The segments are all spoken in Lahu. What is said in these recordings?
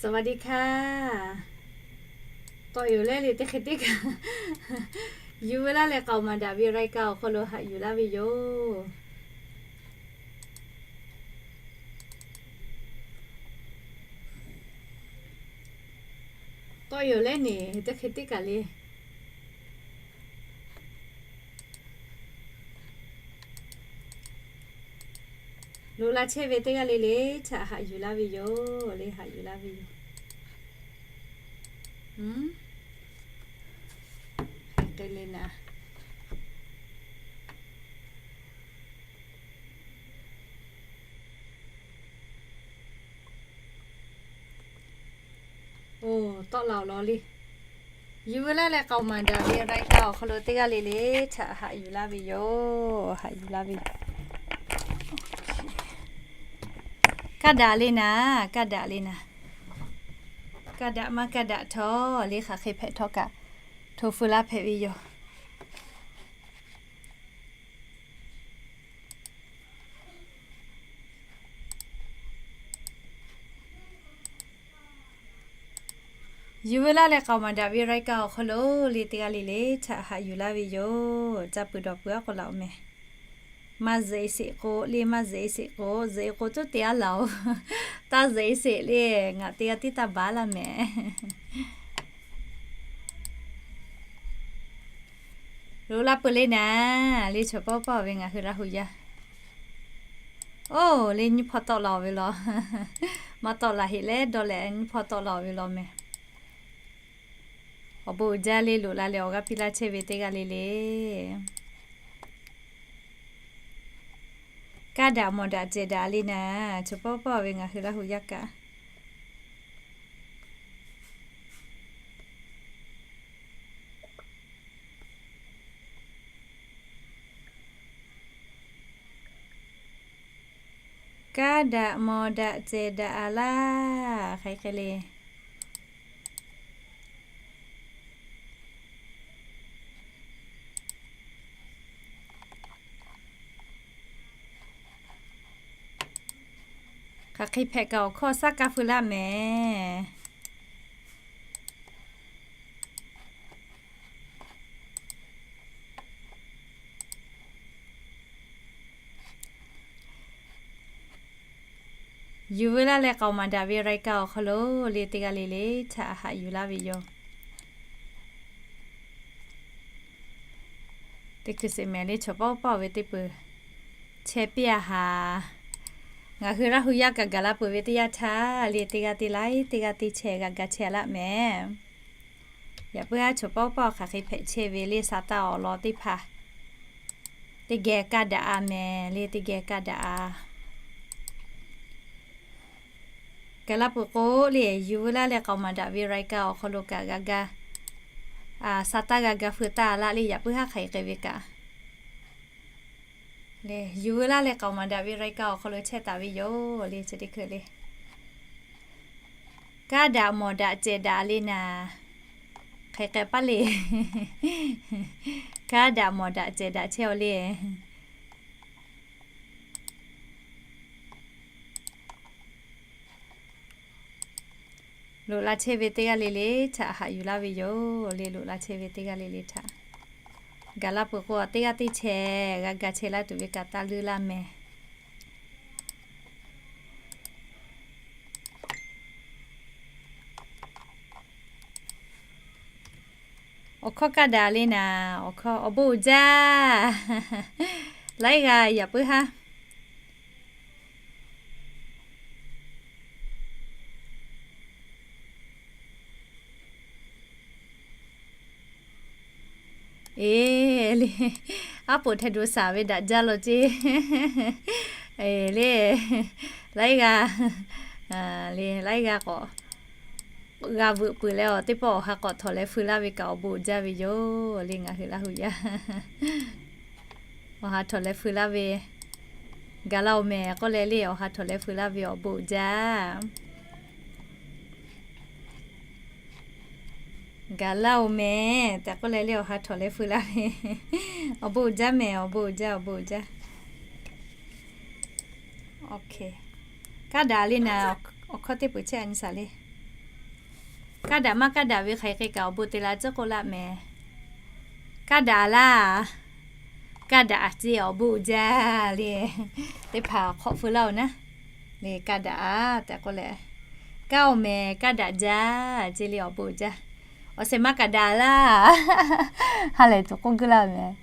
สวัสดีค่ะ Tawˆ yoˬ leh le teˇ hk'e teˇ kaˬ, yuˬ veu laˇ leh k'aoˍ maˍ daꞈ ve รายการ awˬ hk'aw lo haꞈ yuˬ laˇ ve yoˬ. Tawˆ yoˬ leh neˬ teˇ hk'e teˇ kaˬ le. Loꞈ la chehˇ ve teˇ g'aˇ le le htaꞈ haꞈ yuˬ laˇ ve yoˬ le, haꞈ yuˬ laˇ ve yoˬ. Hk'e le naˍ. Oˬ, tawˆ la awˬ lawn le. Yuˬ veu laˇ leh k'aoˍ maˍ daꞈ ve รายการ awˬ hk'aw lo teˇ g'aˇ le le htaꞈ haꞈ yuˬ laˇ ve yoˬ, haꞈ yuˬ laˇ ve yoˬ. Kaˇ daꞈ le naˍ, kaˇ daꞈ le naˍ. Kaˇ daꞈ maˇ kaˇ daꞈ htawˇ le hk'aˬ hk'e hpehꞈ htawˇ kaꞈ hto feu laˇ hpehꞈ ve yoˬ. Yuˬ veu laˇ leh k'aoˍ maˍ daꞈ ve รายการ awˬ hk'aw lo le teˇ g'aˇ le le htaꞈ haꞈ yuˬ laˇ ve yoˬ. Ca peuˬ dawˬ peuˬ aˉ k'o laˬ oˬ mehˍ. Maˇ zuhꞈ e sheˍ k'o le, maˇ zuhꞈ e sheˍ k'o, zuhꞈ e k'o tuˉ te aˉ laˬ oˬ. Taˇ zuhꞈ e sheˍ le, ngaˬ teˇ g'aˇ tiˉ taˇ baˬ laˇ mehˍ. Loꞈ la peuˬ le naˍ, le chaw pawˆ pawˆ ve ngaˬ hui Laˇ hu yaˇ. Oˇ, le nyiˇ hpawˇ tawˆ la oˬ ve law. Maˇ tawˆ la heˆ leh dawˇ leh nyiˇ hpawˇ tawˆ la oˬ ve law mehˍ. Awˬ bon uiˍ jaˇ le, loꞈ la leh awˬ g'aˇ piˇ laˇ chehˇ ve teˇ g'aˇ le le. Kaˇ daꞈ mawˬ daꞈ cehˬ daꞈ le naˍ, chaw pawˆ pawˆ ve ngaˬ hui Laˇ hu yaˇ kaꞈ. Kaˇ daꞈ mawˬ daꞈ cehˬ daꞈ a laˇ, hk'aˬ hk'e le. Hk'aˬ hk'e hpehꞈ kaꞈ awˬ hkawˇ saˉ kaˇ feu laˇ mehˍ. Yuˬ veu laˇ leh k'aoˍ maˍ daꞈ ve รายการ awˬ hk'aw lo le teˇ g'aˇ le le htaꞈ haꞈ yuˬ laˇ ve yoˬ. Teˇ hkui sheˍ mehˍ le chaw pawˆ pawˆ ve teˇ peuˬ chehˇ piˇ a haˍ. Ngaˬ hui Laˇ hu yaˇ kaꞈ gaˬ la peuˬ ve teˇ yanˇ htaˇ le teˇ g'aˇ teˇ laiˉ teˇ g'aˇ teˇ chehˇ g'a ga chehˇ laˇ mehˍ. Yaꞈ puiˉ haˉ chaw pawˆ pawˆ hk'aˬ hk'e hpehꞈ chehˇ ve le sa taˇ awˬ lawn teˇ hpaˍ teˇ geh kaˇ daꞈ a mehˍ le, teˇ geh kaˇ daꞈ a. Gaˬ la peuˬ k'o le yuˬ veu laˇ leh k'aoˍ maˍ daꞈ ve รายการ awˬ hk'aw lo kaꞈ g'a ga, sa taˇ g'a ga feu taˇ laˇ le, yaꞈ puiˉ haˉ hk'aˬ hk'e ve kaꞈ le yuˬ veu laˇ leh k'aoˍ maˍ daꞈ ve รายการ awˬ hk'aw lo chehˇ taˍ ve yoˬ le, chi teˇ hkui le. Kaˇ daꞈ mawˬ daꞈ cehˬ daꞈ le naˍ, hk'aˬ hk'e paˇ le. Kaˇ daꞈ mawˬ daꞈ cehˬ daꞈ chehˇ aw le. Loꞈ la chehˇ ve teˇ g'aˇ le le htaꞈ haꞈ yuˬ laˇ ve yoˬ le, loꞈ la chehˇ ve teˇ g'aˇ le le htaꞈ. Gaˬ la peuˬ k'o teˇ g'aˇ teˇ chehˇ g'a ga chehˇ laˇ tuˬ ve kaꞈ taˇ leuˉ laˇ mehˍ. Awˬ hkawˇ kaˇ daꞈ le naˍ, awˬ hkawˇ awˬ bon uiˍ jaˇ. Laiˉ g'aˇ yaꞈ puiˉ haˉ. Eˬ le, aˉ poꞈ hteh do shaˍ ve daꞈ jaˇ law ceˇ. Eˬ le, laiˉ g'aˇ, le laiˉ g'aˇ k'awꞈ g'a veuꞈ peuˬ leh awˬ teˇ pawˆ awˬ ha k'awꞈ htawꞈ leh feu laˇ ve kaꞈ awˬ bon uiˍ jaˇ ve yoˬ le, ngaˬ hui Laˇ hu yaˇ. Awˬ ha htawꞈ leh feu laˇ ve gaˬ la oˬ mehˍ k'oˆ leh le, awˬ ha htawꞈ leh feu laˇ ve awˬ bon uiˍ jaˇ. Gaˬ la oˬ mehˍ tehꞈ k'oˆ leh le, awˬ ha htawꞈ leh feu laˇ ve awˬ bon uiˍ jaˇ mehˍ, awˬ bon uiˍ jaˇ, awˬ bon uiˍ jaˇ. Kaˇ daꞈ le naˍ, awˬ hkawˇ teˇ peuˬ chehˇ a nyi shaˍ le. Kaˇ daꞈ maˇ kaˇ daꞈ ve hk'aˬ hk'e kaꞈ awˬ bon te la tcuhˉ k'oˆ laˇ mehˍ. Kaˇ daꞈ laˇ. Kaˇ daꞈ ceˇ awˬ bon uiˍ jaˇ le. Teˇ hpaˍ hk'awꞈ feu laˇ-oˬ naˉ. Le kaˇ daꞈ tehꞈ k'oˆ leh, kaˇ-oˬ mehˍ, kaˇ daꞈ jaˇ ceˇ le awˬ bon uiˍ jaˇ. Awˬ shehˍ maˇ kaꞈ daꞈ laˇ. Ha lehˬ tuˬ k'oˆ guˇ laˇ mehˍ.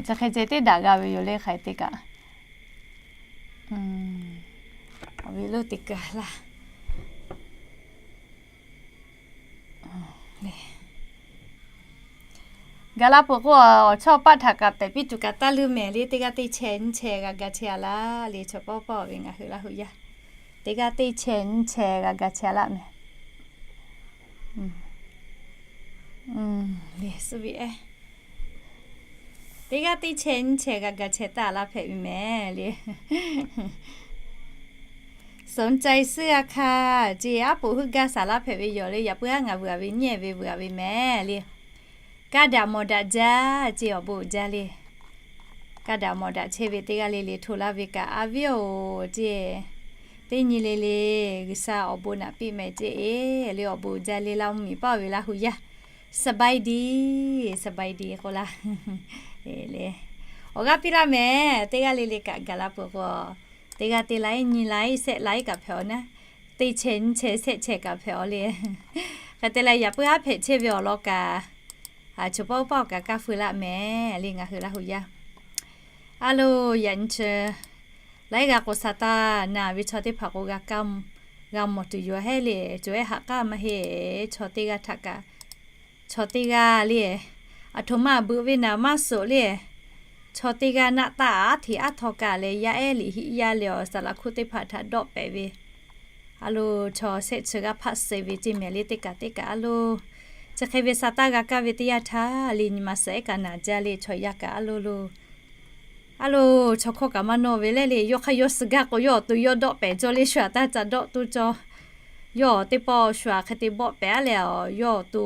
Chi hk'e ceh teˇ daꞈ g'a ve yoˬ le hk'aˬ hk'e te kaꞈ. Awˬ ve lo teˇ kaˬ laˇ. Gaˬ la peuˬ k'o, awˬ chawˇ paˆ htaꞈ kaꞈ pehꞈ piˇ tuˬ kaꞈ taˇ leuˇ mehˍ le, teˇ g'aˇ teˇ chehˇ nyiˇ chehˇ g'a ga chehˇ a laˇ le, chaw pawˆ pawˆ ve ngaˬ hui Laˇ hu yaˇ. Teˇ g'aˇ teˇ chehˇ nyiˇ chehˇ g'a ga chehˇ a laˇ mehˍ. Suh ve ehˉ. Teˇ g'aˇ teˇ chehˇ nyiˇ chehˇ g'a ga chehˇ taˇ laˇ hpehꞈ ve mehˍ le. สนใจซื้อ a hkaˇ ceˇ, aˉ poꞈ heuˆ gaˇ saˍ laˇ hpehꞈ ve yoˬ le, yaꞈ puiˉ haˉ ngaˬ vuiˬ a ve nyiˇ ehˍ ve vuiˬ a ve mehˍ le. Kaˇ daꞈ mawˬ daꞈ jaˇ ceˇ awˬ bon uiˍ jaˇ le. Kaˇ daꞈ mawˬ daꞈ chehˇ ve teˇ g'aˇ le le hto laˇ ve kaꞈ a viˉ-oˬ ceˇ. Teˇ nyi le le G'uiˬsha awˬ bon naꞈ piˇ mehˍ ceˇ le awˬ bon uiˍ jaˇ le Laˇ mvuhˇmiˬ paˆ ve Laˇ hu yaˇ. สบายดี สบายดี k'oˆ laˇ. Awˬ g'aˇ piˇ laˇ mehˍ, teˇ g'aˇ le le kaꞈ gaˬ la peuˬ k'o, teˇ g'aˇ teˇ laiˉ nyi laiˉ shehˆ laiˉ kaꞈ hpehꞈ-aw naˉ, teˇ chehˇ nyiˇ chehˇ shehˆ chehˇ kaꞈ hpehꞈ-aw le. Hk'e te leh yaꞈ puiˉ haˉ hpehꞈ chehˇ ve awˬ lawn kaꞈ, a, chaw pawˆ pawˆ kaꞈ kaˇ feu laˇ mehˍ le ngaˬ hui Laˇ hu yaˇ. A lo, yaꞈ nyi chi laiˉ g'aˇ k'o sa taˇ naˍ ve chaw teˇ hpaˍ k'o g'a kaˇ, g'a mawˬ tuˬ yoˬ hehˉ le, co ehˉ haꞈ k'aˇ maˇ heˆ, chaw teˇ g'aˇ htaꞈ kaꞈ, chaw teˇ g'aˇ le, aˬ htoꞈ ma beuꞈ ve naˍ maˇ suhˍ le, chaw teˇ g'aˇ naˆ taˇ aˉ hteꞈ aˉ htaw kaꞈ leh yaˇ ehˉ liꞈ hiˆ yaˇ leh awˬ saˍ laꞈ hkuˆ teˇ hpaˍ htaꞈ dawˆ pehꞈ ve, a lo, chaw shehˆ chi g'aˇ hpaˆ suh ve ceˇ mehˍ le teˇ kaꞈ teˇ kaꞈ a lo, chi hk'e ve sa taˇ g'a kaˇ ve teˇ yanˇ htaˇ le nyi ma suhˍ ehˉ kaꞈ naˍ jaˇ le chaw yaˇ kaꞈ a lo lo. A lo, chaw hkawˇ kaꞈ maˇ nawˇ ve lehˬ le, yawˇ hk'aˇ yawˇ suh gaˇ k'o yawˇ awˬ to yawˇ dawˆ pehꞈ cawˇ le shu aꞈ taˇ ca dawˆ toˇ cawˇ. Yawˇ teˇ pawˆ shu aꞈ hk'e te bawˆ pehꞈ a leh, yawˇ awˬ to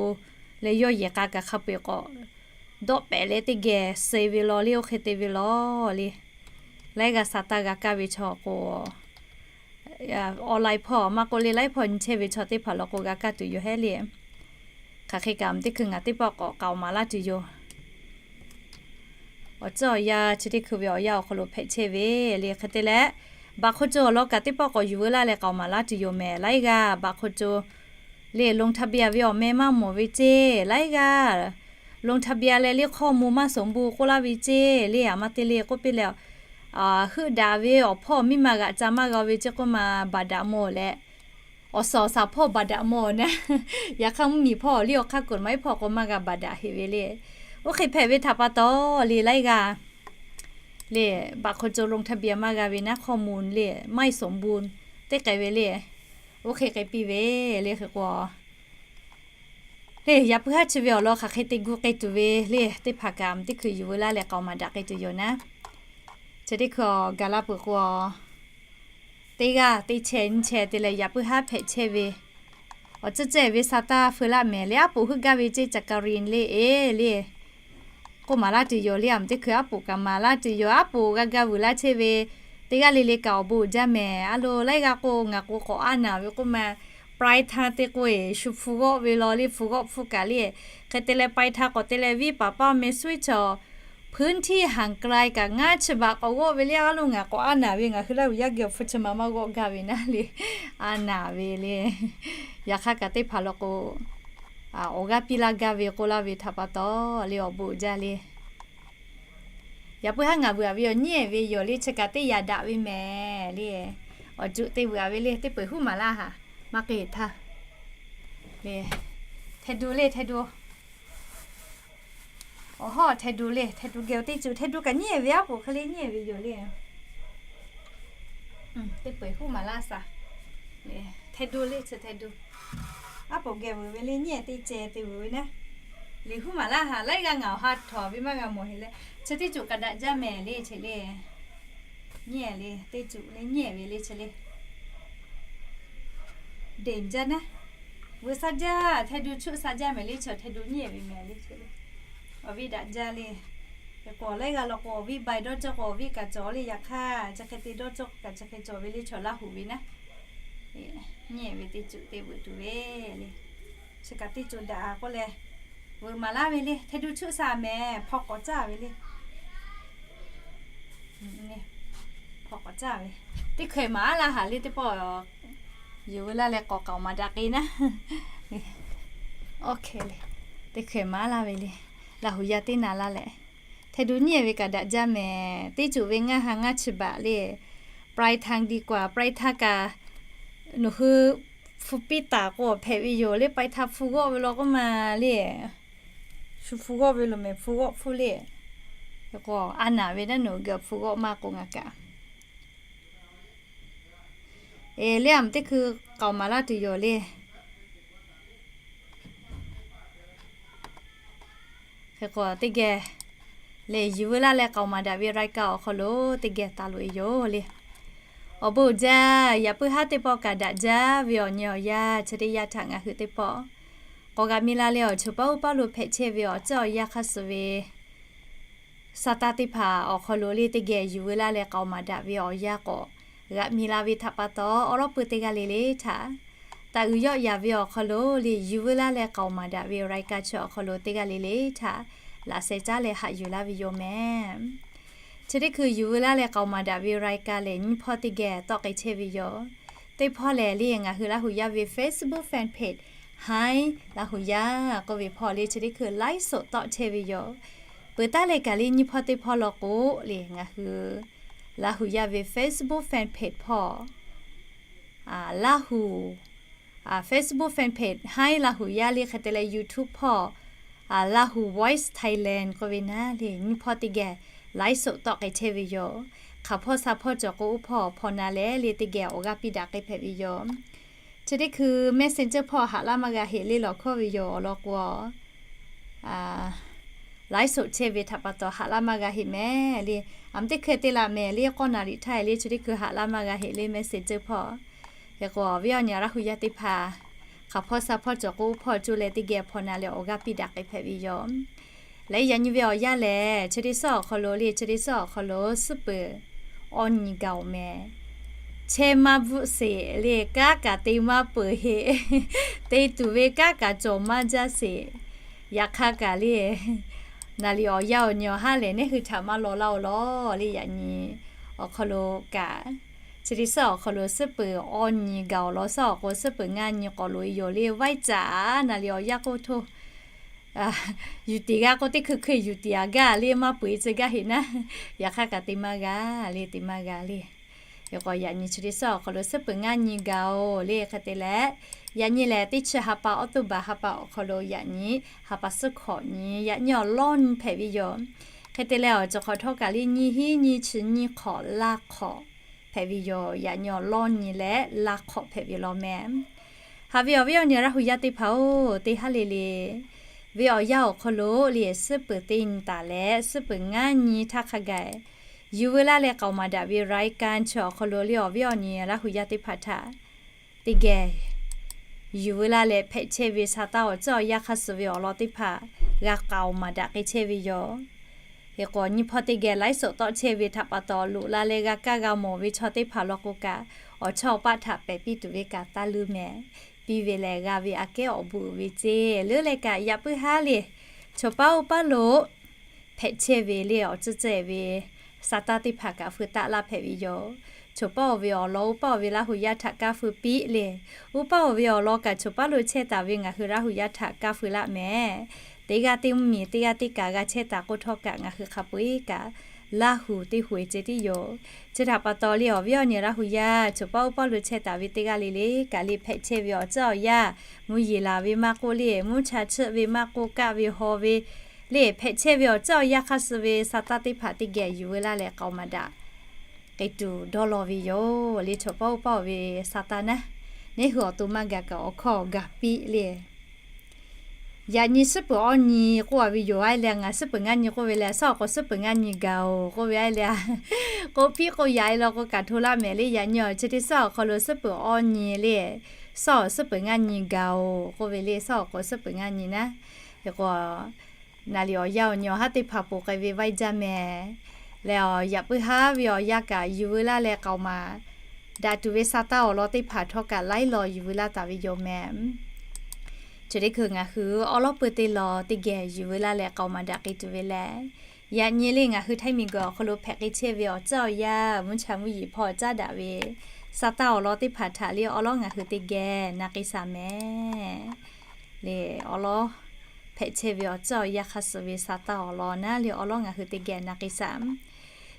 leh yawˇ yehˬ k'a kaꞈ hk'a peu-eˬ k'awꞈ dawˆ pehꞈ leh teˇ geh suh ve law le, oˇ hk'e te ve law le. Laiˉ g'aˇ sa taˇ g'a kaˇ ve chaw k'o, online hpawˇ maˇ k'oˆ le laiˉ hpawˇ nyi chehˇ ve chaw teˇ hpaˍ law k'o g'a kaˇ tuˬ yoˬ hehˉ le. Hk'aˬ hk'e kaꞈ teˇ hkui ngaˬ teˇ pawˆ k'awꞈ k'aoˍ maˍ laˇ tuˬ yoˬ. Awˬ ceuˬ awˬ yanˇ chi teˇ hkui ve awˬ yanˇ awˬ hk'aw lo hpehꞈ chehˇ ve le hk'e te leh, baꞈ hk'aw co awˬ lawn kaꞈ teˇ pawˆ k'awꞈ yuˬ veu laˇ leh k'aoˍ maˍ laˇ tuˬ yoˬ mehˍ. Laiˉ g'aˇ baꞈ hk'aw co le ลงทะเบียน ve awˬ meh maˇ mawˬ ve ceˇ, laiˉ g'aˇ ลงทะเบียน leh le hkawˇ mvuh maˇ soˍ bon k'oˆ laˇ ve ceˇ le, aˬ ma te le k'oˆ piˇ leh, heuˆ daꞈ ve awˬ hpawˇ miˇ ma g'aꞈ ca maˇ g'a ve ceˇ k'oˆ ma baˬ daꞈ mawˬ leh, awˬ suhˍ awˬ shaˍ hpawˇ baˬ daꞈ mawˬ naˉ, yaꞈ hk'aˇ mvuhˇmiˬ hpawˇ le awˬ hk'aˇ kuiˬ maˇ heˆ hpawˇ k'o maˇ g'a baˬ daꞈ heˆ ve le. Oˇ hk'e hpehꞈ ve htaꞈ pa taw le laiˉ g'aˇ le, baꞈ hk'aw co ลงทะเบียน maˇ g'a ve naˉ hkawˇ mvuh le maˇ soˍ bon teˇ k'ai ve le. Oˇ hk'e k'ai piˇ ve le hk'e k'o le, yaꞈ puiˉ haˉ chi ve awˬ lawn hk'aˬ hk'e te gu k'ai tuˬ ve le, teˇ hpaˍ kaꞈ teˇ hkui yuˬ veu laˇ leh k'aoˍ maˍ daꞈ k'ai tuˬ yoˬ naˉ. Chi teˇ hkui gaˬ la peuˬ k'o, teˇ g'aˇ teˇ chehˇ nyiˇ chehˇ te leh yaꞈ puiˉ haˉ hpehꞈ chehˇ ve, awˬ ceuˬ cehˬ ve sa taˇ feu laˇ mehˍ le, aˉ poꞈ heuˆ gaˇ ve ceˇ จักริน le e le k'oˆ maˍ laˇ tuˬ yoˬ le, aˬ teˇ hkui aˉ poꞈ kaꞈ maˍ laˇ tuˬ yoˬ, aˉ poꞈ g'a ga vuiˬ laˇ chehˇ ve, teˇ g'aˇ le le kaꞈ awˬ bon uiˍ jaˇ mehˍ. A lo, laiˉ g'aˇ k'o ngaˬ k'o k'awꞈ aˉ naˍ ve k'oˆ ma, ปลายทาง te k'o e shu hpu g'awˆ ve law le, hpu g'awˆ hpfuhˇ kaꞈ le, hk'e te leh ปลายทาง k'awꞈ te leh viˉ paˍ paˇ meh suiˉ chaw พื้นที่ห่างไกล kaꞈ ngaˇ chi baꞈ k'awꞈ g'awˆ ve le. A lo ngaˬ k'awꞈ aˉ naˍ ve ngaˬ hui Laˇ hu yaˇ geh awˬ hpu chi ma maˇ g'awˆ gaˇ ve naˉ le, aˉ naˍ ve le. Yaꞈ hk'aˇ kaꞈ teˇ hpaˍ law k'o, awˬ g'aˇ piˇ laˇ gaˇ ve k'oˆ laˇ ve htaꞈ pa taw le awˬ bon uiˍ jaˇ le. Yaꞈ puiˉ haˉ ngaˬ vuiˬ a ve awˬ nyiˇ ehˍ ve yoˬ le, chi kaꞈ teˇ yaꞈ daꞈ ve mehˍ le. Awˬ juꞈ te vuiˬ a ve le, teˇ peu-eˬ huˉ maˍ laˇ haˍ, maˇ k'e htaˇ le, hteh du le, hteh du. Awˬ hawˉ hteh du le, hteh du geh teˇ cuˬ, hteh du kaꞈ nyiˇ ehˍ ve aˉ poꞈ hk'e le nyiˇ ehˍ ve yoˬ le. Teˇ peu-eˬ huˉ maˍ laˇ shaˍ. Hteh du le chi hteh du. Aˉ poꞈ geh vuiˬ ve le nyiˇ ehˍ teˇ ceh te vuiˬ ve naˉ. Liꞈ huˉ maˍ laˇ haˍ, laiˉ g'aˇ ngaˬ awˬ ha htawnˍ ve maˇ g'a mawˬ heˆ le. Chi teˇ cuˬ kaꞈ daꞈ jaˇ mehˍ le chi le. Nyiˇ ehˍ le, teˇ cuˬ le nyiˇ ehˍ ve le chi le. Deˍ jaˇ naˉ. Vuiˬ sha jaˇ, hteh du chuˆ sha jaˇ mehˍ le chi, hteh du nyiˇ ehˍ ve mehˍ le chi le. Awˬ viˉ daꞈ jaˇ le. Hk'e k'o laiˉ g'aˇ law k'o awˬ viˉ bai dawˇ cawˇ k'o awˬ viˉ kaꞈ cawˬ le. Yaꞈ hk'aˇ chi hk'e te dawˇ cawˇ kaꞈ chi hk'e cawˬ ve le, chaw Laˇ huˍ ve naˉ. Nyi ve teˇ cuˬ te veuꞈ tuˬ ve le. Chi kaꞈ teˇ cuˬ daꞈ k'oˆ leh, veuꞈ maˍ laˇ ve le. Hteˇ duˇ chuˆ sa mehˍ, hpaw k'awꞈ caˇ ve le. Hpaw k'awꞈ caˇ ve. Teˇ hkeh maˍ laˇ haˍ le teˇ pawˆ. Yuˬ veu laˇ leh k'awꞈ k'aoˍ maˍ daꞈ k'e naˉ. Oˇ hk'e le. Teˇ hkeh maˍ laˇ ve le. Laˇ huˍ yaˇ teˇ na laˇ leh, hteˇ duˇ nyi ve kaꞈ daꞈ jaˇ mehˍ. Teˇ cuˬ ve ngaˇ ha ngaˇ chi baꞈ le. ปลายทางดีกว่า ปลายทาง kaꞈ nawˬ hui hpu piˇ taˍ k'o hpehꞈ ve yoˬ le. ปลายทาง hpu g'awˆ ve law k'oˆ ma le. Shu hpu g'awˆ ve lo mehˍ, hpu g'awˆ hpfuhˇ le. K'o a naˍ ve naˉ nawˬ hui geh hpu g'awˆ maˇ k'o ngaˬ kaꞈ e le, aˬ teˇ hkui k'aoˍ maˍ laˇ tuˬ yoˬ le. Hk'e k'o teˇ geh lehˬ, yuˬ veu laˇ leh k'aoˍ maˍ daꞈ ve รายการ awˬ hk'aw lo teˇ geh taˍ loꞈ e yoˬ le. Awˬ bon uiˍ jaˇ, yaꞈ puiˉ haˉ teˇ pawˆ kaꞈ daꞈ jaˇ ve awˬ nyi awˬ yanˇ chi teˇ yanˇ htaꞈ ngaˬ hui teˇ pawˆ k'awꞈ g'a mi la leh, awˬ choˬ paˉ uˉ paˉ lo hpehꞈ chehˇ ve awˬ ceuˬ awˬ yanˇ hk'aˇ suh ve sa taˇ teˇ hpaˍ awˬ hk'aw lo le teˇ geh yuˬ veu laˇ leh k'aoˍ maˍ daꞈ ve awˬ yanˇ k'awꞈ g'a mi la ve htaꞈ pa taw, awˬ lawn pui teˇ g'aˇ le le htaꞈ taˍ uiˍ yawˆ yaˍ ve awˬ hk'aw lo le yuˬ veu laˇ leh k'aoˍ maˍ daꞈ ve รายการ chi awˬ hk'aw lo teˇ g'aˇ le le htaꞈ laꞈ sheh caˉ leh haꞈ yuˬ laˇ ve yoˬ mehˍ. Chi teˇ hkui yuˬ veu laˇ leh k'aoˍ maˍ daꞈ ve รายการ lehˬ, nyiˇ hpawˇ teˇ geh tawˆ k'ai chehˇ ve yoˬ. Teˇ hpawˇ lehˬ le, ngaˬ hui Laˇ huˍ yaˇ ve Facebook fan page Hi Laˇ huˍ yaˇ k'oˆ ve hpawˇ le, chi teˇ hkui ไลฟ์สด tawˆ chehˇ ve yoˬ. Peuˬ taˉ leh kaꞈ le nyiˇ hpawˇ teˇ hpawˇ law k'o le, ngaˬ hui Laˇ huˍ yaˇ ve Facebook fan page hpawˇ, Laˇ huˍ, Facebook fan page Hi Laˇ huˍ yaˇ le, hk'e te leh YouTube hpawˇ Laˇ huˍ Voice Thailand k'oˆ ve naˉ le, nyiˇ hpawˇ teˇ geh ไลฟ์สด tawˆ k'ai chehˇ ve yoˬ. Hk'aˬ hpawˇ sha hpawˇ cawˬ k'o, oˇ hpawˇ hpaw na leh le teˇ geh awˬ g'aˇ piˇ daꞈ k'ai hpehꞈ ve yoˬ. Chi teˇ hkui Messenger hpawˇ haꞈ laˇ maˇ g'a heˆ le, lawˬ hkawˇ ve yoˬ awˬ lawn k'o, ไลฟ์สด chehˇ ve htaꞈ pa taw haꞈ laˇ maˇ g'a heˆ mehˍ le. Aˬ teˇ hkui te laˬ mehˍ le, k'awˇ naˍ riˍ htaˇ le chi teˇ hkui haꞈ laˇ maˇ g'a heˆ le, Messenger hpawˇ. Hk'e k'o, awˬ viˉ awˬ nyi Laˇ huˍ yaˇ teˇ hpaˍ, hk'aˬ hpawˇ sha hpawˇ cawˬ k'o, oˇ hpawˇ coˇ leh teˇ geh hpaw na leh awˬ g'aˇ piˇ daꞈ k'ai hpehꞈ ve yoˬ. Leh yaꞈ nyi ve awˬ yanˇ lehˬ, chi teˇ suhˉ awˬ hk'aw lo le, chi teˇ suhˉ awˬ hk'aw lo suhˉ peuˬ awˇ nyi gaˬ-oˬ mehˍ. Chehˇ maˇ bvuhˆ sheˍ le, kanˉ kaꞈ te maˇ peuˬ heˆ. Te tuˬ ve kanˉ kaꞈ cawˬ maˇ jaˇ sheˍ. Yaꞈ hk'aˇ kaꞈ le, naˍ riˍ awˬ yanˇ awˬ nyi awˬ haˉ lehˬ, neˇ hui htaꞈ maˇ law laˇ-oˬ lawˬ le. Yaꞈ nyi awˬ hk'aw lo kaꞈ, chi teˇ suhˉ awˬ hk'aw lo suhˉ peuˬ awˇ nyi gaˬ-oˬ lawˬ suhˉ awˬ k'o, suhˉ peuˬ ngaˇ nyi k'awꞈ loꞈ e yoˬ le. Vaiˇ caꞈ naˍ riˍ awˬ yanˇ k'oˆ htoˇ, yuˬ tiˍ g'a k'o, teˇ hkui hkui yuˬ tiˍ a gaˇ le, maˇ peuˬ e tcuh gaˇ heˆ naˉ. Yaꞈ hk'aˇ kaꞈ te maˇ g'a le, te maˇ g'a le. Yaꞈ k'o yaꞈ nyi chi teˇ suhˉ awˬ hk'aw lo suhˉ peuˬ ngaˇ nyi gaˬ-oˬ le. Hk'e te leh, yaꞈ nyi lehˬ teˇ chi ha pa October ha pa awˬ hk'aw lo yaꞈ nyi ha pa suhˉ hkawꞈ nyi, yaꞈ nyi awˬ lawˇ nyi hpehꞈ ve yoˬ. Hk'e te leh, awˬ cawˬ hk'awꞈ htawˇ kaꞈ le nyiˇ hinˉ nyiˇ chi nyiˇ hk'awꞈ laˇ hk'awꞈ hpehꞈ ve yoˬ. Yaꞈ nyi awˬ lawˇ nyi leh laˇ hk'awꞈ hpehꞈ ve law mehˍ. Haꞈ ve awˬ viˉ awˬ nyi Laˇ huˍ yaˇ teˇ hpaˍ-oˬ, teˇ haˉ le le ve awˬ yanˇ awˬ hk'aw lo le suhˉ peuˬ teˇ nyi taˍ leh suhˉ peuˬ ngaˇ nyi htaˇ hk'a gaˬ yuˬ veu laˇ leh k'aoˍ maˍ daꞈ ve รายการ chi awˬ hk'aw lo le, awˬ viˉ awˬ nyi Laˇ huˍ yaˇ teˇ hpaˍ htaꞈ teˇ geh yuˬ veu laˇ leh hpehꞈ chehˇ ve sa taˇ awˬ ceuˬ awˬ yanˇ hk'aˇ suh ve awˬ lawn teˇ hpaˍ g'a k'aoˍ maˍ daꞈ k'ai chehˇ ve yoˬ. Hk'e k'o, nyiˇ hpawˇ teˇ geh ไลฟ์สด tawˆ chehˇ ve htaꞈ pa taw, loꞈ la leh g'a kaˇ g'a mawˬ ve chaw teˇ hpaˍ law k'o kaꞈ, awˬ chawˇ awˬ paˆ htaꞈ pehˬ piˇ tuˬ ve kaꞈ taˇ leuˉ mehˍ. Piˇ ve lehˬ g'a ve aꞈ kehˉ awˬ bon uiˍ ve ceˇ. Leuˉ leh kaꞈ yaꞈ puiˉ haˉ le, chaw paˉ oˇ paˉ lo hpehꞈ chehˇ ve le, awˬ ceuˬ cehˬ ve sa taˇ teˇ hpaˍ kaꞈ feu taˆ laˇ hpehꞈ ve yoˬ. Chaw paˉ oˬ ve awˬ lawn oˇ paˉ oˬ ve Laˇ huˍ yaˇ htaꞈ kaˇ feu piˇ le. Oˇ paˉ oˬ ve awˬ lawn kaꞈ chaw paˉ lo chehˇ taˍ ve ngaˬ hui Laˇ huˍ yaˇ htaꞈ kaˇ feu laˇ mehˍ. Teˇ g'aˇ teˇ mvuhˇmiˬ, teˇ g'aˇ teˇ kaꞈ g'a chehˇ taˍ k'oˆ htawˇ kaꞈ, ngaˬ hui hk'a peu-eˬ kaꞈ Laˇ huˍ teˇ huˍ e ce tiˉ yoˬ. Chi htaꞈ pa taw le, awˬ viˉ awˬ nyi Laˇ huˍ yaˇ, chaw paˉ oˇ paˉ lo chehˇ taˍ ve teˇ g'aˇ le le kaꞈ le, hpehꞈ chehˇ ve awˬ ceuˬ awˬ yanˇ, mvuhˇ yeˬ laˬ ve maˇ k'oˆ le, mvuhˇ cha chiˆ ve maˇ k'oˆ, kaˆ ve haw ve le, hpehꞈ chehˇ ve awˬ ceuˬ awˬ yanˇ hk'aˇ suh ve sa taˇ teˇ hpaˍ teˇ geh yuˬ veu laˇ leh k'aoˍ maˍ daꞈ k'ai tuˬ dawˇ law ve yoˬ le. Chaw paˉ oˇ paˉ oˬ ve sa taˇ naˉ, neˇ hui awˬ to maˇ gaˬ kaꞈ awˬ hkawˇ gaˬ piˇ le. Yaꞈ nyi suhˉ peuˬ awˇ nyi k'oˆ a ve yoˬ. Aˉ leh ngaˬ suhˉ peuˬ ngaˇ nyi k'oˆ ve leh, suhˉ awˬ k'o suhˉ peuˬ ngaˇ nyi gaˬ-oˬ k'oˆ ve aˉ leh, k'oˆ piˇ k'oˆ yaꞈ e law k'o kaꞈ hto laˇ mehˍ le. Yaꞈ nyi awˬ chi teˇ suhˉ awˬ hk'aw lo suhˉ peuˬ awˇ nyi le, suhˉ awˬ suhˉ peuˬ ngaˇ nyi gaˬ-oˬ k'oˆ ve le. Suhˉ awˬ k'o suhˉ peuˬ ngaˇ nyi naˉ, hk'e k'o Naˍ liꞈ awˬ yanˇ awˬ nyi awˬ haˉ teˇ hpaˍ poˬ k'ai ve vaiˇ jaˇ mehˍ. Leh awˬ yaꞈ puiˉ haˉ ve awˬ yanˇ kaꞈ yuˬ veu laˇ leh k'aoˍ maˍ daꞈ tuˬ ve sa taˇ awˬ lawn teˇ hpaˍ htawˇ kaꞈ laiˉ law yuˬ veu laˇ taˍ ve yoˬ mehˍ. Chi teˇ hkui ngaˬ hui awˉ lawˉ peuˇ teˇ law teˇ geh yuˬ veu laˇ leh k'aoˍ maˍ daꞈ k'ai tuˬ ve leh, yaꞈ nyi le ngaˬ hui Htaiˇ miˬguiˬ awˬ hk'aw lo hpehꞈ k'ai chehˇ ve awˬ tcuhˉ awˬ yanˇ mvuhˇ cha mvuhˇ yeˬ hpawˇ caˉ daꞈ ve sa taˇ awˬ lawn teˇ hpaˍ htaꞈ le awˉ lawˉ ngaˬ hui teˇ geh na k'ai shaˍ mehˍ. Le awˉ lawˉ hpehꞈ chehˇ ve awˬ tcuhˉ awˬ yanˇ hk'a suh ve sa taˇ awˬ lawn naˉ le awˉ lawˉ ngaˬ hui teˇ geh na k'ai shaˍ.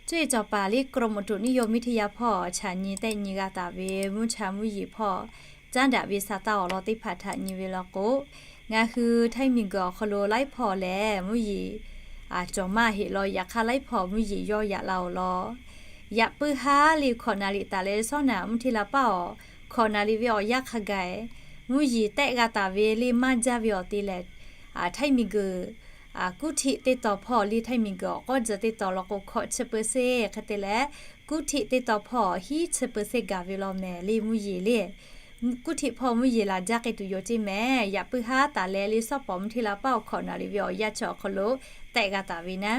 Cuˇ yiˍ cawˬ paˍ le กรมอุตุนิยมวิทยา hpawˇ chaꞈ nyi tehˆ nyi g'a taˍ ve mvuhˇ cha mvuhˇ yeˬ hpawˇ caˉ daꞈ ve sa taˇ awˬ lawn teˇ hpaˍ htaꞈ nyi ve law k'o, ngaˬ hui Htaiˇ miˬguiˬ awˬ hk'aw lo laiˉ hpawˇ lehˬ mvuhˇ yeˬ cawˬ maˇ heˆ law. Yaꞈ hk'aˇ laiˉ hpawˇ mvuhˇ yeˬ yawˇ yaꞈ la-oˬ law. Yaꞈ puiˉ haˉ le hkawꞈ naˍ riˍ taˍ leh shawˉ naꞈ mvuhˇ hteˇ la paˇ awˬ hkawꞈ naˍ riˍ ve awˬ yanˇ hk'a gaˬ mvuhˇ yeˬ tehˆ g'a taˍ ve le maˇ jaˇ ve awˬ te lehˬ, Htaiˇ miˬguiˬ kuˇ htiˆ teˇ tawn hpawˇ le Htaiˇ miˬguiˬ awˬ k'awˇ tcuh teˇ tawn law k'o hkawꞈ chi เปอร์เซ็นต์ hk'e te leh, kuˇ htiˆ teˇ tawn hpawˇ hiˉ chi เปอร์เซ็นต์ gaˬ ve law mehˍ le mvuhˇ yeˬ le. Kuˇ htiˆ hpawˇ mvuhˇ yeˬ laˬ jaˇ k'ai tuˬ yoˬ ceˇ mehˍ. Yaꞈ puiˉ haˉ taˍ leh le shawˉ pawˍ mvuhˇ hteˇ la paˇ awˬ hkawꞈ naˍ riˍ ve awˬ yanˇ chi awˬ hk'aw lo tehˆ g'a taˍ ve naˉ.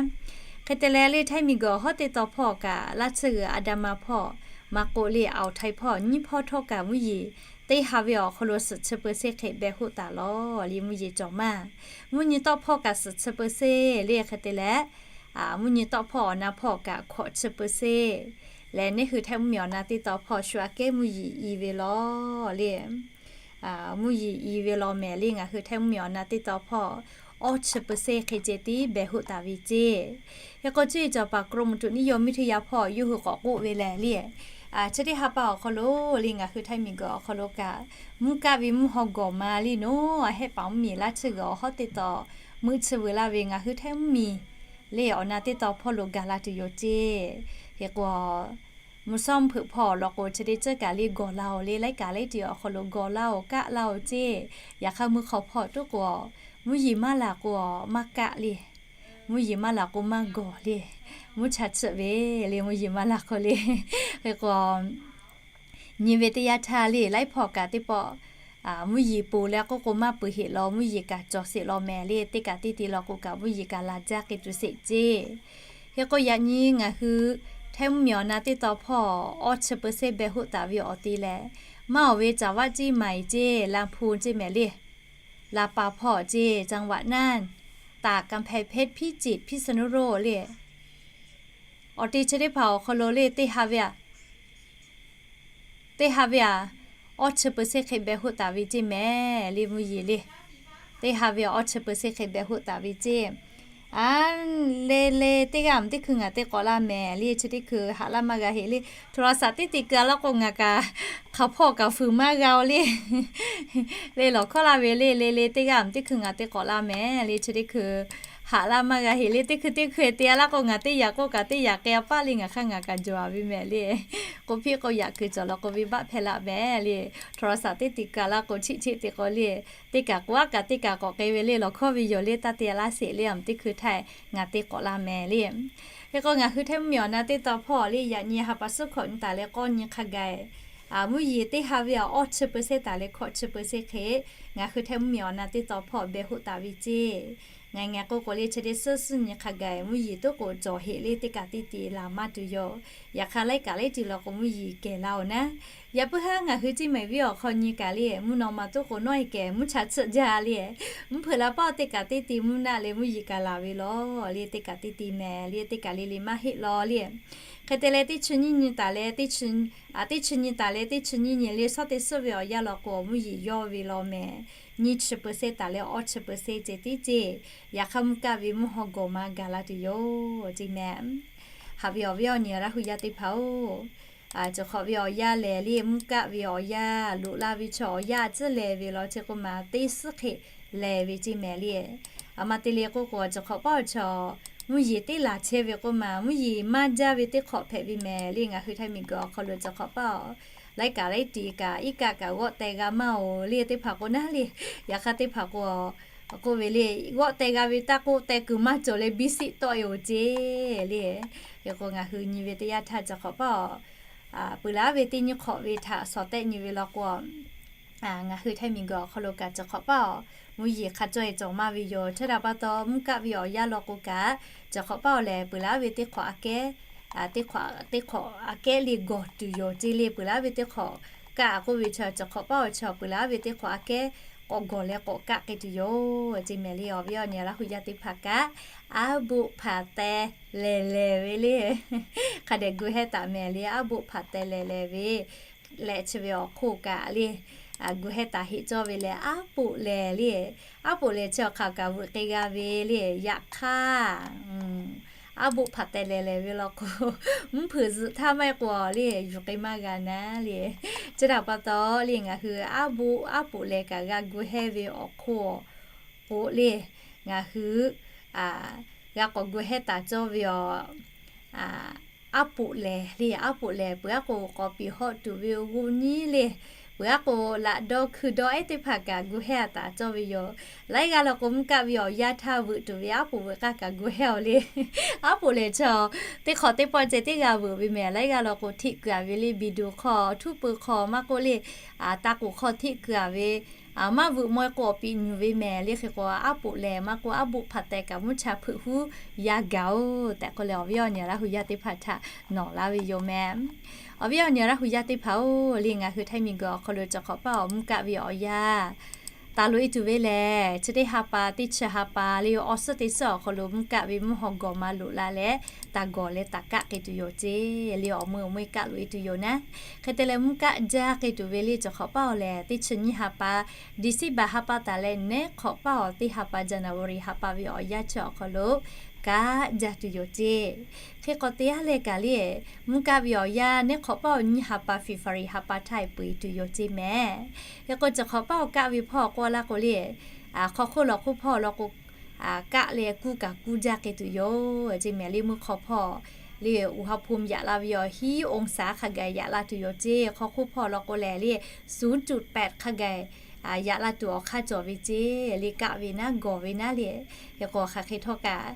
Hk'e te leh le Htaiˇ miˬguiˬ awˬ hawˉ teˇ tawn hpawˇ kaꞈ laˇ tsuhˇ g'uiˬ อันดามัน hpawˇ, maˇ k'oˆ le Aoˬ htaiˍ hpawˇ nyiˇ hpawˇ htawˇ kaꞈ mvuhˇ yeˬ teˇ ha ve awˬ hk'aw lo suhˍ chi เปอร์เซ็นต์ hk'e beh hoˆ taˍ law le mvuhˇ yeˬ cawˬ maˇ. Mvuhˇ nyi tawˆ hpawˇ kaꞈ suhˍ chi เปอร์เซ็นต์ le hk'e te leh, mvuhˇ nyi tawˆ hpawˇ awˬ na hpawˇ kaꞈ hkawꞈ chi เปอร์เซ็นต์ leh neˇ hui Htaiˇ mvuhˇ miˬ awˬ na teˇ tawn hpawˇ shu aꞈ kehˉ mvuhˇ yeˬ i ve law le. Mvuhˇ yeˬ i ve law mehˍ le ngaˬ hui Htaiˇ mvuhˇ miˬ awˬ na teˇ tawn hpawˇ awˇ chi เปอร์เซ็นต์ hk'e ceh tiˉ beh hoˆ taˍ ve ceˇ. Hk'e k'o cuˇ yiˍ cawˬ paˍ กรมอุตุนิยมวิทยา hpawˇ yawˇ hui k'awꞈ k'oˆ ve lehˬ le, chi teˇ ha pa awˬ hk'aw lo le ngaˬ hui Htaiˇ miˬguiˬ awˬ hk'aw lo kaꞈ mvuhˇ kaˆ ve mvuhˇ haw gawˬ ma le nawˉ, a hehˆ paˍ mvuhˇ miˬ laˇ tsuhˇ g'uiˬ awˬ hawˉ teˇ tawn meuˆ tsuhˇ veu laˇ ve ngaˬ hui Htaiˇ mvuhˇ miˬ le awˬ na teˇ tawn hpawˇ lo gaˬ la tuˬ yoˬ ceˇ. Hk'e k'o, mvuhˇ shawˉ mvuhˇ hpeuꞈ hpawˇ awˬ lawn k'o chi teˇ ceuˬ kaꞈ le gawˬ laˇ-oˬ le, laiˉ kaꞈ laiˉ ti awˬ hk'aw lo gawˬ laˇ-oˬ kaˆ laˇ-oˬ ceˇ. Yaꞈ hk'aˇ mvuhˇ hk'aw hpawˇ tuˉ k'o, mvuhˇ yeˬ maˇ laˬ k'o maˇ kaˆ le. Mvuhˇ yeˬ maˇ laˬ k'o maˇ gawˬ le. Mvuhˇ cha tsuhˆ ve le mvuhˇ yeˬ maˇ laˬ k'o le. Hk'e k'o, nyi ve teˇ yanˇ htaˇ le laiˉ hpawˇ kaꞈ teˇ pawˆ mvuhˇ yeˬ poˬ leh k'oˆ k'o maˇ peuˬ heˆ law, mvuhˇ yeˬ kaꞈ cawˬ sheˍ law mehˍ le, teˇ kaꞈ teˇ ti law k'o kaꞈ mvuhˇ yeˬ kaꞈ laˬ jaˇ k'ai tuˬ sheˍ ceˇ. Hk'e k'o yaꞈ nyi ngaˬ hui Htaiˇ mvuhˇ miˬ awˬ na teˇ tawn hpawˇ awˇ chi เปอร์เซ็นต์ beh hoˆ taˍ ve awˬ te lehˬ, maˇ awˬ ve caˍ vaˆ ciˇ maiˍ ceˇ, ลำพูน ceˇ mehˍ le, ลำปาง hpawˇ ceˇ, จังหวัดน่าน, ตาก กำแพงเพชร พิจิตร พิษณุโลก le. Awˬ te chi teˇ hpaˍ awˬ hk'aw lo le teˇ ha ve a teˇ ha ve a, awˇ chi เปอร์เซ็นต์ hk'e beh hoˆ taˍ ve ceˇ mehˍ le mvuhˇ yeˬ le. Teˇ ha ve awˇ chi เปอร์เซ็นต์ hk'e beh hoˆ taˍ ve ceˇ. A, le le teˇ g'aˇ mvuhˇ teˇ hkui ngaˬ te k'awꞈ la mehˍ le, chi teˇ hkui haꞈ laˇ maˇ g'a heˆ le. โทรศัพท์ teˇ te keu a laˇ k'o ngaˬ kaꞈ hk'aˬ hpawˇ kaꞈ fuiˍ maˇ g'a-oˬ le. Le lawˬ hkawˇ laˇ ve le, le le teˇ g'aˇ mvuhˇ teˇ hkui ngaˬ te k'awꞈ la mehˍ le, chi teˇ hkui haꞈ laˇ maˇ g'a heˆ le. Teˇ hkui teˇ hkui te a laˇ k'o ngaˬ teˇ yaꞈ k'oˆ kaꞈ teˇ yaꞈ k'ai a paˇ le, ngaˬ hk'aˇ ngaˬ kaꞈ jawˬ a ve mehˍ le. K'oˆ piˇ k'o yaꞈ kuiˬ cawˬ law k'o ve baˆ hpehˇ laˇ mehˍ le. โทรศัพท์ teˇ te keu a laˇ k'o chiˆ chiˆ te k'o le, teˇ kaꞈ k'o aˉ kaꞈ teˇ kaꞈ k'awꞈ k'ai ve le, lawˬ hkawˇ ve yoˬ le, taˇ te a laˇ sheˍ le, mvuhˇ teˇ hkui htaˇ ngaˬ te k'awꞈ la mehˍ le. Hk'e k'o ngaˬ hui Htaiˇ mvuhˇ miˬ awˬ na teˇ tawn hpawˇ le yaꞈ nyi ha pa suhˉ hkawꞈ nyi taˍ leh k'awˇ nyi hk'a gaˬ, mvuhˇ yeˬ teˇ ha ve a awˇ chi เปอร์เซ็นต์ taˍ leh hkawꞈ chi เปอร์เซ็นต์ hk'e, ngaˬ hui Htaiˇ mvuhˇ miˬ awˬ na teˇ tawn hpawˇ beh hoˆ taˍ ve ceˇ. Ngaˬ ngaˬ k'oˆ k'o le chi teˇ suhˉ suhˉ nyi hk'a gaˬ mvuhˇ yeˬ tuˉ k'o cawˬ heˆ le, teˇ kaꞈ teˇ ti laˬ maˇ tuˬ yoˬ. Yaꞈ hk'aˇ laiˉ kaꞈ laiˉ ti law k'o mvuhˇ yeˬ kehˬ laˇ-oˬ naˉ. Yaꞈ puiˉ haˉ ngaˬ hui ciˇ maiˍ viˉ awˬ hk'aw nyi kaꞈ le mvuhˇ naw ma tuˉ k'o nawˉ e kehˬ mvuhˇ cha tsuhˆ jaˇ le. Mvuhˇ hpeuꞈ la paˇ teˇ kaꞈ teˇ ti mvuhˇ naˆ leh mvuhˇ yeˬ kaꞈ laˬ ve law le, teˇ kaꞈ teˇ ti mehˍ le, teˇ kaꞈ le le maˇ heˆ law le. Hk'e te leh teˇ chi nyiˇ nyi taˍ leh teˇ chi nyiˇ taˍ leh teˇ chi nyiˇ nyi le shawˉ teˇ suhˉ ve awˬ yanˇ law k'o mvuhˇ yeˬ yawˇ ve law mehˍ. Nyiˇ chi เปอร์เซ็นต์ taˍ leh awˇ chi เปอร์เซ็นต์ ceh tiˉ ceˇ. Yaꞈ hk'aˇ mvuhˇ kaˆ ve mvuhˇ haw gawˬ ma gaˬ la tuˬ yoˬ ceˇ mehˍ. Haꞈ ve awˬ viˉ awˬ nyi Laˇ huˍ yaˇ teˇ hpaˍ-oˬ, cawˬ hk'awꞈ ve awˬ yanˇ lehˬ le mvuhˇ kaˆ ve awˬ yanˇ loꞈ la ve chaw awˬ yanˇ tcuhˉ leh ve law chi k'oˆ ma teˇ suhˉ hk'e leh ve ceˇ mehˍ le. A ma te le k'oˆ k'o cawˬ hk'awꞈ paˇ awˬ chaw mvuhˇ yeˬ teˇ laˬ chehˇ ve k'oˆ ma mvuhˇ yeˬ maˇ jaˇ ve teˇ hk'awꞈ hpehꞈ ve mehˍ le. Ngaˬ hui Htaiˇ miˬ guiˬ awˬ hk'aw lo cawˬ hk'awꞈ paˇ awˬ laiˉ kaꞈ laiˉ ti kaꞈ iˉ kaˆ kaꞈ g'awˆ teh g'a maˇ-oˬ le teˇ hpaˍ k'o naˉ le. Yaꞈ hk'aˇ teˇ hpaˍ k'o k'oˆ ve le, g'awˆ teh g'a ve taˇ k'oˆ teh kuiˬ maˇ cawˬ leh biˇ siˆ tawˆ e-oˬ ceˇ le. Hk'e k'o ngaˬ hui nyi ve teˇ yanˇ htaˇ cawˬ hk'awꞈ paˇ awˬ peuˬ laˇ ve teˇ nyiˇ hk'awꞈ ve htaꞈ shawˍ tehˆ nyi ve law k'o, Ngaˬ hui Htaiˇ miˬguiˬ awˬ hk'aw lo kaꞈ cawˬ hk'awꞈ paˇ awˬ mvuhˇ yeˬ hk'a caweh cawˬ maˇ ve yoˬ. Chi htaꞈ pa taw mvuhˇ kaˆ ve awˬ yanˇ law k'o kaꞈ, cawˬ hk'awꞈ paˇ awˬ lehˬ peuˬ laˇ ve teˇ hk'awꞈ aꞈ kehˉ, teˇ hk'awꞈ aꞈ kehˉ le gawˬ tuˬ yoˬ ce le. Peuˬ laˇ ve teˇ hk'awꞈ kaˆ k'oˆ ve chi cawˬ hk'awꞈ paˇ awˬ chi peuˬ laˇ ve teˇ hk'awꞈ aꞈ kehˉ k'awꞈ gawˬ leh k'awꞈ kaˆ k'ai tuˬ yoˬ ce mehˍ le. Awˬ viˉ awˬ nyi Laˇ hu yaˇ teˇ hpaˍ kaꞈ, aˉ boˆ hpaˍ teh lehˬ lehˬ ve le. Hk'a dehꞈ gu hehˇ taˍ mehˍ le. Aˉ boˆ hpaˍ teh lehˬ lehˬ ve leh chi ve awˬ hk'oˆ kaꞈ le, gu hehˇ taˍ heˆ cawˇ ve leh aˉ poꞈ lehˬ le. Aˉ poꞈ lehˬ chi awˬ hk'aˬ kaꞈ veuꞈ k'ai g'a ve le. Yaꞈ hk'aˇ, aˉ boˆ hpaˍ teh lehˬ lehˬ ve law k'o, mvuhˇ hpeuꞈ zuhꞈ htaˇ maˇ heˆ k'o le yuˬ k'ai maˇ g'a naˉ le. Chi htaꞈ pa taw le ngaˬ hui aˉ boˆ aˉ poꞈ lehˬ kaꞈ g'a gu hehˇ ve awˬ hk'oˆ k'o le, ngaˬ hui g'a k'awꞈ gu hehˇ taˍ cawˇ ve aˬ, aˉ poꞈ lehˬ le. Aˉ poꞈ lehˬ peuˬ aˉ k'o k'awꞈ piˍ hawˆ tuˬ ve g'oˇ nyiˉ le. Peuˬ aˉ k'o laꞈ dawˇ hkui dawˇ ehˉ teˇ hpaˍ kaꞈ gu hehˇ a taˍ cawˇ ve yoˬ. Laiˉ g'aˇ law k'o mvuhˇ kaˆ ve awˬ yanˇ htaˇ veuꞈ tuˬ ve aˉ poꞈ veuꞈ k'aˇ kaꞈ gu hehˇ aˬ le. Aˉ poꞈ lehˬ chi teˇ hk'awꞈ teˇ pawˆ ceh teˇ g'a veuꞈ ve mehˍ. Laiˉ g'aˇ law k'o hteˆ keu a ve le, biduˬ hk'aw, htuˉ pui hk'aw maˇ k'oˆ le, taˇ k'oˍ hk'aw hteˆ keu a ve, maˇ veuꞈ maw e k'o awˬ piꞈ nyuˬ ve mehˍ le. Hk'e k'o aˉ poꞈ lehˬ maˇ k'oˆ aˉ boˆ hpaˍ teh kaꞈ mvuhˇ cha hpeuꞈ huˉ yaˇ gaˬ oˬ tehꞈ k'oˆ leh awˬ viˉ awˬ nyi Laˇ hu yaˇ teˇ hpaˍ htaꞈ nawˬ laˇ ve yoˬ mehˍ. Awˬ viˉ awˬ nyi Laˇ hu yaˇ teˇ hpaˍ oˬ le, ngaˬ hui Htaiˇ miˬguiˬ awˬ hk'aw lo cawˬ hk'awꞈ paˇ awˬ mvuhˇ kaˆ ve awˬ yanˇ taˍ loꞈ e tuˬ ve lehˬ, chi teˇ ha pa teˇ chi ha pa le awˬ suhˉ teˇ suhˉ awˬ hk'aw lo mvuhˇ kaˆ ve mvuhˇ haw gawˬ ma loꞈ la leh, taˍ gawˬ leh taˍ kaˆ k'ai tuˬ yoˬ ce le. Awˬ mui awˬ mui kaˆ loꞈ e tuˬ yoˬ naˉ. Hk'e te leh mvuhˇ kaˆ jaˇ k'ai tuˬ ve le cawˬ hk'awꞈ paˇ awˬ lehˬ teˇ chi nyiˇ ha pa, December ha pa taˍ leh neˉ hk'awꞈ paˇ awˬ teˇ ha pa January ha pa ve awˬ yanˇ chi awˬ hk'aw lo kaˆ jaˇ tuˬ yoˬ ce. Hk'e k'awꞈ te aˉ leh kaꞈ le, mvuhˇ kaˆ ve awˬ yanˇ neˉ hk'awꞈ paˇ awˬ nyiˇ ha pa February ha pa htaˇ e peu eˬ tuˬ yoˬ ce mehˍ. Hk'e k'o cawˬ hk'awꞈ paˇ awˬ kaˆ ve hpawˇ k'oˆ laˇ k'o le, hk'aw hk'oˆ law hk'oˆ hpawˇ law k'o, kaˆ leh kuˇ kaꞈ kuˇ jaˇ k'ai tuˬ yoˬ ce mehˍ le. Mvuhˇ hk'aw hpawˇ le อุณหภูมิ yaꞈ la ve awˬ hiˉ องศา hk'a gaˬ yaꞈ la tuˬ yoˬ ce. Hk'aw hk'oˆ hpawˇ law k'o lehˬ le ศูนย์จุดแปด hk'a gaˬ yaꞈ la tuˬ awˬ hk'aˇ cawˬ ve ce. Le kaˆ ve naˉ gawˬ ve naˉ le. Hk'e k'o hk'aˬ hk'e htawˇ kaꞈ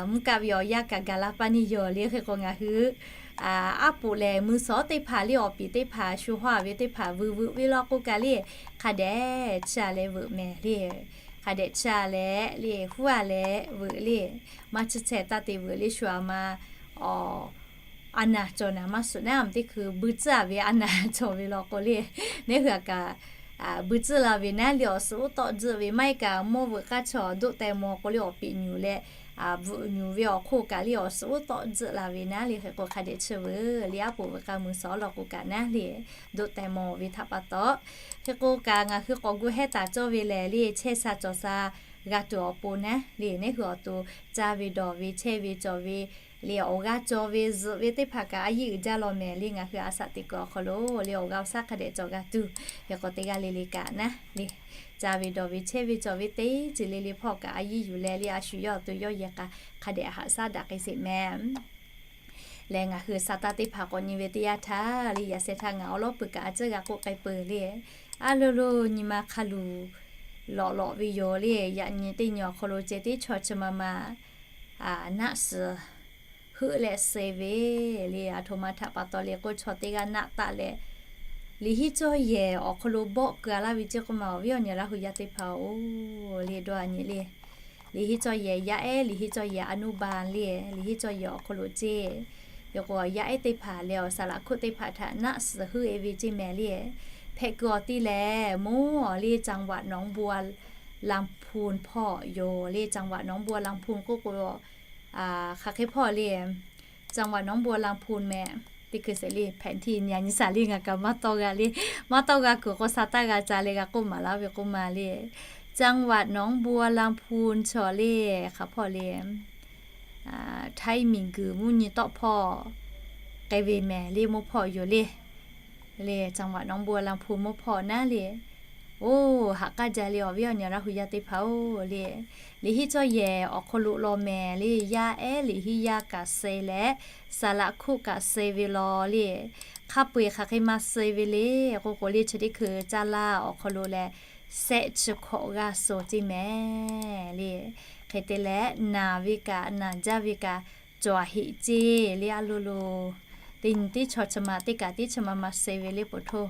mvuhˇ kaˆ ve awˬ yanˇ kaꞈ gaˬ la paˇ neˇ yoˬ le. Hk'e k'o ngaˬ hui aˉ poꞈ lehˬ mui sawˉ teˇ hpaˍ le awˬ piˍ teˇ hpaˍ shu hawˇ ve teˇ hpaˍ vuiˬ vuiˬ ve law k'o kaꞈ le, hk'a dehꞈ chi a leh veuꞈ mehˍ le. Hk'a dehꞈ chi a leh le huˉ a leh veuꞈ le. Maˇ chi chehˇ taˇ te veuꞈ le shu a ma awˬ a naˍ cawˬ naˍ maˇ suhˍ naˉ, teˇ hkui bui tcuhˉ a ve a naˍ cawˬ ve law k'o le, neˉ hui a kaꞈ bui tcuhˉ la ve naˉ le awˬ suhˍ uˉ tawˆ tzuhˆ ve maˇ heˆ kaꞈ mawˇ veuꞈ k'aˇ chaw doˆ teh maw k'o le awˬ piꞈ nyuˬ leh bvuhꞈ nyuˬ ve awˬ hk'oˆ kaꞈ le awˬ suhˍ uˉ tawˆ tzuhˆ la ve naˉ le. Hk'e k'o hk'a dehꞈ chi veuꞈ le aˉ poꞈ veuꞈ k'aˇ mui sawˉ law k'o kaꞈ naˉ le doˆ teh maw ve htaꞈ pa taw. Hk'e k'o kaꞈ ngaˬ hui k'awꞈ gu hehˇ taˍ cawˇ ve lehˬ le chehˇ sha cawˬ sha g'a tuˬ awˬ pon naˉ le neˉ hui awˬ to caˇ ve dawˬ ve chehˇ ve cawˬ ve le awˬ g'aˇ cawˬ ve zuhꞈ ve teˇ hpaˍ kaꞈ a yiˇ uiˍ jaˇ law mehˍ le. Ngaˬ hui a shaꞈ teꞈ kuiˬ awˬ hk'aw lo le awˬ g'aˇ awˬ shaˉ hk'a dehꞈ cawˬ g'a tuˬ, hk'e k'o teˇ g'aˇ le le kaꞈ naˉ le caˇ ve dawˬ ve chehˇ ve cawˬ ve teˇ ceuˬ le le hpawˇ kaꞈ a yiˇ yuˬ leh le a shu yawˇ awˬ to yawˇ yehˬ k'a hk'a dehꞈ haꞈ shaˉ daꞈ k'ai sheˍ mehˍ. Lehˬ ngaˬ hui sa taˇ teˇ hpaˍ k'awꞈ nyi ve teˇ yanˇ htaˇ le yaꞈ sheh htaˇ ngaˬ awˉ lawˉ peuˬ kaꞈ a ciˉ g'a k'oˆ k'ai peuˬ le. A lo lo nyi ma hk'a luˬ lawꞈ lawꞈ ve yoˬ le. Yaꞈ nyi teˇ nyi awˬ hk'aw lo ceh teˇ chaw chi ma ma naˆ suhˍ heuˆ leh suh ve le. A htoꞈ ma htaꞈ pa taw le k'o chaw teˇ g'aˇ naˆ taˆ leh liꞈ hiˉ cawˇ yehˬ awˬ hk'aw lo bawˆ keu a laˇ ve ceˇ k'oˆ ma awˬ viˉ awˬ nyi Laˇ hu yaˇ teˇ hpaˍ oˬ le dawˇ a nyi le. Liꞈ hiˉ cawˇ yehˬ yaˇ ehˉ liꞈ hiˉ cawˇ yehˬ อนุบาล le, liꞈ hiˉ cawˇ yehˬ awˬ hk'aw lo ceˇ. Hk'e k'o yaˇ ehˉ teˇ hpaˍ leh awˬ saˍ laꞈ hkuˆ teˇ hpaˍ htaꞈ naˆ suhˍ heuˆ e ve ceˇ mehˍ le. Hpehꞈ kuiˬ awˬ ti lehˬ mawˇ le จังหวัดหนองบัวลำพู hpawˇ yoˬ le. จังหวัดหนองบัวลำพู k'oˆ k'o hk'aˬ hk'e hpawˇ le จังหวัดหนองบัวลำพู mehˍ. Teˇ hkui sheˍ le hpehꞈ ntiˇ nyi saˍ le ngaˬ kaꞈ maˇ tawˇ g'a le. Maˇ tawˇ g'a kuiˬ k'o sa taˇ g'a ca leh g'a k'oˆ maˍ laˇ ve k'oˆ ma le. จังหวัดหนองบัวลำพู chaw le hk'aˬ hpawˇ le Htaiˇ miˬguiˬ mvuhˇ nyi tawˆ hpawˇ k'ai ve mehˍ le mawˇ hpawˇ yoˬ le. Le จังหวัดหนองบัวลำพู mawˇ hpawˇ naˉ le. Oˇ haꞈ k'aˇ jaˇ le awˬ viˉ awˬ nyi Laˇ hu yaˇ teˇ hpaˍ oˬ le. Liꞈ hiˉ cawˇ yehˬ awˬ hk'aw lo law mehˍ le yaˇ ehˉ liꞈ hiˉ yaˇ kaꞈ suh leh saˍ laꞈ hkuˆ kaꞈ suh ve law le. Hk'a peu eˬ hk'aˬ hk'e ma suh ve le k'oˆ k'o le chi teˇ hkui caˇ laˇ awˬ hk'aw lo leh sehˆ chi hkawꞈ g'aˇ suh ceˇ mehˍ le. Hk'e te leh naˬ ve kaꞈ naˬ jaˇ ve kaꞈ cawˬ a heꞈ ceˇ le a lo lo. Teˇ nyi teˇ chaw chi ma teˇ kaꞈ teˇ chi ma ma suh ve le ผลกระทบ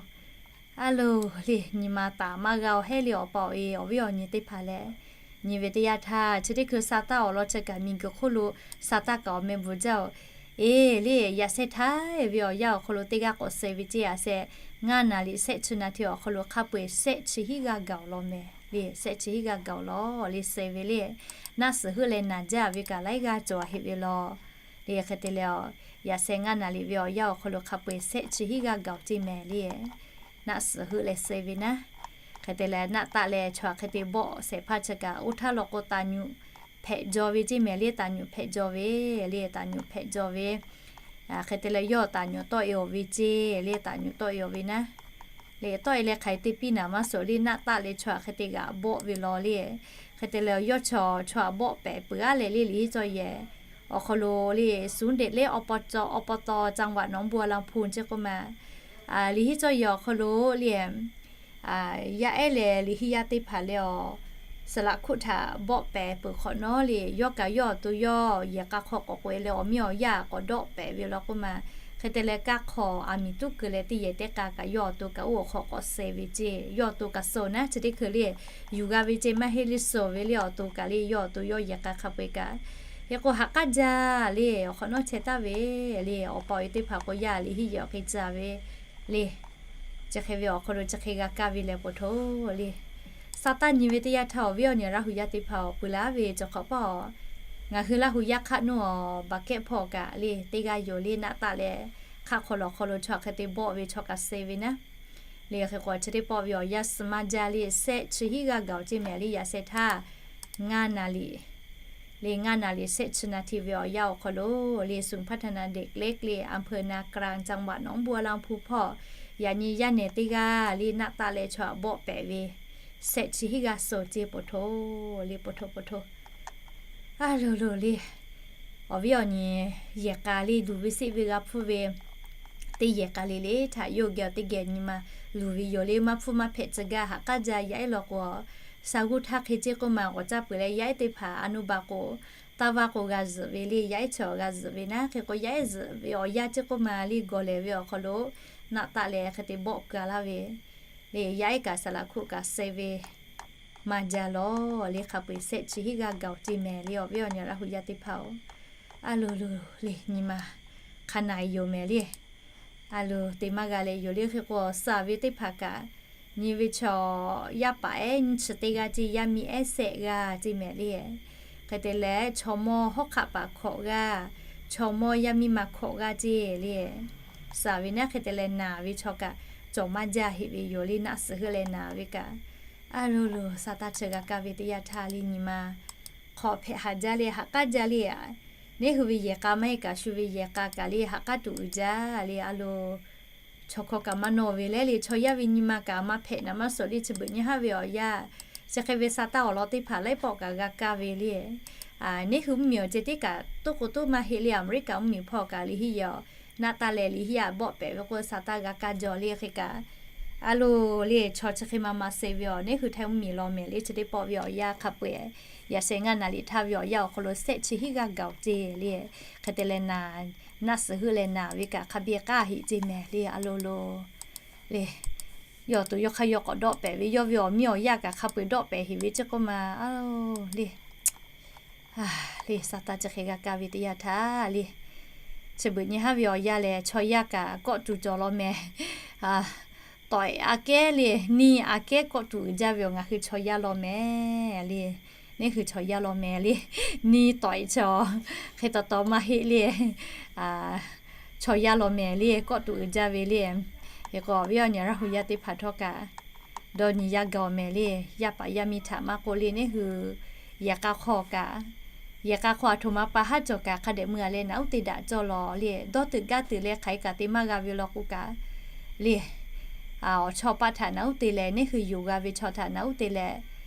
A loˬ le, nyi ma taˍ maˇ g'a-oˬ hehˉ le awˬ pa awˬ e awˬ viˉ awˬ nyi teˇ hpaˍ lehˬ, nyi ve teˇ yanˇ htaˇ chi teˇ hkui sa taˇ awˬ lawn chi kaꞈ miˬguiˬ hk'oˆ lo sa taˇ kaꞈ awˬ meh bvuhˬ jaˇ-oˬ. Eˬ le, yaꞈ shehˍ htaˇ ve awˬ yanˇ awˬ hk'aw lo teˇ g'aˇ k'awꞈ suh ve ceˇ, yaꞈ shehˍ ngaˇ naˍ riˍ shehˆ chi naˍ tiˍ awˬ hk'aw lo hk'a peu-eˬ shehˆ chi hiˉ g'aˇ gaˬ-oˬ law mehˍ le, shehˆ chi hiˉ g'aˇ gaˬ-oˬ law le suh ve le. Naˆ suhˍ heuˆ leh naˍ jaˇ ve kaꞈ laiˉ g'aˇ cawˬ heꞈ ve law le. Hk'e te leh, yaꞈ shehˍ ngaˇ naˍ riˍ ve awˬ yanˇ awˬ hk'aw lo hk'a peu-eˬ shehˆ chi hiˉ g'aˇ gaˬ-oˬ ceˇ mehˍ le. Naˆ suhˍ heuˆ leh suh ve naˉ. Hk'e te leh naˆ taˆ leh chaw hk'e te bawˆ shehˍ hpaˇ chi kaꞈ oˇ htaˇ law k'o taˍ nyuꞈ hpehꞈ jaw ve ceˇ mehˍ le, taˍ nyuꞈ hpehꞈ jaw ve le, taˍ nyuꞈ hpehꞈ jaw ve. Hk'e te leh yawˇ taˍ nyuꞈ tawˆ e-oˬ ve ceˇ le, taˍ nyuꞈ tawˆ e-oˬ ve naˉ. Le tawˆ e leh hk'aˬ hk'e te piˇ naˍ maˇ suhˍ le, naˆ taˆ leh chaw hk'e te g'aꞈ bawˆ ve law le. Hk'e te leh yawˇ chaw chaw htaꞈ bawˆ pehˍ peuˬ aˉ leh le, liꞈ hiˉ cawˇ yehˬ awˬ hk'aw lo le, ศูนย์เด็กเล็ก อบต อบต จังหวัดหนองบัวลำภู ceˇ k'oˆ ma. Liꞈ hiˉ cawˇ yehˬ awˬ hk'aw lo le, yaˇ ehˉ leh liꞈ hiˉ yaˇ teˇ hpaˍ leh awˬ, saˍ laꞈ hkuˆ htaꞈ bawˆ pehˍ peuˬ hk'awꞈ nawˉ le, yawˇ kaꞈ yawˇ awˬ to yawˇ yehˬ k'a hk'aw k'awꞈ k'oꞈ e leh awˬ miˇ awˬ yaˇ k'awꞈ dawˆ pehˍ ve law k'oˆ ma. Hk'e te leh kaˇ hk'aw aˬ miˍ tuˉ keu leh teˇ yehˬ teˇ k'a kaꞈ yawˇ awˬ to kaꞈ oˇ awˬ hk'aw k'awꞈ suh ve ceˇ, yawˇ awˬ to kaꞈ suh naˉ, chi teˇ hkui le yuˬ g'a ve ceˇ maˇ heˆ le, suh ve le awˬ to kaꞈ le yawˇ awˬ to yawˇ yehˬ k'a hk'a peu-eˬ kaꞈ. Hk'e k'o ha k'aˉ jaˇ le awˬ hk'awꞈ nawˉ chehˇ taˍ ve le, awˬ pa awˬ e teˇ hpaˍ k'o yaˇ liꞈ hiˉ yehˬ awˬ hk'e ca ve le. Chi hk'e ve awˬ hk'aw lo chi hk'e g'a kaˇ ve leh poˬ htoˬ le. Sa taˇ nyi ve teˇ yanˇ htaˇ awˬ viˉ awˬ nyi Laˇ hu yaˇ teˇ hpaˍ awˬ pui laˇ ve cawˬ hk'awꞈ paˇ-oˬ, ngaˬ hui Laˇ hu yaˇ hk'aˆ nuˇ awˬ baˬ kehˉ hpawˇ kaꞈ le teˇ g'aˇ yoˬ le, naˆ taˆ leh hk'aˆ hk'aw lo awˬ hk'aw lo chaw hk'e te bawˆ ve chaw kaꞈ suh ve naˉ. Le hk'e k'o chi teˇ pawˆ ve awˬ yanˇ suh maˇ jaˇ le, shehˆ chi hiˉ g'aˇ gaˬ-oˬ ceˇ mehˍ le, yaꞈ shehˍ htaˇ ngaˇ naˍ riˍ le, ngaˇ naˍ riˍ shehˆ chi naˍ tiˍ ve awˬ yanˇ awˬ hk'aw lo le, ศูนย์พัฒนาเด็กเล็ก le อำเภอนาเกลือ จังหวัดหนองบัวลำภู hpawˇ yaꞈ nyi yaˇ nehˬ teˇ g'aˇ le naˆ taˆ leh chaw htaꞈ bawˆ pehˍ ve shehˆ chi hiˉ g'aˇ suh ceˇ poˬ htoˬ le, poˬ htoˬ poˬ htoˬ. A loˬ loˬ le, awˬ viˉ awˬ nyi yehˬ k'a le luˬ ve seˆ ve g'a hpfuhˇ ve teˇ yehˬ k'a le le htaꞈ yawˇ geh teˇ geh nyi ma luˬ ve yoˬ le, maˇ hpfuhˇ maˇ hpehꞈ tcuh gaˇ. Ha k'aˉ jaˇ yaˇ ehˉ law k'o, sa g'uˇ htaˇ hk'e ceˇ k'oˆ ma, awˬ caˇ peuˬ leh yaˇ ehˉ teˇ hpaˍ a nuˇ ba k'o, taˇ vaˇ k'o g'a zuhꞈ ve le, yaˇ ehˉ chi awˬ g'a zuhꞈ ve naˉ. Hk'e k'o yaˇ ehˉ zuhꞈ ve awˬ yanˇ ceˇ k'oˆ ma le, gawˬ lehˬ ve awˬ hk'aw lo naˆ taˆ leh hk'e te bawˆ keu-a laˇ ve le, yaˇ ehˉ kaꞈ saˍ laꞈ hkuˆ kaꞈ suh ve maˇ jaˇ lawˬ le, hk'a peu-eˬ shehˆ chi hiˉ g'aˇ gaˬ-oˬ ceˇ mehˍ le, awˬ viˉ awˬ nyi Laˇ hu yaˇ teˇ hpaˍ-oˬ. A loˬ loˬ le, nyi ma hk'a naˬ yoˬ mehˍ le. A loˬ, te maˇ g'a leh yoˬ le. Hk'e k'o, suh ve teˇ hpaˍ kaꞈ nyi ve chaw yaˇ paˍ ehˉ nyiˇ chi teˇ g'aˇ ceˇ, yaˇ miˇ ehˉ shehˆ g'aˇ ceˇ mehˍ le. Hk'e te leh chaw mawˇ hawˉ hk'aˆ paˍ hkawꞈ g'aˇ, chaw mawˇ yaˇ miˇ ma hkawꞈ g'aˇ ceˇ le. Suh ve naˉ hk'e te leh naˬ ve chaw kaꞈ cawˬ maˇ jaˇ heꞈ ve yoˬ le, naˆ suhˍ heuˆ leh naˬ ve kaꞈ. A loˬ loˬ, sa taˇ chi g'a kaˇ ve teˇ yanˇ htaˇ le, nyi ma hk'aw hpehꞈ haˍ jaˇ le, ha k'aˉ jaˇ le. Neˉ hui ve yehˬ k'a maˇ heˆ kaꞈ shu ve yehˬ k'a kaꞈ le ha k'aˉ tuˬ uiˍ jaˇ le. A loˬ, chaw hk'aw kaꞈ maˇ nawˬ ve leh le, chaw yaˇ ve nyi ma kaꞈ maˇ hpehꞈ naˍ maˇ suhˍ le, chi beuꞈ nyi haˉ ve awˬ yanˇ, chi hk'e ve sa taˇ awˬ lawn teˇ hpaˍ laiˉ pawˆ kaꞈ g'a kaˇ ve le. Neˉ hui mvuhˇmiˬ awˬ ceh tiˉ kaꞈ toˇ k'o toˇ maˇ heˆ le, Aˍmeˍriˆkaꞈ mvuhˇmiˬ hpawˇ kaꞈ liꞈ hiˉ yehˬ naˆ taˆ leh liꞈ hiˉ yaˇ bawˆ pehˍ ve k'o, sa taˇ g'a kaˇ jaw le. Hk'e kaꞈ, a loˬ le, chaw chi hk'e ma ma suh ve awˬ, neˉ hui Htaiˇ mvuhˇmiˬ law mehˍ le, chi teˇ pawˆ ve awˬ yanˇ hk'a peu-eˬ yaꞈ shehˍ ngaˇ naˍ riˍ htaˇ ve awˬ yanˇ awˬ hk'aw lo shehˆ chi hiˉ g'aˇ gaˬ-oˬ ceˇ le. Hk'e te leh naˬ, naˆ suhˍ heuˆ leh naˬ ve kaꞈ hk'a biˇ k'aˇ heꞈ ceˇ mehˍ le, a loˬ loˬ le. Yawˇ awˬ to yawˇ hk'aˇ yawˇ k'awꞈ dawˆ pehˍ ve, yawˇ ve awˬ miˇ awˬ yaˇ kaꞈ hk'a peu-eˬ dawˆ pehˍ heꞈ ve ceˇ k'oˆ ma, a loˬ le. Le, sa taˇ chi hk'e g'a kaˇ ve teˇ yanˇ htaˇ le, chi beuꞈ nyi haˉ ve awˬ yanˇ lehˬ, chaw yaˇ kaꞈ kawˆ tuˬ cawˬ law mehˍ. Tawꞈ-eꞈ aꞈ kehˉ le, neˇ aꞈ kehˉ kawˆ tuˬ uiˍ jaˇ ve awˬ ngaˬ hui chaw yaˇ law mehˍ le. Neˉ hui chaw yaˇ law mehˍ le. Neˇ tawꞈ-eꞈ chaw hk'e taw taw maˇ heˆ le. Chaw yaˇ law mehˍ le, kawˆ tuˬ uiˍ jaˇ ve le. Hk'e k'o, awˬ viˉ awˬ nyi Laˇ hu yaˇ teˇ hpaˍ htawˇ kaꞈ dawˇ nyi yaˇ gaˬ-oˬ mehˍ le. Yaˇ paˍ yaˇ miˇ htaꞈ maˇ k'oˆ le, neˉ hui yehˬ k'a hk'aw kaꞈ, yehˬ k'a hk'aw aˬ htoꞈ ma pa haˉ cawˬ kaꞈ hk'a dehꞈ mui-a leh naꞈ uˉ te daꞈ cawˇ lawˬ le. Dawˇ teuꞈ gaˇ teuꞈ leh hk'aˬ hk'e kaꞈ te maˇ g'a ve law k'o kaꞈ le, awˬ chawˇ paˆ htaꞈ naꞈ uˉ te leh, neˉ hui yonˍ g'a ve chaw htaꞈ naꞈ uˉ te leh,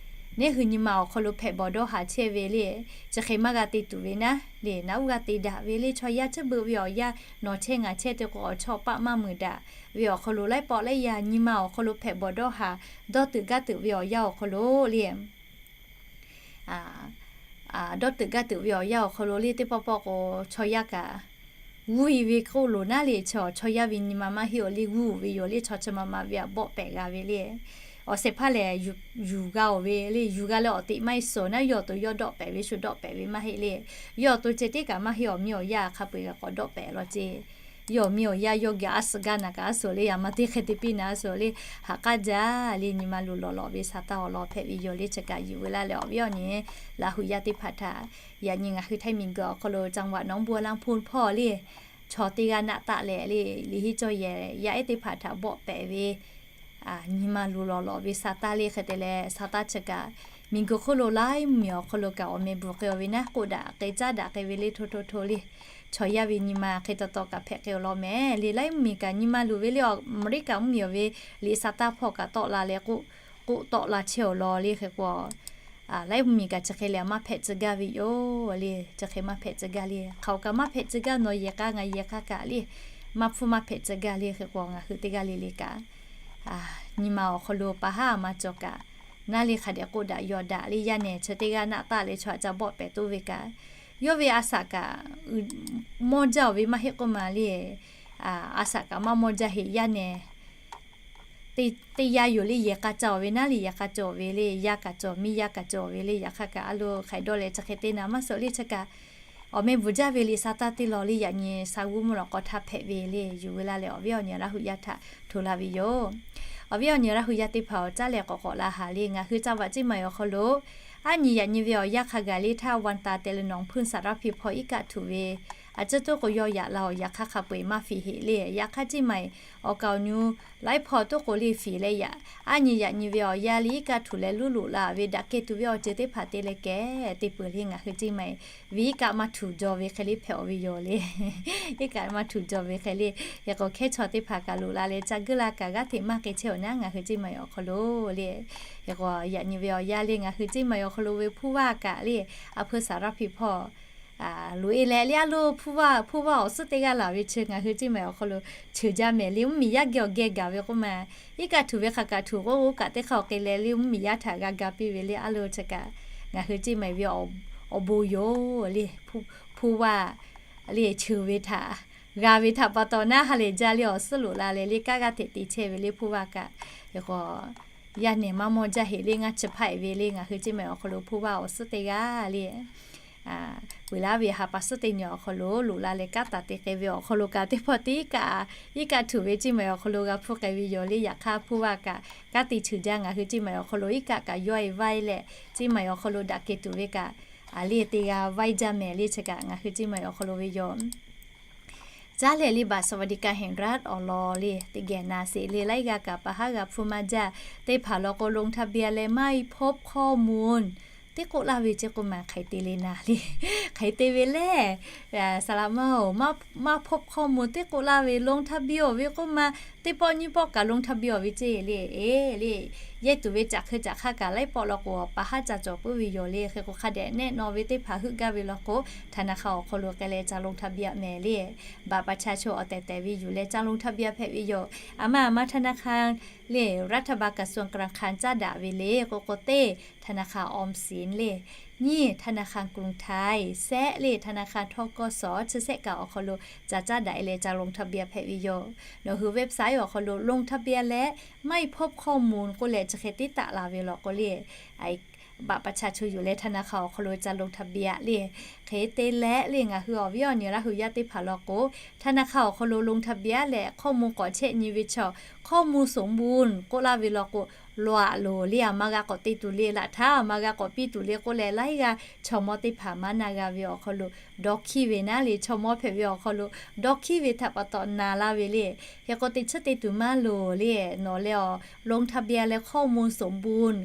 neˉ hui nyi ma awˬ hk'aw lo hpehꞈ bawˬ dawˇ haˍ chehˇ ve le. Chi hk'e maˇ g'a te tuˬ ve naˉ le, naꞈ uˉ g'a te daꞈ ve le. Chaw yaˇ chi beuꞈ ve awˬ yanˇ, nawˬ chehˇ ngaˬ chehˇ te k'o, awˬ chawˇ paˆ maˇ mui daꞈ ve awˬ hk'aw lo laiˉ pawˆ laiˉ yaˇ nyi ma awˬ hk'aw lo hpehꞈ bawˬ dawˇ haˍ, dawˇ teuꞈ gaˇ teuꞈ ve awˬ yanˇ awˬ hk'aw lo le, dawˇ teuꞈ gaˇ teuꞈ ve awˬ yanˇ awˬ hk'aw lo le, teˇ pawˆ pawˆ k'o, chaw yaˇ kaꞈ g'uˇ-e ve k'oˆ loˬ naˉ le, chaw, chaw yaˇ ve nyi ma maˇ heˆ awˬ le, g'uˇ-oˬ ve yoˬ le, chaw chi ma ma ve htaꞈ bawˆ pehꞈ g'a ve le. Awˬ shehˍ hpaˇ lehˬ, yuˬ g'a-oˬ ve le, yuˬ g'a leh awˬ teꞈ maˇ heˆ suhˍ naˉ, yawˇ awˬ to yawˇ dawˆ pehꞈ ve shu dawˆ pehꞈ ve maˇ heˆ le. Yawˇ awˬ to ceh tiˉ kaꞈ maˇ heˆ, awˬ miˇ awˬ yaˇ hk'a peu-eˬ kaꞈ k'awꞈ dawˆ pehꞈ law ceh. Yawˇ awˬ miˇ awˬ yaˇ yawˇ geh a suhˍ gaˇ naˍ kaꞈ a suhˍ le, yaꞈ ma teˇ hk'e te piˇ naˍ a suhˍ le, haꞈ k'aˉ jaˇ le, nyi ma luˬ lawˬ lawˬ ve sa taˇ awˬ lawn hpehꞈ ve yoˬ le. Chi kaꞈ yuˬ ve laˇ leh awˬ viˉ awˬ nyi Laˇ huˍ yaˇ teˇ hpaˍ htaꞈ, yaꞈ nyi ngaˬ hui Htaiˇ miˬguiˬ awˬ hk'aw lo จังหวัดหนองบัวลำพู hpawˇ le, chaw teˇ g'aˇ naˆ taˆ leh le, liꞈ henˇ cawˇ yehˬ yaˇ ehˉ teˇ hpaˍ htaꞈ bawˆ pehꞈ ve nyi ma luˬ lawˬ lawˬ ve sa taˇ le. Hk'e te leh sa taˇ chi kaꞈ miˬguiˬ hk'oˆ lo laiˉ mvuhˇmiˬ awˬ hk'aw lo kaꞈ awˬ meh bvuhˬ k'ai-oˬ ve naˉ, k'oˆ daꞈ k'ai caˉ daꞈ k'ai ve le hto hto hto le, chaw yaˇ ve nyi ma hk'e taw taw kaꞈ hpehꞈ k'ai-oˬ law mehˍ le. Laiˉ mvuhˇmiˬ kaꞈ nyi ma luˬ ve le, Aˍmeˍriˆkaꞈ mvuhˇmiˬ awˬ ve liꞈ sa taˇ hpawˇ kaꞈ tawˆ la leh k'oˆ, k'oˆ tawˆ la chehˇ-oˬ law le. Hk'e k'o, laiˉ mvuhˇmiˬ kaꞈ chi hk'e leh maˇ hpehꞈ tcuh gaˇ ve yoˬ le. Chi hk'e maˇ hpehꞈ tcuh gaˇ le. Hk'aˬ-oꞈ kaꞈ maˇ hpehꞈ tcuh gaˇ, nawˬ yehˬ k'a ngaˬ yehˬ k'a kaꞈ le, maˇ hpfuhˇ maˇ hpehꞈ tcuh gaˇ le. Hk'e k'o ngaˬ hui teˇ g'aˇ le le kaꞈ, nyi ma awˬ hk'aw lo pa haˉ maˇ cawˬ kaꞈ, naˉ le hk'a dehꞈ k'oˆ daꞈ yaw daꞈ le, yaˇ nehˬ chi teˇ g'aˇ naˆ taˆ leh chaw htaꞈ ca bawˆ pehꞈ toˇ ve kaꞈ, yawˇ ve a shaꞈ kaꞈ mawˇ jaˇ-oˬ ve maˇ heˆ k'oˆ ma le. A shaꞈ kaꞈ maˇ mawˇ jaˇ heˆ, yaˇ nehˬ teˇ yaˇ yoˬ le. Yehˬ k'a cawˬ ve naˉ le, yehˬ k'a cawˬ ve le, yaˇ kaꞈ cawˬ, miˇ yaˇ kaꞈ cawˬ ve le. Yaꞈ hk'aˇ kaꞈ a lo hk'aˬ hk'e dawˇ leh chi hk'e te naˍ maˇ suh le. Chi kaꞈ awˬ meh bvuhˬ jaˇ ve liꞈ sa taˇ teˇ law le, yaꞈ nyi sa g'uˇ mvuhˇ lawꞈ k'aw htaˇ hpehꞈ ve le. Yuˬ ve laˇ leh awˬ viˉ awˬ nyi Laˇ huˍ yaˇ htaꞈ hto laˇ ve yoˬ. Awˬ viˉ awˬ nyi Laˇ huˍ yaˇ teˇ hpaˍ-oˬ, caˉ leh k'awꞈ k'awꞈ la haˍ le. Ngaˬ hui จังหวัด Ciˇ ma-e awˬ hk'aw lo aˉ nyi yaꞈ nyi ve awˬ yanˇ hk'a gaˬ le htaˇ, วันตา แต่ละหนอง hpfuhˇ สารภี hpawˇ iˉ kaˆ htuꞈ ve a ciˉ toˉ k'o yawˇ yaꞈ la-oˬ. Yaꞈ hk'aˇ hk'a peu-eˬ maˇ fiˍ heˆ le. Yaꞈ hk'aˇ Ciˇ ma-e awˬ kaˍ awˬ nu laiˉ hpawˇ toˉ k'o le fiˍ leh yaꞈ, aˉ nyi yaꞈ nyi ve awˬ yanˇ le iˉ kaˆ htuꞈ leh luˇ loꞈ la ve daꞈ kehˬ tuˬ ve awˬ ceuˬ teˇ hpaˍ te leh kehˬ te peuˬ le. Ngaˬ hui Ciˇ ma-e ve iˉ kaˆ maˇ htuꞈ jaw ve hk'e le hpehꞈ-oˬ ve yoˬ le. Iˉ kaˆ maˇ htuꞈ jaw ve hk'e le. Hk'e k'o hkehˉ chaw teˇ hpaˍ kaꞈ loꞈ la leh ca guˇ la kaꞈ g'aˇ hteꞈ maˇ k'e chehˇ-oˬ naˉ, ngaˬ hui Ciˇ ma-e awˬ hk'aw lo le. Hk'e k'o yaꞈ nyi ve awˬ yanˇ le ngaˬ hui Ciˇ ma-e awˬ hk'aw lo ve hpfuhˇ vaˇ kaꞈ le, a hpfuhˇ สารภี hpawˇ loꞈ-e leh le a lo hpfuhˇ vaˇ, hpfuhˇ vaˇ awˬ suhˉ teˇ g'aˇ laˬ ve chi ngaˬ hui Ciˇ ma-e awˬ hk'aw lo cheuˬ jaˇ mehˍ le. Mvuhˇmiˬ yaˇ geh awˬ geh gaˬ ve k'oˆ ma, iˉ kaˆ htuꞈ ve hk'a kaꞈ htuꞈ k'oˆ k'oˆ kaꞈ teˇ hk'aˇ awˬ k'e leh le mvuhˇmiˬ yaˇ htaꞈ g'a ga piˇ ve le. A lo chi kaꞈ ngaˬ hui Ciˇ ma-e ve awˬ bon yoˬ le. Hpfuhˇ vaˇ le cheuˬ ve htaꞈ g'a ve htaꞈ pa taw naˉ ha lehˬ jaˇ le awˬ suhˉ loꞈ la leh le kanˉ g'aˇ hteꞈ te chehˇ ve le hpfuhˇ vaˇ kaꞈ. Hk'e k'o yaˇ nehˬ maˇ mawˇ jaˇ heˆ le. Ngaˇ chi hpaˇ-e ve le ngaˬ hui Ciˇ ma-e awˬ hk'aw lo hpfuhˇ vaˇ awˬ suhˉ teˇ g'aˇ le peuˬ laˇ ve ha pa suhˉ teˇ nyi awˬ hk'aw lo loꞈ la leh kanˉ taˍ te k'ai ve awˬ hk'aw lo kaꞈ teˇ hpawˇ teˇ kaˆ iˉ kaˆ htuꞈ ve Ciˇ ma-e awˬ hk'aw lo g'a hpfuhˇ k'ai ve yoˬ le. Yaꞈ hk'aˇ hpfuhˇ vaˇ kaꞈ kanˉ te cheuˬ jaˇ. Ngaˬ hui Ciˇ ma-e awˬ hk'aw lo iˉ kaˆ kaꞈ yawˇ-e vaiˇ leh Ciˇ ma-e awˬ hk'aw lo daꞈ kehˬ tuˬ ve kaꞈ a le te g'a vaiˇ jaˇ mehˍ le. Chi kaꞈ ngaˬ hui Ciˇ ma-e awˬ hk'aw lo ve yoˬ. Caˉ leh le บัตรสวัสดิการแห่งรัฐ awˬ lawn le teˇ geh na sheˍ le. Laiˉ g'aˇ kaꞈ pa haˉ g'a hpfuhˇ maˇ jaˇ. Teˇ hpaˍ law k'o ลงทะเบียน และไม่พบข้อมูล teˇ k'oˆ laˇ ve ceˇ k'oˆ ma hk'aˬ hk'e te le na le. Hk'aˬ hk'e te ve le. Saˍ laꞈ ma-oˬ, maˇ ไม่พบข้อมูล teˇ k'oˆ laˇ ve ลงทะเบียน awˬ ve k'oˆ ma, teˇ pawˆ nyiˇ pawˆ kaꞈ ลงทะเบียน awˬ ve ceˇ le. E le, yehˇ tuˬ ve caꞈ hk'e caꞈ hk'aˇ kaꞈ laiˉ pawˆ law k'o pa haˉ ca cawˬ puiˉ ve yoˬ le. Hk'e k'o hk'a dehꞈ nehˆ naw ve teˇ hpaˍ heuˆ gaˇ ve law k'o ธนาคาร awˬ hk'aw lo k'ai leh ca ลงทะเบียน mehˍ le. บัตรประชาชน awˬ tehˬ tehˬ ve yuˬ leh ca ลงทะเบียน hpehꞈ ve yoˬ. A ma a ma ธนาคาร le รัฐบาล กระทรวงการคลัง caˉ daꞈ ve le k'oˆ k'o teˇ ธนาคารออมสิน le, nyiˇ ธนาคารกรุงไทย shehˆ le ธนาคาร ทกส chi shehˆ kaꞈ awˬ hk'aw lo ca caˉ daꞈ e leh ca ลงทะเบียน hpehꞈ ve yoˬ. Nawˬ hui เว็บไซต์ awˬ hk'aw lo ลงทะเบียน และ ไม่พบข้อมูล k'oˆ leh chi hk'e tiˉ taˆ la ve law k'o le บัตรประชาชน yuˬ leh ธนาคาร awˬ hk'aw lo ca ลงทะเบียน le. Hk'e te leh le ngaˬ hui awˬ viˉ awˬ nyi Laˇ huˍ yaˇ teˇ hpaˍ law k'o ธนาคาร awˬ hk'aw lo ลงทะเบียน leh ข้อมูล k'awꞈ chehˇ nyi ve chaw ข้อมูลสมบูรณ์ k'oˆ laˇ ve law k'o, lawˬ aꞈ loˬ le, a ma g'a k'awꞈ te tuˬ le, laꞈ htaˇ a ma g'a k'awꞈ piˇ tuˬ le k'oˆ leh laiˉ g'aˇ chaw mawˇ teˇ hpaˍ maˇ na g'a ve awˬ hk'aw lo dawˇ hkiˇ ve naˉ le, chaw mawˇ hpehꞈ ve awˬ hk'aw lo dawˇ hkiˇ ve htaꞈ pa taw na laˇ ve le. Hk'e k'o teꞈ chiˉ te tuˬ maˇ loˍ le, nawˬ leh awˬ ลงทะเบียน และ ข้อมูลสมบูรณ์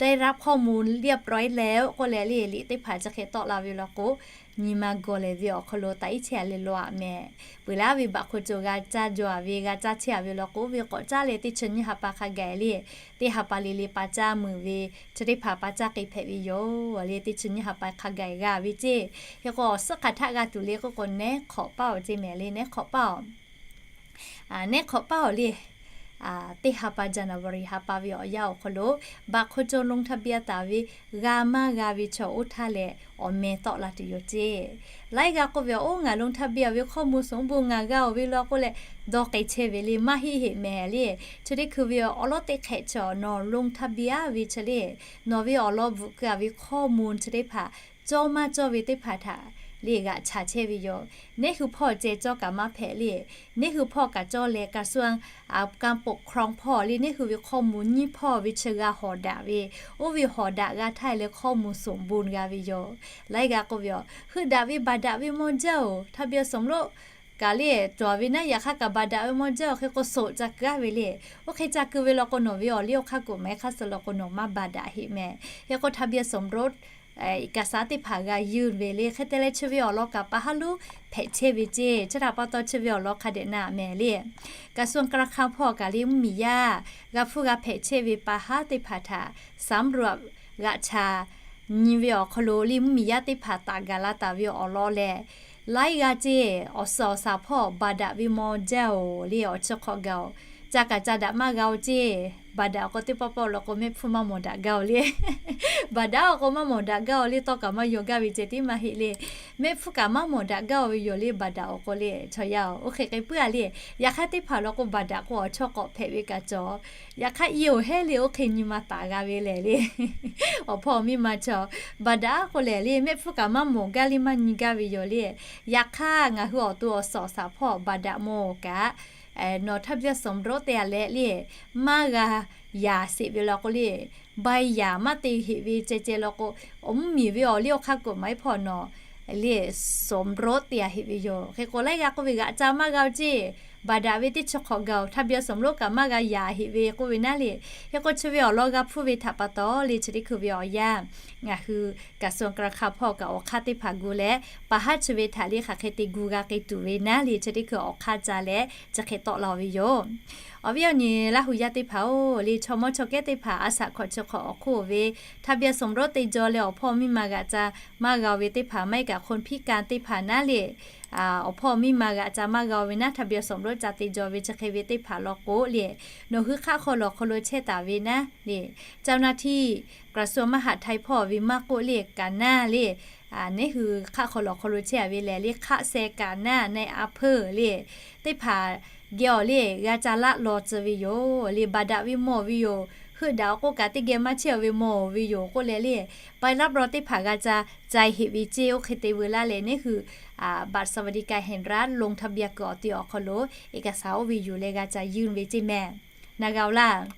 ได้รับข้อมูลเรียบร้อยแล้ว k'oˆ leh le liꞈ teˇ hpaˍ chi hk'e tawˆ la ve law k'o, nyi ma gawˬ lehˬ ve awˬ hk'aw lo taꞈ iˉ chehˇ a leh lawˬ aꞈ mehˍ. Peuˬ leh a ve บัตรคนจน g'a caˇ jaw a ve g'a caˇ chehˇ a ve law k'o, oˇ ve k'awꞈ caˇ leh teˇ chi nyiˇ ha pa hk'a gaˬ le, teˇ ha pa le le pa caˇ meuˍ ve chi teˇ hpaˍ pa caˇ k'e hpehꞈ ve yoˬ le. Teˇ chi nyiˇ ha pa hk'a gaˬ g'a ve ceˇ. Hk'e k'o awˬ suhˉ hk'aˬ htaˆ g'a tuˬ le k'oˆ k'o, nehˉ hk'awꞈ paˇ-oˬ ceˇ mehˍ le, nehˉ hk'awꞈ paˇ-oˬ. Nehˉ hk'awꞈ paˇ-oˬ le. teˇ ha pa January ha pa ve awˬ yanˇ awˬ hk'aw lo บัตรคนจน ลงทะเบียน taˍ ve g'a maˇ g'a ve chaw oˇ htaˇ leh awˬ meh tawˆ la tuˬ yoˬ ceˇ. Laiˉ g'aˇ k'oˆ ve, Oˇ, ngaˬ ลงทะเบียน ve ข้อมูลสมบูรณ์ ngaˬ g'a-oˬ ve law k'oˆ leh dawˇ k'ai chehˇ ve le, maˇ heˆ heˆ mehˍ le. Chi teˇ hkui ve awˬ lawn teˇ hk'ehꞈ chi nawˬ ลงทะเบียน ve chi le, nawˬ ve awˬ lawn bvuhꞈ keu-a ve ข้อมูล chi teˇ hpaˍ cawˇ maˇ cawˇ ve teˇ hpaˍ htaꞈ le g'aꞈ chaˍ chehˇ ve yoˬ. Neˇ hui hpawˇ ceh cawˇ kaꞈ maˇ hpehꞈ le. Neˇ hui hpawˇ kaꞈ cawˇ leh กระทรวงการปกครอง hpawˇ le neˇ hui ve ข้อมูล nyiˇ hpawˇ ve chi g'a hawˍ daꞈ ve, oˇ ve hawˍ daꞈ g'a htaˇ leh ข้อมูลสมบูรณ์ g'a ve yoˬ. Laiˉ g'aˇ k'oˆ ve, Heuˆ daꞈ ve baˬ daꞈ ve maw jaˇ-oˬ, ทะเบียนสมรส kaꞈ le cawˬ ve naˉ, yaꞈ hk'aˇ kaꞈ baˬ daꞈ ve maw jaˇ-oˬ, hk'e k'o soˍ ca keu-a ve le. Oˇ hk'e ca keu ve law k'o, nawˬ ve awˬ liˇ awˬ hk'aˇ กฎหมาย hk'aˇ suh law k'o nawˬ maˇ baˬ daꞈ heˆ mehˍ. Hk'e k'o ทะเบียนสมรส เอกสาร teˇ hpaˍ g'a yunˇ ve le. Hk'e te leh chi ve awˬ lawn kaꞈ pa haˉ lonˉ hpehꞈ chehˇ ve ceˇ. Chi htaꞈ pa taw chi ve awˬ lawn hk'a dehꞈ na mehˍ le. กระทรวงการคลัง hpawˇ kaꞈ le mvuhˇmiˬ yaˇ g'a hpuˇ g'a hpehꞈ chehˇ ve pa haˉ teˇ hpaˍ htaꞈ สำรวจ g'aꞈ chaˍ nyi ve awˬ hk'aw lo le mvuhˇmiˬ yaˇ teˇ hpaˍ taˍ gaˬ la taˍ ve awˬ lawn lehˬ, laiˉ g'aˇ ceˇ, awˬ suhˍ awˬ shaˍ hpawˇ baˬ daꞈ ve maw jaˇ-oˬ le, awˬ chi hk'awꞈ gaˬ-oˬ. Ca kaꞈ ca daꞈ maˇ g'a-oˬ ceˇ. Baˬ daꞈ k'o teˇ pawˆ pawˆ law k'o mehˆ hpfuhˇ maˇ mawˬ daꞈ gaˇ-oˬ le. Baˬ daꞈ-oˬ k'o maˇ mawˬ daꞈ gaˇ-oˬ le, tawˇ kaꞈ maˇ yaw gaˇ ve ceh tiˉ maˇ heˆ le. Mehˆ hpfuhˇ kaꞈ maˇ mawˬ daꞈ gaˇ-oˬ ve yoˬ le, baˬ daꞈ-oˬ k'o le, chaw yaˇ-oˬ, oˇ hk'e k'ai puiˉ-a le. Yaꞈ hk'aˇ teˇ hpaˍ law k'o baˬ daꞈ k'o awˬ chawˇ k'awꞈ hpehꞈ ve kaꞈ cawˬ. Yaꞈ hk'aˇ iˉ-oˬ heˉ le, oˇ hk'e nyi ma taˍ g'a ve lehˬ le. Awˬ hpawˇ miˇ ma chaw baˬ daꞈ k'o lehˬ le, mehˆ hpfuhˇ kaꞈ maˇ mawˬ gaˇ le, maˇ nyi gaˇ ve yoˬ le. Yaꞈ hk'aˇ ngaˬ hui awˬ to awˬ suhˍ awˬ shaˍ hpawˇ baˬ daꞈ mawˬ kaꞈ, nawˬ ทะเบียนสมรส te-a leh le, maˇ g'a yaˍ sheˍ ve law k'o le, ใบหย่า maˇ te heꞈ ve ceh ceh law k'o, awˬ mvuhˇmiˬ ve awˬ liˇ awˬ hk'aˇ กฎหมาย hpawˇ nawˬ le สมรส te-a heꞈ ve yoˬ. Hk'e k'o laiˉ g'aˇ k'oˆ ve g'aꞈ ca maˇ g'a-oˬ ceˇ. Baˬ daꞈ ve teˇ chi hk'awꞈ gaˬ-oˬ, ทะเบียนสมรส kaꞈ maˇ g'a yaˍ heꞈ ve k'oˆ ve naˉ le. Hk'e k'o chi ve awˬ lawn g'a hpuˇ ve htaꞈ pa taw le, chi teˇ hkui ve awˬ yanˇ ngaˬ hui กระทรวงการคลัง hpawˇ kaꞈ awˬ hk'aˇ teˇ hpaˍ gu leh, pa haˉ chi ve htaꞈ le hk'aˬ hk'e te gu g'a k'ai tuˬ ve naˉ le, chi teˇ hkui awˬ hk'aˇ ca leh chi hk'e tawˆ la ve yoˬ. Awˬ viˉ awˬ nyi Laˇ hu yaˇ teˇ hpaˍ-oˬ le, chaw mawˇ chaw kehˉ teˇ hpaˍ a shaꞈ hkawꞈ chi hk'awꞈ awˬ hk'oˆ ve ทะเบียนสมรส te jaw leh awˬ hpawˇ miˇ ma g'aꞈ ca maˇ g'a-oˬ ve teˇ hpaˍ, maˇ heˆ kaꞈ คนพิการ teˇ hpaˍ naˉ le, awˬ hpawˇ miˇ ma g'aꞈ ca maˇ g'a-oˬ ve naˉ ทะเบียนสมรส ca te jaw ve chi hk'e ve teˇ hpaˍ law k'o le, nawˬ hui hk'aˆ hk'aw lawˬ hk'aw lo chehˇ taˍ ve naˉ le, เจ้าหน้าที่ กระทรวงมหาดไทย hpawˇ ve maˇ k'oˆ le, kaꞈ naˉ le, neˇ hui hk'aˆ hk'aw lawˬ hk'aw lo chehˇ-a ve lehˬ le, hk'aˆ sheh kaꞈ naˉ นายอำเภอ le, teˇ hpaˍ geh awˬ le g'a ca laˆ law tcuh ve yoˬ le. Baˬ daꞈ ve mawˬ ve yoˬ, heuˆ daꞈ-oˬ k'oˆ kaꞈ teˇ geh maˇ chehˇ-a ve mawˬ ve yoˬ k'oˆ leh le, ใบรับรอง teˇ hpaˍ g'a ca cai heꞈ ve ceˇ. Oˇ hk'e te veu laˇ leh neˇ hui บัตรสวัสดิการแห่งรัฐ ลงทะเบียน kuiˬ awˬ ti awˬ hk'aw lo เอกสาร oˇ ve yuˬ leh g'a ca yunˇ ve ceˇ mehˍ. Na g'a-oˬ laˇ.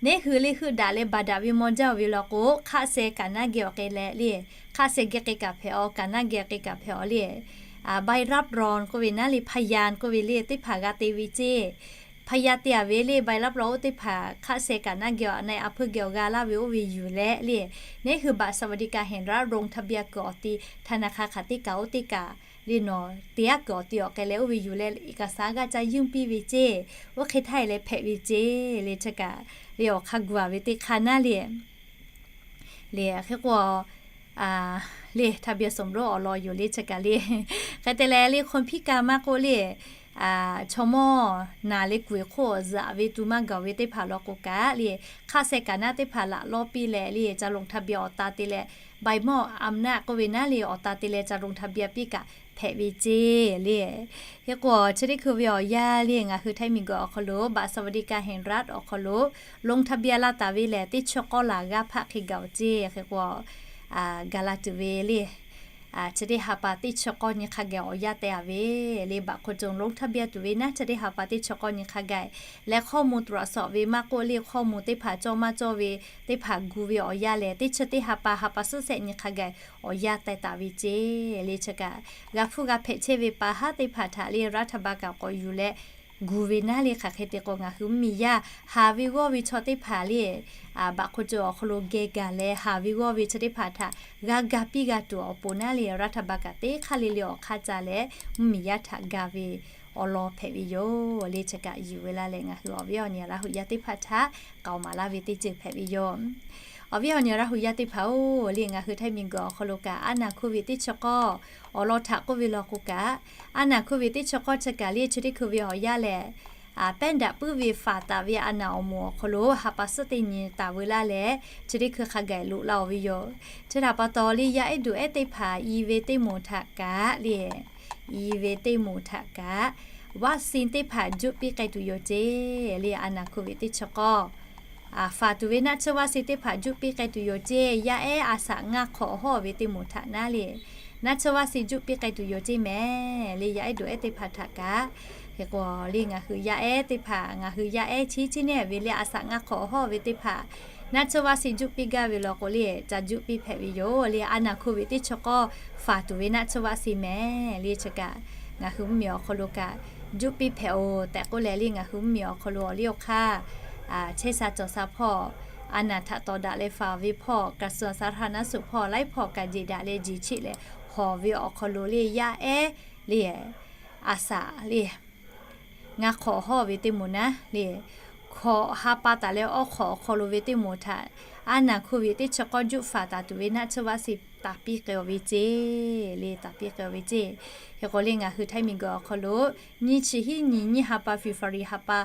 Neˇ hui le heuˆ daꞈ leh baˬ daꞈ ve mawˬ jaˇ-oˬ ve law k'o, hk'aˆ sheh kaꞈ naˉ geh awˬ k'ai leh le, hk'aˆ sheh geh k'ai kaꞈ hpehꞈ-aw, kaꞈ naˉ geh k'ai kaꞈ hpehꞈ-aw le. ใบรับรอง k'oˆ ve naˉ le, พยาน k'oˆ ve le, teˇ hpaˍ g'a te ve ceˇ. พยาน te-a ve le, ใบรับรอง oˇ teˇ hpaˍ hk'aˆ sheh kaꞈ naˉ geh awˬ นายอำเภอ geh awˬ g'a laˇ ve oˇ ve yuˬ leh le, neˇ hui บัตรสวัสดิการแห่งรัฐ ลงทะเบียน kuiˬ awˬ ti ธนาคาร hk'aˬ teˇ kaꞈ oˇ teˇ kaꞈ le nawˬ te-a kuiˬ awˬ ti awˬ k'ai leh oˇ ve yuˬ leh เอกสาร g'a ca yunˇ piˇ ve ceˇ. Oˇ hk'e htaˇ e leh hpehꞈ ve ceˇ le, chi kaꞈ le awˬ hk'aˇ gu-a ve teˇ hk'aˇ naˉ le. Le hk'e k'o le ทะเบียนสมรส awˬ lawn yoˬ le, chi kaꞈ le. Hk'e te leh le คนพิการ maˇ k'oˆ le, chaw mawˇ naˬ leh kuˬ-eˬ hk'oˆ zaꞈ ve tu maˇ gaˬ ve teˇ hpaˍ law k'o kaꞈ le, hk'aˆ sheh kaꞈ naˉ teˇ hpaˍ laꞈ lawˇ piˇ leh le, ca ลงทะเบียน awˬ ta te leh, ใบมอบอำนาจ k'oˆ ve naˉ le, awˬ ta te leh ca ลงทะเบียน piˇ kaꞈ hpehꞈ ve ceˇ le. Hk'e k'o chi teˇ hkui ve awˬ yanˇ le ngaˬ hui ไทย miˬguiˬ awˬ hk'aw lo บัตรสวัสดิการแห่งรัฐ awˬ hk'aw lo ลงทะเบียน la taˍ ve lehˬ, teˇ chi k'awˇ laˬ g'aˇ hpaˆ hk'e gaˬ-oˬ ceˇ. Hk'e k'o gaˬ la tuˬ ve le, chi teˇ ha pa teˇ chi k'awˇ nyi hk'a gaˬ awˬ yanˇ teh-a ve le, บัตรคนจน ลงทะเบียน tuˬ ve naˉ, chi teˇ ha pa teˇ chi k'awˇ nyi hk'a gaˬ leh ข้อมูลตรวจสอบ ve maˇ k'oˆ le, ข้อมูล teˇ hpaˍ cawˇ maˇ cawˇ ve teˇ hpaˍ gu ve awˬ yanˇ lehˬ, teˇ chi teˇ ha pa ha pa suhˉ shehˆ nyi hk'a gaˬ awˬ yanˇ teh taˍ ve ceˇ le. Chi kaꞈ g'a hpuˇ g'a hpehꞈ chehˇ ve pa haˉ teˇ hpaˍ htaꞈ le รัฐบาล kaꞈ k'awꞈ yuˬ leh gu ve naˉ le, hk'aˬ hk'e te k'o ngaˬ hui mvuhˇmiˬ yaˇ haˍ ve g'awˇ ve chaw teˇ hpaˍ le, บัตรคนจน awˬ hk'aw lo geh gaˬ leh haˍ ve g'awˇ ve chi teˇ hpaˍ htaꞈ g'a ga piˇ g'a tuˬ awˬ pon naˉ le, รัฐบาล kaꞈ teˇ hk'aˇ le le awˬ hk'aˇ ca leh mvuhˇmiˬ yaˇ htaꞈ ga ve awˬ lawn hpehꞈ ve yoˬ le. Chi kaꞈ yuˬ ve laˇ leh ngaˬ hui awˬ viˉ awˬ nyi Laˇ hu yaˇ teˇ hpaˍ htaꞈ k'aoˍ maˍ laˇ ve teˇ ceuˬ hpehꞈ ve yoˬ. Awˬ viˉ awˬ nyi Laˇ hu yaˇ teˇ hpaˍ-oˬ le, ngaˬ hui ไทย miˬguiˬ awˬ hk'aw lo kaꞈ aˉ naˬ hkuˇ ve teˇ chi k'awˇ awˬ lawn htaꞈ k'oˆ ve law k'o kaꞈ, aˉ naˬ hkuˇ ve teˇ chi k'awˇ chi kaꞈ le chi teˇ hkui ve awˬ yanˇ lehˬ, pehˉ daꞈ puiˉ ve faˍ taˍ ve a naˬ awˬ moˍ awˬ hk'aw lo ha pa suhˉ teˇ nyi taˍ veu laˇ leh, chi teˇ hkui hk'a gaˬ loꞈ la-oˬ ve yoˬ. Chi htaꞈ pa taw le, yaˇ ehˉ duˬ ehˉ teˇ hpaˍ i ve teˇ moˍ htaꞈ kaꞈ le, i ve teˇ moˍ htaꞈ kaꞈ, vaccine teˇ hpaˍ juˆ piˇ k'ai tuˬ yoˬ ceˇ le. A naˬ hko ve teˇ chi k'awˇ faˍ tuˬ ve naˆ tsuhˇ vaccine teˇ hpaˍ juˆ piˇ k'ai tuˬ yoˬ ceˇ. Yaˇ ehˉ a shaꞈ ngaˇ hk'awꞈ hawˉ ve teˇ moˍ htaꞈ naˉ le, naˆ tsuhˇ vaccine juˆ piˇ k'ai tuˬ yoˬ ceˇ mehˍ le. Yaˇ ehˉ duˬ ehˉ teˇ hpaˍ htaꞈ kaꞈ, hk'e k'o le ngaˬ hui yaˇ ehˉ teˇ hpaˍ, ngaˬ hui yaˇ ehˉ chi chi neˇ ve le a shaꞈ ngaˇ hk'awꞈ hawˉ ve teˇ hpaˍ naˆ tsuhˇ vaccine juˆ piˇ gaˇ ve law k'o le, ca juˆ piˇ hpehꞈ ve yoˬ le. A naˬ hko ve teˇ chi k'awˇ faˍ tuˬ ve naˆ tsuhˇ vaccine mehˍ le. Chi kaꞈ ngaˬ hui mvuhˇmiˬ awˬ hk'aw lo kaꞈ juˆ piˇ hpehꞈ-oˬ tehꞈ k'oˆ leh le, ngaˬ hui mvuhˇmiˬ awˬ hk'aw lo awˬ liˇ awˬ hk'aˇ chehˇ sha cawˬ sha hpawˇ, a naˬ htaꞈ tawˍ daꞈ leh faˍ ve hpawˇ, กระทรวงสาธารณสุข hpawˇ laiˉ hpawˇ kaꞈ jeˬ daꞈ leh jeˬ cheˆ leh hawˬ ve awˬ hk'aw lo le, yaˇ ehˉ le a shaꞈ le ngaˇ hk'awꞈ hawˉ ve teˇ moˍ naˉ le, hkawꞈ ha pa taˍ leh awˇ hk'awꞈ awˬ hk'aw lo ve teˇ moˍ htaꞈ a naˬ hko ve teˇ chi k'awˇ juˆ faˍ taˍ tuˬ ve naˆ tsuhˇ vaccine taˍ piˇ k'ai-oˬ ve ceˇ le, taˍ piˇ k'ai-oˬ ve ceˇ. Hk'e k'o le ngaˬ hui Htaiˇ miˬguiˬ awˬ hk'aw lo nyiˇ chi hiˉ nyi nyiˇ ha pa February ha pa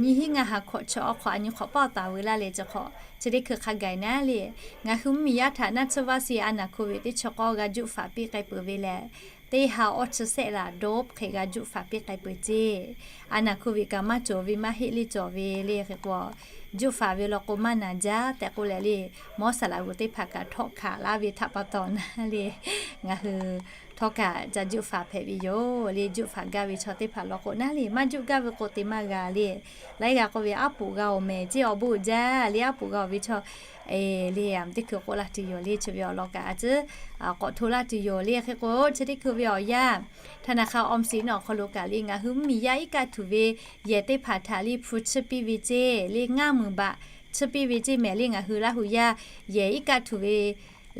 nyiˇ hiˉ ngaˇ ha hkawꞈ chi awˇ hk'awꞈ a nyi hk'awꞈ paˆ taˍ veu laˇ leh chi hk'awꞈ chi teˇ hkui hk'a gaˬ naˉ le, ngaˬ hui mvuhˇmiˬ yaˇ htaꞈ naˆ tsuhˇ vaccine a naˬ hko ve teˇ chi k'awˇ g'a juˆ faˍ piˇ k'ai peuˬ ve lehˬ, teˇ ha awˇ chi sehˆ laˬ dawˇ hk'e g'a juˆ faˍ piˇ k'ai peuˬ ceˇ. A naˬ hko ve kaꞈ maˇ cawˬ ve maˇ heˆ le, cawˬ ve le. Hk'e k'o juˆ faˍ ve law k'o maˇ naˬ jaˇ tehꞈ k'oˆ leh le, mawˇ saˍ laꞈ g'uˬ teˇ hpaˍ kaꞈ htawˆ hkanˍ laˇ ve htaꞈ pa taw naˉ le, ngaˬ hui htawˇ kaꞈ ca juˆ faˍ hpehꞈ ve yoˬ le. Juˆ faˍ gaˇ ve chaw teˇ hpaˍ law k'o naˉ le, maˇ juˆ gaˇ ve k'o te maˇ g'a le. Laiˉ g'a k'oˆ ve aˉ poꞈ g'a-oˬ mehˍ ceˇ, awˬ bon uiˍ jaˇ le. Aˉ poꞈ g'a-oˬ ve chaw le, teˇ hkui k'oˆ laˇ tuˬ yoˬ le. Chi ve awˬ lawn kaꞈ a ciˉ k'awꞈ hto laˇ tuˬ yoˬ le. Hk'e k'o chi teˇ hkui ve awˬ yanˇ ธนาคารออมสิน awˬ hk'aw lo kaꞈ le, ngaˬ hui mvuhˇmiˬ yaˇ iˉ kaˆ htuˬ ve yehˬ teˇ hpaˍ htaꞈ le hpu chiˇ piˇ ve ceˇ le, ngaˇ meunˍ baꞈ chiˇ piˇ ve ceˇ mehˍ le. Ngaˬ hui Laˇ hu yaˇ yehˬ iˉ kaˆ htuˬ ve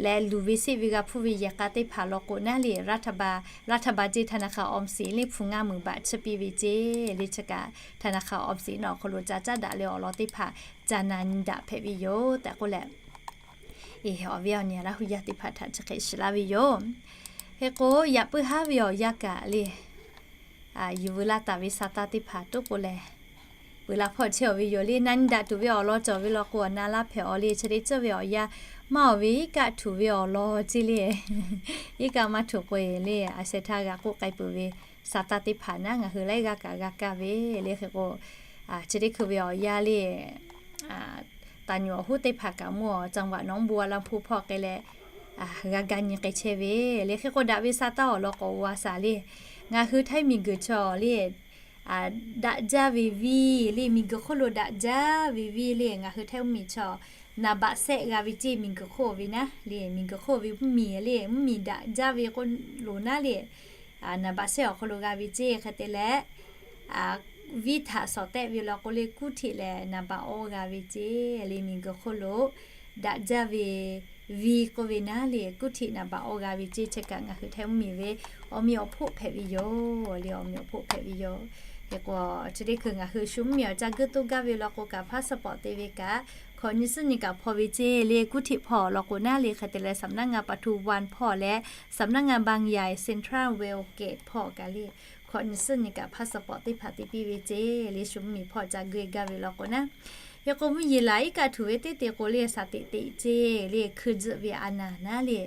leh luˬ ve seˆ ve g'a hpuˇ ve yehˬ k'a teˇ hpaˍ law k'o naˉ le, รัฐบาล รัฐบาล ceˇ ธนาคารออมสิน le hpu ngaˇ meunˍ baꞈ chiˇ piˇ ve ceˇ le. Chi kaꞈ ธนาคารออมสิน awˬ hk'aw lo ca caˉ daꞈ leh awˬ lawn teˇ hpaˍ ca na nyi daꞈ hpehꞈ ve yoˬ tehꞈ k'oˆ leh, awˬ viˉ awˬ nyi Laˇ hu yaˇ teˇ hpaˍ htaꞈ chi hk'e shiˍ laˇ ve yoˬ. Hk'e k'o yaꞈ puiˉ haˉ ve awˬ yanˇ kaꞈ le, yuˬ veu laˇ taˍ ve sa taˇ teˇ hpaˍ toˉ k'o lehˬ, peuˬ la hpawˇ chehˇ-oˬ ve yoˬ le. Na nyi daꞈ tuˬ ve awˬ lawn cawˬ ve law k'o, awˬ na laˇ hpehꞈ-aw le. Chi teˇ ceuˬ ve awˬ yanˇ maˇ-oˬ ve iˉ kaˆ htuˬ ve awˬ lawn ceˇ le, iˉ kaˆ maˇ htuˬ k'o-e le, a sheh htaˇ g'a k'oˆ k'ai peuˬ ve sa taˇ teˇ hpaˍ naˉ ngaˬ hui laiˉ g'aˇ kaꞈ g'a kaˇ ve le. Hk'e k'o chi teˇ hkui ve awˬ yanˇ le, taˍ nyuˬ awˬ hoˉ teˇ hpaˍ kaꞈ mvuhˇ-oˬ, จังหวัดหนองบัวลำภู hpawˇ k'ai leh g'a ga nyi k'ai chehˇ ve le. Hk'e k'o daꞈ ve sa taˇ awˬ lawn k'awꞈ g'a shaˍ le. Ngaˬ hui Htaiˇ miˬguiˬ chaw le, daꞈ jaˇ ve viˇ le, miˬguiˬ hk'oˆ lo daꞈ jaˇ ve viˇ le. Ngaˬ hui Htaiˇ mvuhˇmiˬ chaw naˍ baꞈ sehˆ g'a ve ceˇ, miˬguiˬ hk'oˆ ve naˉ le, miˬguiˬ hk'oˆ ve mvuhˇmiˬ le, mvuhˇmiˬ daꞈ jaˇ ve k'o loˍ naˉ le, naˍ baꞈ sehˆ awˬ hk'aw lo g'a ve ceˇ. Hk'e te leh, viˇ htaꞈ shawˍ tehˆ ve law k'o le, kuˉ hteꞈ lehˬ naˍ baꞈ awˇ g'a ve ceˇ le. Miˬguiˬ hk'oˆ lo daꞈ jaˇ ve viˇ k'oˆ ve naˉ le, kuˉ hteꞈ naˍ baꞈ awˇ g'a ve ceˇ. Chi kaꞈ ngaˬ hui Htaiˇ mvuhˇmiˬ ve awˬ meꞈ awˬ hpoˆ hpehꞈ ve yoˬ le, awˬ meꞈ awˬ hpoˆ hpehꞈ ve yoˬ. Hk'e k'o chi teˇ hkui ngaˬ hui shu mvuhˇmiˬ awˬ ca guˇ toˇ gaˇ ve law k'o kaꞈ พาสปอร์ต te ve kaꞈ hkawꞈ nyi suhˉ nyi kaꞈ hpaw ve ceˇ le, kuˉ hteꞈ hpaw law k'o naˉ le. Hk'e te leh สำนักงานปทุมวัน hpawˇ leh สำนักงานบางใหญ่ Central West Gate hpawˇ kaꞈ le, hkawꞈ nyi suhˉ nyi kaꞈ พาสปอร์ต teˇ hpaˍ te piˇ ve ceˇ le. Shu mvuhˇmiˬ hpawˇ ca guˇ gaˇ ve law k'o naˉ, hk'e k'o mvuhˇ yeˬ laˬ iˉ kaˆ htuˬ ve teˇ te k'o le, shaˍ teꞈ teꞈ ceˇ le, hkui tzuhˆ ve a naˬ naˉ le,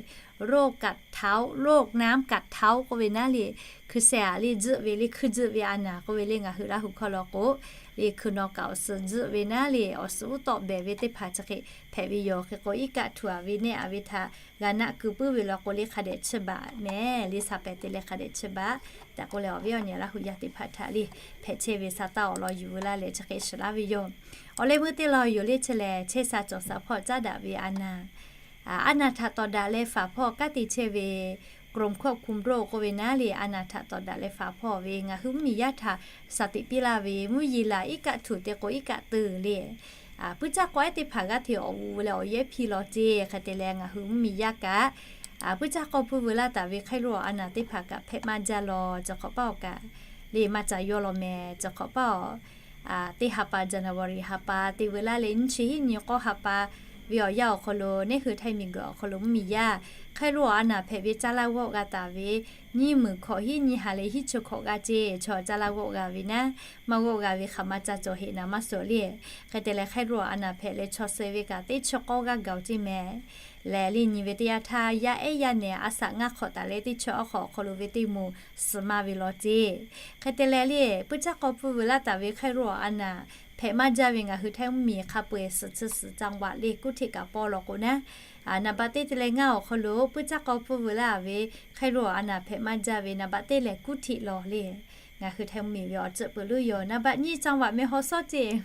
โรคกัดเท้า โรคน้ำกัดเท้า k'oˆ ve naˉ le, hkui sheh-aꞈ le tzuhˆ ve le, hkui tzuhˆ ve a naˬ k'oˆ ve le. Ngaˬ hui Laˇ hu hkawˇ law k'o le, hkui naw kaꞈ awˬ suhˍ tzuhˆ ve naˉ le, awˬ suhˍ uˉ tawˆ behˬ ve teˇ hpaˍ chi hk'e hpehꞈ ve yoˬ. Hk'e k'o iˉ kaˆ htuˬ-aˬ ve neˇ-aˬ ve htaꞈ g'a naˆ keu puiˉ ve law k'o le, hk'a dehꞈ chiˇ baˬ mehˍ le, shaˍ pehˍ te leh hk'a dehꞈ chiˇ baˬ tehꞈ k'oˆ leh, awˬ viˉ awˬ nyi Laˇ hu yaˇ teˇ hpaˍ htaꞈ le hpehꞈ chehˇ ve sa taˇ awˬ lawn yuˬ veu laˇ leh chi hk'e shiˍ laˇ ve yoˬ. Awˬ leh meuˇ teˇ lawn yoˬ le, chi lehˬ chehˇ sha cawˬ sha hpawˇ caˉ daꞈ ve a naˬ, a naˬ htaꞈ tawˍ daꞈ leh faˍ hpawˇ kanˉ te chehˇ ve กรมควบคุมโรค k'oˆ ve naˉ le, a naˬ htaꞈ tawˍ daꞈ leh faˍ hpawˇ ve ngaˬ hui mvuhˇmiˬ yaˇ htaꞈ shaˍ teꞈ piˇ laˇ ve mvuhˇ yeˬ laˬ iˉ kaˆ htuˬ te k'o iˉ kaˆ teuˬ le, puiˉ caˇ k'awehˉ teˇ hpaˍ g'aˇ hteꞈ awˬ u leh awˬ yehˉ hpiˇ law ceˇ. Hk'e te leh ngaˬ hui mvuhˇmiˬ yaˇ kaꞈ puiˉ caˇ k'awˇ puiˉ veu laˇ taˍ ve ไข้หวัด a naˬ teˇ hpaˍ kaꞈ hpehꞈ maˇ jaˇ law, cawˬ hk'awꞈ paˇ awˬ kaꞈ le maˇ ca yawˇ law mehˍ. Cawˬ hk'awꞈ paˇ awˬ teˇ ha pa January ha pa te veu laˇ leh nyiˇ chi hiˉ nyi k'awˇ ha pa ve awˬ yanˇ awˬ hk'aw lo neˇ hui Htaiˇ miˬguiˬ awˬ hk'aw lo mvuhˇmiˬ yaˇ Hk'ai lo awˬ a naˍ hpehꞈ ve caˇ laˇ g'awˆ g'a taˍ ve, nyiˇ meunˍ hkawꞈ hiˉ nyiˇ ha leh hiˉ chi hkawꞈ g'aˇ ceˇ chaw caˇ laˇ g'awˆ g'a ve naˉ, maˇ g'awˆ g'a ve hk'aˬ ma ca cawˬ heꞈ naˍ maˇ suhˍ le. Hk'e te leh hk'ai lo awˬ a naˍ hpehꞈ leh chaw suh ve kaꞈ teˇ chi k'awˇ g'aˇ gaˬ-oˬ ceˇ mehˍ. Lehˬ le nyi ve teˇ yanˇ htaˇ yaˇ ehˉ yaˇ nehˬ a shaꞈ ngaˇ hk'awꞈ taˍ leh teˇ chi awˉ hk'awꞈ awˬ hk'aw lo ve teˇ moˍ suh maˇ ve law ceˇ. Hk'e te leh le puiˇ caˇ k'aw pfuhˇ veuˬ laˇ taˍ ve hk'ai lo awˬ a naˍ hpehꞈ maˇ jaˇ ve ngaˬ hui Htaiˇ mvuhˇmiˬ hk'a peu-eˬ suhˍ chi suhˍ จังหวัด le kuˇ hteꞈ kaꞈ pawˇ law k'o naˉ, naˍ baꞈ teˇ te leh ngaˇ awˬ hk'aw lo puiˇ caˇ k'aw pfuhˇ veuˬ laˇ ve hk'ai lo awˬ a naˍ hpehꞈ maˇ jaˇ ve naˍ baꞈ teˇ lehˬ kuˇ hteꞈ law le. Ngaˬ hui Htaiˇ mvuhˇmiˬ ve awˬ ceuˬ peuˬ loˉ yoˬ. Naˍ baꞈ nyiˇ จังหวัด meh haw sawˉ ceˇ.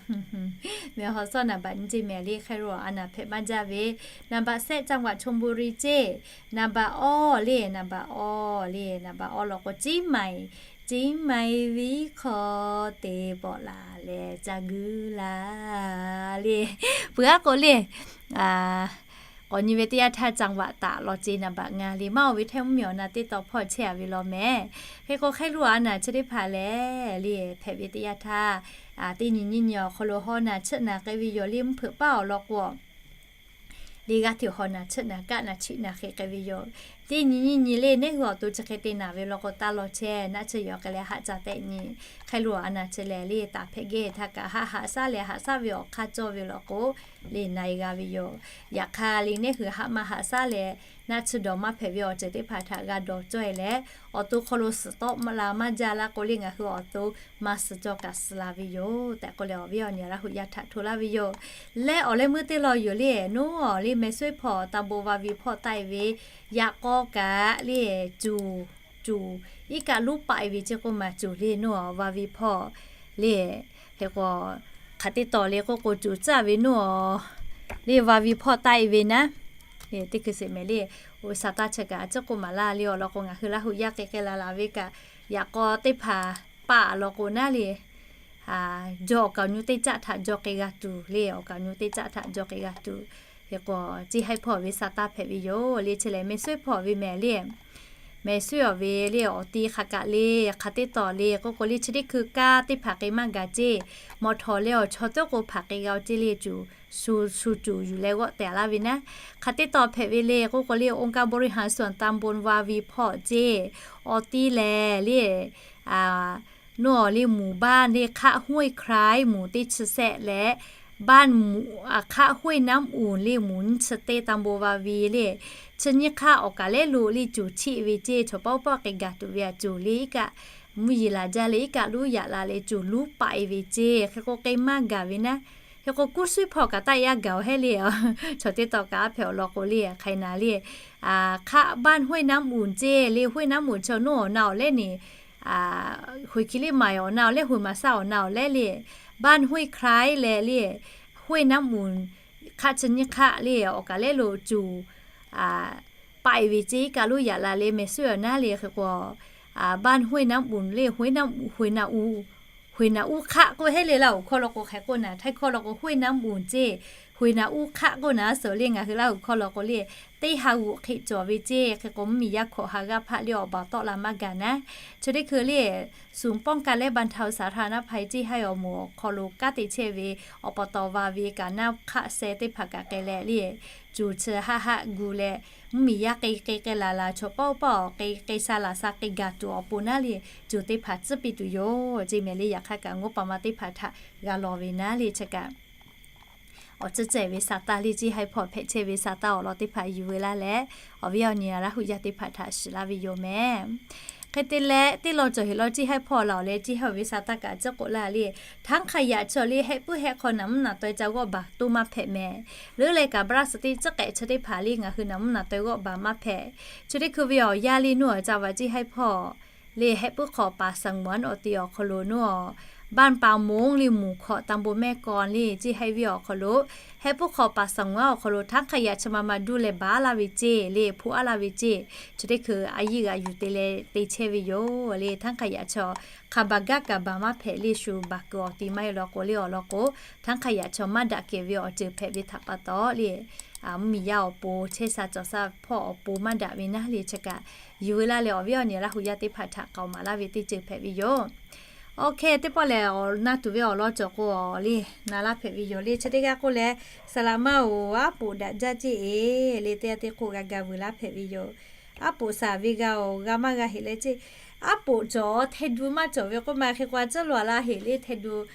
Meh haw sawˉ naˍ baꞈ nyiˇ ceˇ mehˍ le hk'ai lo awˬ a naˍ hpehꞈ maˇ jaˇ ve, naˍ baꞈ sehˆ จังหวัด ชลบุรี ceˇ. Naˍ baꞈ awˇ le, naˍ baꞈ awˇ le, naˍ baꞈ awˇ law k'o เชียงใหม่, เชียงใหม่ venˇ hk'aw te bawꞈ laˬ leh ca guiˇ laˇ le. Peuˬ aˉ k'o le, k'awꞈ nyi ve teˇ yanˇ htaˇ จังหวัด taˍ law ceˇ naˍ baꞈ ngaˇ le maˇ oˬ ve Htaiˇ mvuhˇmiˬ awˬ na teˇ taw hpawˇ chehˇ a ve law mehˍ. Hk'e k'o hk'ai lo awˬ a naˍ chi teˇ hpaˍ lehˬ le hpehꞈ ve teˇ yanˇ htaˇ, teˇ nyi nyiˇ nyi awˬ hk'aw lo haw naˬ chiˆ naˬ k'ai ve yoˬ le mvuhˇ hpeuꞈ paˉ awˬ lawn k'o le g'aˇ hteꞈ haw naˬ chiˆ naˬ kaˆ naˬ chiˆ naˬ hk'e k'ai ve yoˬ. Teˇ nyi nyiˇ nyi le neˉ hui awˬ to chi hk'e te naˬ ve law k'o taˇ law chehˇ naˆ chi yawˬ k'ai leh haˆ ca tehꞈ nyi. Hk'ai lo awˬ a naˍ chi lehˬ le taˍ hpehꞈ geh htaˇ kaꞈ haˆ haꞈ shaˉ leh haꞈ shaˉ ve awˬ hk'aˇ cawˇ ve law k'o le na e g'a ve yoˬ. Yaꞈ hk'aˇ le neˉ hui haˆ maˇ haꞈ shaˉ leh naˆ chi dawˬ maˇ hpehꞈ ve awˬ ceuˬ teˇ hpaˍ htaꞈ g'a dawˬ cawˇ e leh awˬ to hk'aw lo suhˍ tawˆ la maˇ jaˇ laˇ k'o le ngaˬ hui awˬ to maˇ suh cawˇ kaꞈ suh la ve yoˬ tehꞈ k'oˆ leh awˬ viˉ awˬ nyi Laˇ hu yaˇ htaꞈ hto laˇ ve yoˬ. Leh awˬ leh meuˇ teˇ law yoˬ le, noˉ awˬ le meh suiˉ hpawˇ ตำบลวาวี hpawˇ taˆ e ve yaꞈ k'aw kaꞈ le cuˬ, cuˬ iˉ kaˆ luˉ paˆ e ve ceˇ k'oˆ maˬ cuˬ le noˉ awˬ วาวี hpawˇ le. Hk'e k'o hk'aˬ teˇ taw le k'oˆ k'o cuˬ tcuhˉ ve noˉ awˬ le วาวี hpawˇ taˆ e ve naˉ, teˇ hkui sheˍ mehˍ le. Oˇ ve sa taˇ chi kaꞈ a ciˉ k'oˆ maˍ laˇ le awˬ lawn k'o ngaˬ hui Laˇ hu yaˇ k'ai k'ai la la ve kaꞈ yaꞈ k'aw teˇ hpaˍ paˆ law k'o naˉ le, jaw awˬ kaˍ awˬ nu teˇ caˆ htaꞈ jaw k'ai g'a tuˬ le, awˬ kaˍ awˬ nu teˇ caˆ htaꞈ jaw k'ai g'a tuˬ. Hk'e k'o ceˇ haiˉ hpawˇ ve sa taˇ hpehꞈ ve yoˬ le. Chi lehˬ meh suiˉ hpawˇ ve mehˍ le, meh suiˉ awˬ ve le awˬ ti hk'aˬ kaꞈ le hk'aˬ teˇ taw le k'oˆ k'o le chi teˇ hkui kaˇ teˇ hpaˍ k'ai maˇ gaˬ ceˇ. Mawˬ htawˍ leh awˬ chaw teˇ k'o hpaˍ k'ai g'a ceˇ le cuˬ, shu shu cuˬ yuˬ leh g'awˆ tehꞈ laˇ ve naˉ. Hk'aˬ teˇ taw hpehꞈ ve le k'oˆ k'o le องค์การบริหารส่วนตำบลวาวี hpawˇ ceˇ. Awˬ ti lehˬ le noˉ awˬ le หมู่บ้าน le hk'aˆ ห้วยไคร้ moˍ teˇ chi sehˆ leh บ้าน hk'aˆ ห้วยน้ำอุ่น le moˍ nyiˇ chi teˇ ตำบลวาวี le chi nyiˇ hk'aˆ awˬ kaˍ lehˉ lo le cuˬ chiˆ ve ceˇ. Chaw pawˆ pawˆ k'ai gaˬ tuˬ ve a cuˬ le iˉ kaˆ mvuhˇ yeˬ laˬ jaˇ leh iˉ kaˆ luˉ yaꞈ la leh cuˬ luˉ paˆ e ve ceˇ. Hk'e k'o k'ai maˇ gaˬ ve naˉ. Hk'e k'o kuˇ suiˉ hpawˇ kaꞈ taˆ yaˇ gaˬ-oˬ hehˉ le. Chaw teˇ taw kaꞈ a hpehꞈ awˬ lawn k'o le hk'ai naˍ le hk'aˆ บ้านห้วยน้ำอุ่น ceˇ le ห้วยน้ำอุ่น chaw noˉ awˬ na awˬ lehˉ ne, hoꞈ hki le maˍ awˬ na awˬ lehˉ hoꞈ maˍ shaˆ awˬ na awˬ lehˉ le บ้านห้วยไคร้ leh le ห้วยน้ำอุ่น hk'aˆ chi nyiˇ hk'aˆ le awˬ kaˍ lehˉ lo cuˬ paˆ e ve ceˇ iˉ kaˆ luˉ yaꞈ la le meh suiˉ awˬ naˉ le. Hk'e k'o บ้านห้วยน้ำอุ่น le hoꞈ naˍ uˉ, hoꞈ naˍ uˉ hk'aˆ k'oˆ hehˉ le Laˇ huˍ hkawˇ law k'o hk'e k'oˆ naˍ. Htaiˇ hkawˇ law k'o ห้วยน้ำอุ่น ceˇ, hoꞈ naˍ uˉ hk'aˆ k'oˆ naˍ suhˍ le ngaˬ hui Laˇ huˍ hkawˇ law k'o le teˇ ha g'uꞈ hk'e cawˬ ve ceˇ. Hk'e k'o mvuhˇmiˬ yaˇ hkawꞈ ha g'aˇ hpaˆ le awˬ baˬ tawˆ la maˇ gaˬ naˉ. Chi teˇ hkui le ศูนย์ป้องกันและบรรเทาสาธารณภัย ceˇ haiˉ awˬ moˍ awˬ hk'aw lo kanˉ te chehˇ ve awˬ pa taw va ve kaꞈ naˆ hk'aˆ seh teˇ hpaˍ kaꞈ k'ai leh le cuˬ chi haˆ haˆ gu leh mvuhˇmiˬ yaˇ k'ai k'ai k'ai laˬ laˬ chaw pawˆ pawˆ k'ai k'ai sha laˬ sha k'ai gaˬ tuˬ awˬ pon naˉ le cuˬ teˇ hpaˍ tcuhˉ piˇ tuˬ yoˬ ceˇ mehˍ le. Yaꞈ hk'aˇ kaꞈ งบประมาณ teˇ hpaˍ htaꞈ g'a lawˬ ve naˉ le chi kaꞈ awˬ tcuhˉ cehˬ ve sa taˇ le ceˇ haiˉ hpawˇ hpehꞈ chehˇ ve sa taˇ awˬ lawn teˇ hpaˍ yuˬ ve laˇ leh awˬ viˉ awˬ nyi Laˇ huˍ yaˇ teˇ hpaˍ htaꞈ shiˍ laˇ ve yoˬ mehˍ. Hk'e te leh teˇ lawn cawˬ heˍ law ceˇ haiˉ hpawˇ laˬ awˬ leh ceˇ haiˉ ve sa taˇ kaꞈ tcuhˉ k'oˆ laˇ le ถังขยะ chaw le hehˆ puiˉ hehˆ hk'aw naˬ mvuhˇ naˬ taweh ca g'awˆ baˬ toˇ maˇ hpehꞈ mehˍ. Leuˉ leh kaꞈ พลาสติก tcuhˉ k'ehꞈ chi teˇ hpaˍ le ngaˬ hui naˬ mvuhˇ naˬ taweh g'awˆ baˬ maˇ hehꞈ. Chi teˇ hkui ve awˬ yaˇ le noˉ awˬ ca va ceˇ haiˉ hpawˇ le hehˆ puiˉ hk'aw ป่าสงวน awˬ ti awˬ hk'aw lo noˉ awˬ บ้านปางมง le moˍ hkawꞈ ตำบลแม่กลอน le ceˇ haiˉ ve awˬ hk'aw lo hehˆ puiˉ hk'aw ป่าสงวน awˬ hk'aw lo ถังขยะ chi ma ma duˇ leh baˬ laˇ ve ceˇ le hpoˆ aˉ laˇ ve ceˇ. Chi teˇ hkui a yiˇ g'aꞈ yuˬ te leh te chehˇ ve yoˬ le ถังขยะ chaw hk'aˬ baˬ gaˇ kaꞈ baˬ maˇ hpehꞈ le shu baˬ kuiˬ awˬ ti maˇ heˆ law k'o le awˬ lawn k'o ถังขยะ chaw maˇ daꞈ kehˬ ve awˬ ceuˬ hpehꞈ ve htaꞈ pa taw le mvuhˇmiˬ yaˇ awˬ pon chehˇ sha cawˬ sha hpawˇ awˬ pon maˇ daꞈ ve naˉ le chi kaꞈ yuˬ ve laˇ leh awˬ viˉ awˬ nyi Laˇ huˍ yaˇ teˇ hpaˍ htaꞈ k'aoˍ maˍ laˇ ve teˇ ceuˬ hpehꞈ ve yoˬ. Ok, teˇ pawˆ lehˬ, awˬ na tuˬ ve awˬ lawn cawˬ k'o, awˬ le na laˇ hpehꞈ ve yoˬ le. Chi teˇ g'aˇ k'oˆ leh, saˍ laꞈ ma-oˬ, aˉ poꞈ daꞈ jaˇ ceˇ-e le, teˇ g'aˇ teˇ k'oˆ g'a ga vuiˬ laˇ hpehꞈ ve yoˬ. Aˉ poꞈ saˍ ve g'a-oˬ, g'a maˇ g'a heꞈ leh ceˇ. Aˉ poꞈ cawˬ, hteh du maˇ cawˬ ve k'oˆ ma hk'e k'o, a ciˉ lo a laˇ heꞈ le, hteh du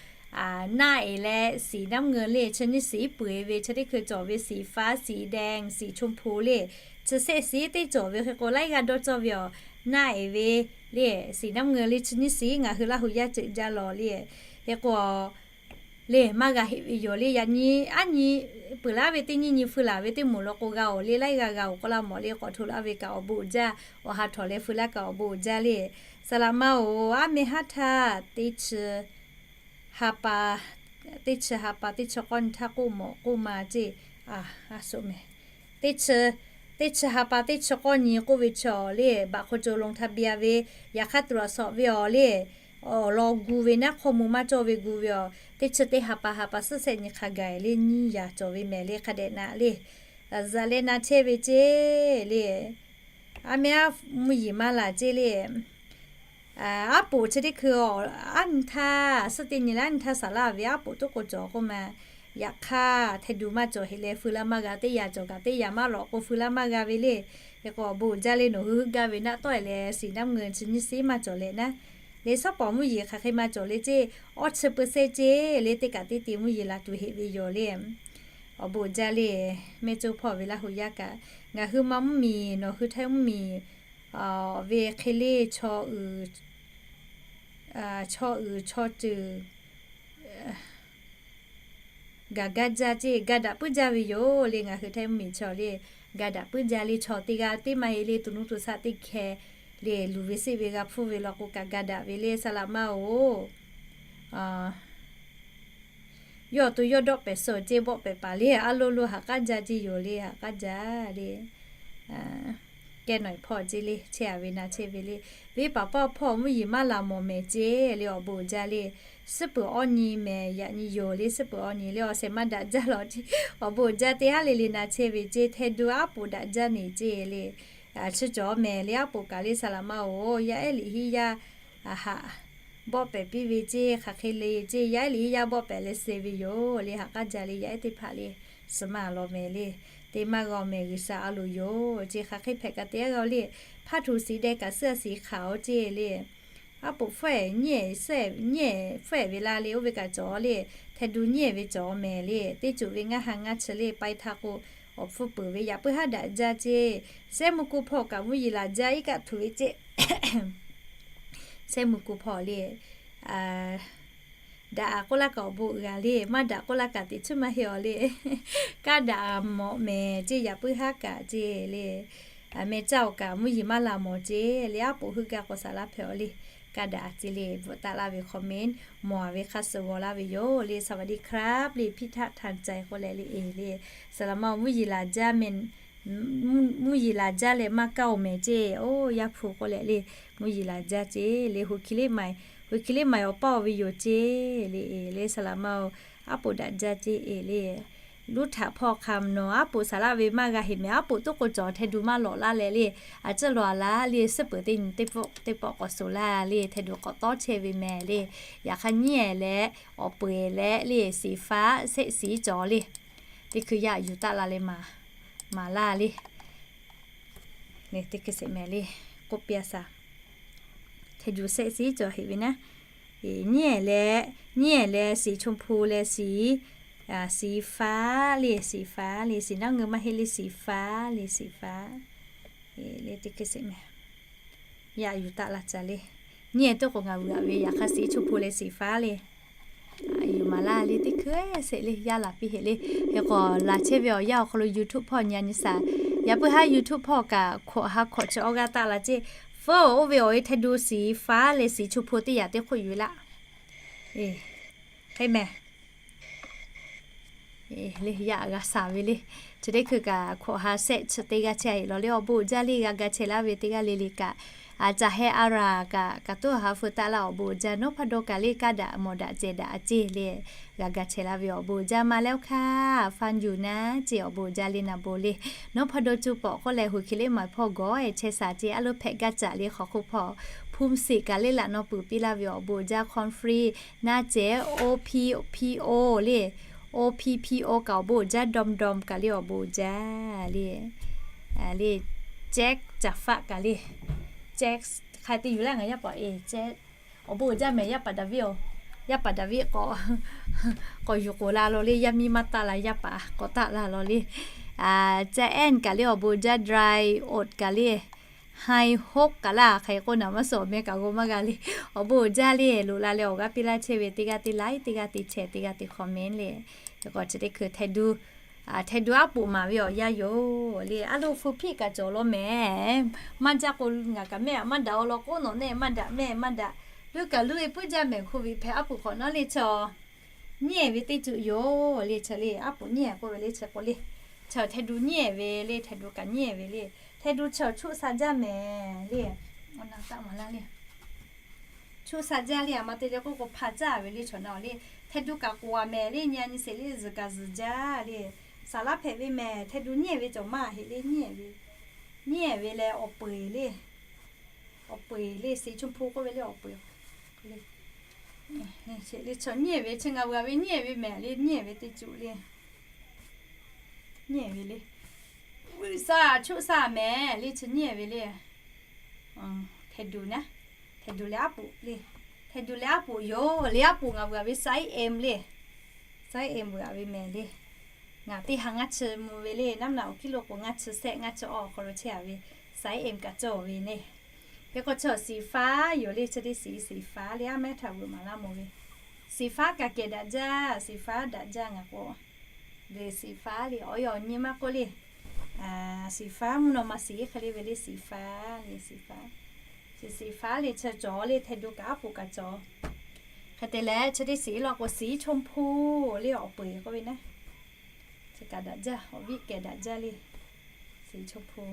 naˆ-e leh siˍ naˆ ngeu le, chi nyiˇ siˍ puiˍ ve, chi teˇ hkui cawˬ ve siˍ faˉ, siˍ dehˇ, siˍ chonˇ hpu le, chi shehˆ siˍ teˇ cawˬ ve hk'e k'o, laiˉ g'aˇ dawˇ cawˇ ve awˬ naˆ-e ve le, siˍ naˆ ngeu le, chi nyiˇ siˍ ngaˬ hui Laˇ hu yaˇ ceuˬ jaˇ lawˬ le. Hk'e k'o le, maˇ g'a heꞈ ve yoˬ le. Yaꞈ nyi aˉ nyi peuˬ laˉ ve teˇ nyiˇ nyi hpui laˬ ve teˇ moˍ lo k'o g'a-oˬ le, laiˉ g'aˇ g'a-oˬ k'oˆ laˇ mawˬ le, k'awꞈ hto laˇ ve kaꞈ awˬ bon uiˍ jaˇ, awˬ ha htawnˍ leh hpui laˇ kaꞈ awˬ bon uiˍ jaˇ le. Saˍ laꞈ ma-oˬ, aˉ meh haˉ htaˇ teˇ chi ha pa, teˇ chi ha pa teˇ chi k'awˇ nyi htaˇ k'oˆ mawˬ k'oˆ ma ceˇ. A, a soˍ meh, teˇ chi, teˇ chi ha pa teˇ chi k'awˇ nyi k'oˆ ve chi awˬ le, baꞈ hk'o co long htaˇ biˇ a ve, yaꞈ hk'aˇ tuˬ laꞈ shawˍ ve awˬ le, awˬ lawn gu ve naˉ hk'aw mvuh maˇ cawˇ ve gu ve awˬ, teˇ chi teˇ ha pa ha pa suhˉ shehˆ nyi hk'a gaˬ le, nyiˇ yaꞈ cawˬ ve mehˍ le, hk'a dehꞈ naˆ le. Zaꞈ leh na chehˇ ve ceˇ le. Aˉ meh aˉ mvuhˇ yeˬ maˇ laˬ ceˇ le. Aˉ poꞈ chi teˇ hkui aˉ nyi htaˇ, suhˉ teˇ nyi leh aˉ nyi htaˇ saˍ laˇ ve aˉ poꞈ toˉ k'o cawˬ k'oˆ ma. Yaꞈ hk'aˇ hteh du maˇ cawˬ heꞈ leh, fui laˇ maˇ g'a, teˇ yaꞈ cawˬ kaꞈ teˇ yaꞈ maˇ lawꞈ k'o fui laˇ maˇ g'a ve le. Hk'e k'o awˬ bon uiˍ jaˇ le, nawˬ hui heuˆ gaˇ ve naˆ tawˆ-e leh siˍ naˆ ngeu chi nyiˇ siˍ maˇ cawˬ leh naˉ. Le shaˉ pawˍ mvuhˇ yeˬ hk'aˬ hk'e maˇ cawˬ le ceˇ, awˇ chi peu sehˉ ceˇ le, teˇ kaꞈ teˇ te mvuhˇ yeˬ laˬ tuˬ heꞈ ve yoˬ le. Awˬ bon uiˍ jaˇ le, mehˇ coˇ hpawˇ ve Laˇ hu yaˇ kaꞈ, ngaˬ hui ma mvuhˇ miˬ, nawˬ hui Htaiˇ mvuhˇ miˬ ve hk'e le chaw uiˍ, chaw uiˍ chaw ceuˬ gaˬ gaˇ jaˇ ceˇ, ga daꞈ puiˉ jaˇ ve yoˬ le. Ngaˬ hui Htaiˇ mvuhˇ miˬ chaw le, ga daꞈ puiˉ jaˇ le. Chaw teˇ g'aˇ teˇ maˇ heˆ le, tuˬ nuˇ tuˬ shaˆ teˇ hkeh le, luˬ ve seˆ ve g'a hpfuhˇ ve law k'o kaꞈ ga daꞈ ve le, saˍ laꞈ ma-oˬ. Yawˇ to yawˇ dawˆ pehˍ suh ceˇ, bawˆ pehˍ paˍ le, a lo lo ha k'aˉ jaˇ ceˇ yoˬ le, ha k'aˉ jaˇ le. Kehˉ nawˬ hpawˇ ceˇ le, chehˇ a ve na chehˇ ve le. Venˇ paˍ paˇ hpawˇ mvuhˇ yeˬ maˇ laˬ mawˬ mehˍ ceˇ le, awˬ bon uiˍ jaˇ le. Suhˉ peuˬ awˇ nyi mehˍ, yaꞈ nyi yoˬ le, suhˉ peuˬ awˇ nyi le, awˬ shehˍ maˇ daꞈ jaˇ lawˬ ceˇ, awˬ bon uiˍ jaˇ teˇ haˉ le le na chehˇ ve ceˇ, hteh du aˉ poꞈ daꞈ jaˇ neˬ ceˇ le. Chi cawˬ mehˍ le, aˉ poꞈ kaˬ le saˍ laꞈ ma-oˬ, yaˇ ehˉ liꞈ hiˉ yaˇ haꞈ bawˆ pehˍ piˇ ve ceˇ, hk'aˬ hk'e le ceˇ, yaˇ ehˉ liꞈ hiˉ yaˇ bawˆ pehˍ leh suh ve yoˬ le, ha k'aˉ jaˇ le, yaˇ ehˉ teˇ hpaˍ le, suh maˇ law mehˍ le. Teˇ maˇ g'a mehˍ, G'uiˬsha a loˍ yoˬ ceˇ, hk'aˬ hk'e hpehꞈ kaꞈ teˇ g'aˇ g'a le. Hpaˇ htoꞈ siˍ deh kaꞈ suhˉ a siˍ hk'aˬ oˬ ceˇ le. Aˉ poꞈ hpfuhˇ-ehˍ nyiˇ-ehˍ suhˉ-ehˍ, nyiˇ-ehˍ hpfuhˇ-ehˍ ve la le, oˇ ve kaꞈ cawˬ le. Hteh du nyiˇ-ehˍ ve cawˬ mehˍ le. Teˇ ceuˬ ve ngaˇ ha ngaˇ chi le, pai htaˇ k'o awˬ hpfuhˇ peuˬ ve yaꞈ puiˉ haˉ daꞈ jaˇ ceˇ. Sehˉ mvuhˇ ku hpawˇ kaꞈ mvuhˇ yeˬ laˬ jaˇ, iˉ kaˆ htuꞈ ve ceˇ. Sehˉ mvuhˇ ku hpawˇ le, daꞈ k'oˆ laˇ kaꞈ awˬ bon uiˍ g'a le, maˇ daꞈ k'oˆ laˇ kaꞈ teꞈ chiˉ maˇ heˆ awˬ le. Kaˇ daꞈ mawꞈ mehˍ ceˇ, yaꞈ puiˉ haˉ kaꞈ ceˇ le. Meh caˇ-oˬ kaꞈ mvuhˇ yeˬ maˇ laˬ mawˬ ceˇ le, aˉ poꞈ heuˆ gaˇ k'o saˍ laˇ hpehꞈ awˬ le. Kaˇ daꞈ a ceˇ le, bvuhꞈ taˆ laˇ ve comment mawˬ a ve hk'aˇ suh g'aw laˇ ve yoˬ le. สวัสดีครับ le, พิทักษ์ทันใจ k'oˆ leh le, e le, saˍ laꞈ ma-oˬ, mvuhˇ yeˬ laˬ jaˇ mehˍ, mvuhˇ yeˬ laˬ jaˇ leh maˇ kaˇ-oˬ mehˍ ceˇ, oˇ yaˇ hpu k'oˆ leh le, mvuhˇ yeˬ laˬ jaˇ ceˇ le, หัวเขียวเลขหมาย หัวเขียวเลขหมาย awˬ paˇ-oˬ ve yoˬ ceˇ le, e le, saˍ laꞈ ma-oˬ, aˉ poꞈ daꞈ jaˇ ceˇ e le. Luˇ htaꞈ hpawˇ hk'a mvuh nawˬ aˉ poꞈ saˍ laˇ ve maˇ g'a heꞈ mehˍ, aˉ poꞈ toˉ k'o cawˬ hteh du maˇ lawꞈ laˇ leh le, a ciˉ lawˬ a laˇ le, suhˉ peuˬ teˇ nyi teˇ pawˆ k'awꞈ suhˍ laˇ le, hteh du k'awꞈ tawˇ chehˇ ve mehˍ le. Yaꞈ hk'aˇ nyiˇ-ehˍ leh awˬ peu-eˬ leh le, siˍ faˉ shehˆ siˍ cawˬ le. Teˇ hkui yaˇ yuˬ taˆ la leh maˍ laˇ le. Teˇ hkui sheˍ mehˍ le, k'oˆ piˇ a shaˍ. Hteh du shehˆ siˍ cawˬ heꞈ ve naˉ. Nyiˇ-ehˍ leh, nyiˇ-ehˍ leh siˍ chonˇ hpu leh siˍ, siˍ faˉ le, siˍ faˉ le, siˍ naˉ ngeu maˇ heˆ le, siˍ faˉ le, siˍ faˉ le, teˇ hkui sheˍ mehˍ. Yaˇ yuˬ taˆ la caˬ le. Nyiˇ-ehˍ toˉ k'o ngaˬ vuiˬ a ve, yaꞈ hk'aˇ siˍ chonˇ hpu leh siˍ faˉ le. Yuˬ maˍ laˇ le, teˇ hkui sheˍ le, yaˇ laˬ piˇ heꞈ le. Hk'e k'o laˬ chehˇ ve awˬ yanˇ awˬ hk'aw lo YouTube hpawˇ nyi a nyi shaˍ. Yaꞈ puiˉ haˉ YouTube hpawˇ kaꞈ hkawꞈ ha hkawꞈ chi awˇ g'aˇ taˆ la ceˇ. Feu oˇ ve awˬ e hteh du siˍ faˉ leh siˍ chonˇ hpu teˇ yaꞈ teˇ hk'oˆ yuˬ laˇ. Hk'e mehˍ. Le yaˇ g'a shaˍ ve le. Chi teˇ hkui kaꞈ hkawꞈ ha shehˆ chi teˇ g'aˇ chehˇ a heꞈ lawˬ le, awˬ bon uiˍ jaˇ le, g'a ga chehˇ laˇ ve teˇ g'aˇ le le kaꞈ, a caˬ heh a raˬ kaꞈ, kaꞈ tuˉ ha feu taˆ laˇ, awˬ bon uiˍ jaˇ. Nawˉ hpaˇ dawˇ kaꞈ le, kaˇ daꞈ mawˬ daꞈ cehˬ daꞈ a ceˇ le, g'a ga chehˇ laˇ ve awˬ bon uiˍ jaˇ. Ma leh oˇ hk'aˇ fan yuˬ naˉ ceˇ, awˬ bon uiˍ jaˇ le, naˍ bon le. Nawˉ hpaˇ dawˇ cuˇ pawꞈ k'oˆ leh หัวเขียวเลขหมาย hpawˇ gawˬ-ehˍ chehˇ shaˍ ceˇ, a lo hpehꞈ gaˇ caˬ le, hk'aw hk'oˆ hpawˇ Phum seˍ kaꞈ le laꞈ naw peuˬ piˇ laˇ ve awˬ bon uiˍ jaˇ. Cornflakes naˇ cehˬ, O P P O le, O P P O kaꞈ awˬ bon uiˍ jaˇ. Dawm dawm kaꞈ le awˬ bon uiˍ jaˇ le. Le, Jack caˍ faˆ kaꞈ le, Jack hk'aˬ te yuˬ laˇ ngaˬ yaˇ paˍ e, Jack awˬ bon uiˍ jaˇ mehˍ. Yaˇ paˍ David-oˬ, yaˇ paˍ David k'awꞈ, k'awꞈ yuˬ k'oˍ la law le. Yaˇ miˇ maˇ taˆ la, yaˇ paˍ k'awꞈ taˆ la law le. Caˇ enˇ kaꞈ le awˬ bon uiˍ jaˇ. Dry oat kaꞈ le, haiˬ hoˆ kaꞈ laˇ hk'aˬ hk'e k'oˆ naˍ maˇ suh, awˬ meh kaꞈ g'aw maˇ g'a le. Awˬ bon uiˍ jaˇ le. Loꞈ la leh awˬ g'aˇ piˇ laˇ chehˇ ve teˇ g'aˇ te like, teˇ g'aˇ te share, teˇ g'aˇ te comment le. Hk'e k'o chi teˇ hkui hteh du, hteh du aˉ poꞈ maˍ ve awˬ yanˇ yoˬ le. Aˉ lo hpu hpiˆ kaꞈ cawˬ law mehˍ. Maˇ jaˇ k'o ngaˬ kaꞈ mehˆ aꞈ maˇ daꞈ-o law k'oˆ nawˬ nehˆ maˇ daꞈ, mehˆ maˇ daꞈ. Luˇ kaꞈ luˇ e puiˉ jaˇ mehˍ. Hko viꞈ hpehꞈ aˉ poꞈ hk'awꞈ nawˉ le chaw nyiˉ-ehˍ ve teˇ ceuˬ yoˬ le. Chaw le aˉ poꞈ nyiˉ-ehˍ k'oˆ ve le. Chi k'o le, chaw hteh du nyiˉ-ehˍ ve le. Hteh du kaꞈ nyiˉ-ehˍ ve le. Hteh du chaw choˆ sha jaˇ mehˍ le. Choˆ sha jaˇ le. Aˬ ma te le k'oˆ k'o hpa caˇ ve le. Chaw na le hteh du kaꞈ k'oˍ-a mehˍ le. Nyi a nyi sheˍ le. Zuhˬ kaꞈ zuhˬ jaˇ le. Saˍ laˉ hpehꞈ ve mehˍ. Hteh du nyiˉ-ehˍ ve cawˬ maˇ heˆ le. Nyiˉ-ehˍ ve, nyiˉ-ehˍ ve leh awˬ peu-eˬ le. Awˬ peu-eˬ le, สีชมพู k'oˆ ve le awˬ peu-eˬ. Le, chaw nyiˉ-ehˍ ve, chi ngaˬ veuˬ ve nyiˉ-ehˍ ve mehˍ le. Nyiˉ-ehˍ ve teˇ ceuˬ le. Nyiˉ-ehˍ ve le. G'uiˬ sha choˆ sha mehˍ le. Chi nyiˉ-ehˍ ve le. Hteh du naˉ, hteh du leh aˉ poꞈ le. Hteh du leh aˉ poꞈ yoˬ le. Aˉ poꞈ ngaˬ veuˬ ve ไซส์ M le. ไซส์ M veuˬ-a ve mehˍ le. Ngaˬ teˇ ha ngaˇ chi mvuh ve le. Naˉ naꞈ awˬ kiˇ lo k'o ngaˇ chi sehˆ ngaˇ chi awˬ hk'aw lo chehˇ-a ve ไซส์ M kaꞈ cawˬ ve le. Hk'e k'o chaw สีฟ้า yoˬ le. Chi teˇ สีฟ้า le. Aˉ mehˉ htaꞈ veuꞈ maˍ laˇ mawˬ ve. สีฟ้า kaꞈ kehˬ daꞈ jaˇ. สีฟ้า daꞈ jaˇ ngaˬ k'o. Le สีฟ้า le awˬ e awˬ nyi maˇ k'oˆ le. สีฟ้า mvuhˇ naw ma สี hk'e le ve le. สีฟ้า le สีฟ้า chi สีฟ้า le chi cawˬ le. Hteh du kaꞈ aˉ poꞈ kaꞈ cawˬ. Hk'e te leh chi teˇ สี law k'o สีชมพู le awˬ peu-eˬ k'oˆ ve naˉ. Chi kaꞈ daꞈ jaˇ. Awˬ viˉ kehˬ daꞈ jaˇ le. สีชมพู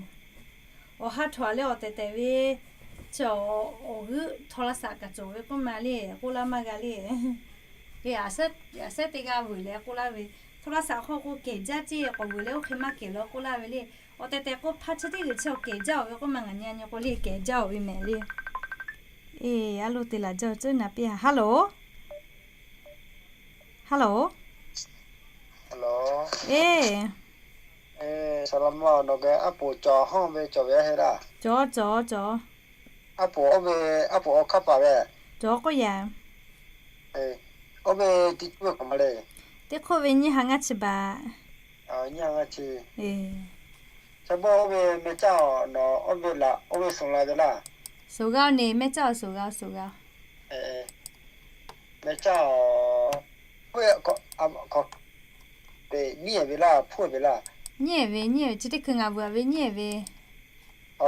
awˬ ha htawnˍ leh awˬ tehˬ tehˬ ve, chi awˬ g'euˆ โทรศัพท์ kaꞈ cawˬ ve k'oˆ ma le, k'oˆ laˇ maˇ g'a le. Le aˬ shehˉ teˇ g'aˇ veuˬ leh k'oˆ laˇ ve, โทรศัพท์ hk'aw k'o kehˬ jaˇ ceˇ, k'awꞈ veuˬ leh oˇ hk'e maˇ kehˬ law k'oˆ laˇ ve le. Awˬ tehˬ tehˬ k'o hpa chi teˇ g'uiˬ chi awˬ kehˬ jaˇ-oˬ ve k'oˆ ma, ngaˬ nyi a nyi k'o le kehˬ jaˇ-oˬ ve mehˍ le. Eˬ, a lo te laˬ jaˇ-oˬ, cuˉ na piˇ-a. Hello. Hello. Eˬ, nawˬ geh aˉ poꞈ cawˬ hanˇ ve cawˬ ve a heˆ laˇ. Cawˬ, cawˬ, cawˬ. Aˉ poꞈ oˇ ve, aˉ poꞈ awˬ hk'aˇ paˍ ve. Cawˬ k'oˆ yaˇ. Oˇ ve teˇ cuˇ ve k'awꞈ ma le. Teˇ hk'oˆ ve nyiˇ ha ngaˇ chi baꞈ. Nyiˇ ha ngaˇ chi. Eˬ, cha bawˇ oˇ ve meh caˇ-oˬ, nawˬ oˇ ve laꞈ oˇ ve suhˍ la ve laˇ. Suhˍ g'a-oˬ neˬ, meh caˇ-oˬ, suhˍ g'a, suhˍ g'a. Meh caˇ-oˬ, hpu, nyiˇ-ehˍ ve laˇ, hpu ve laˇ. Nyiˇ-ehˍ ve, nyiˇ-ehˍ ve, chi teˇ hkui ngaˬ veuˬ-a ve nyiˇ-ehˍ ve.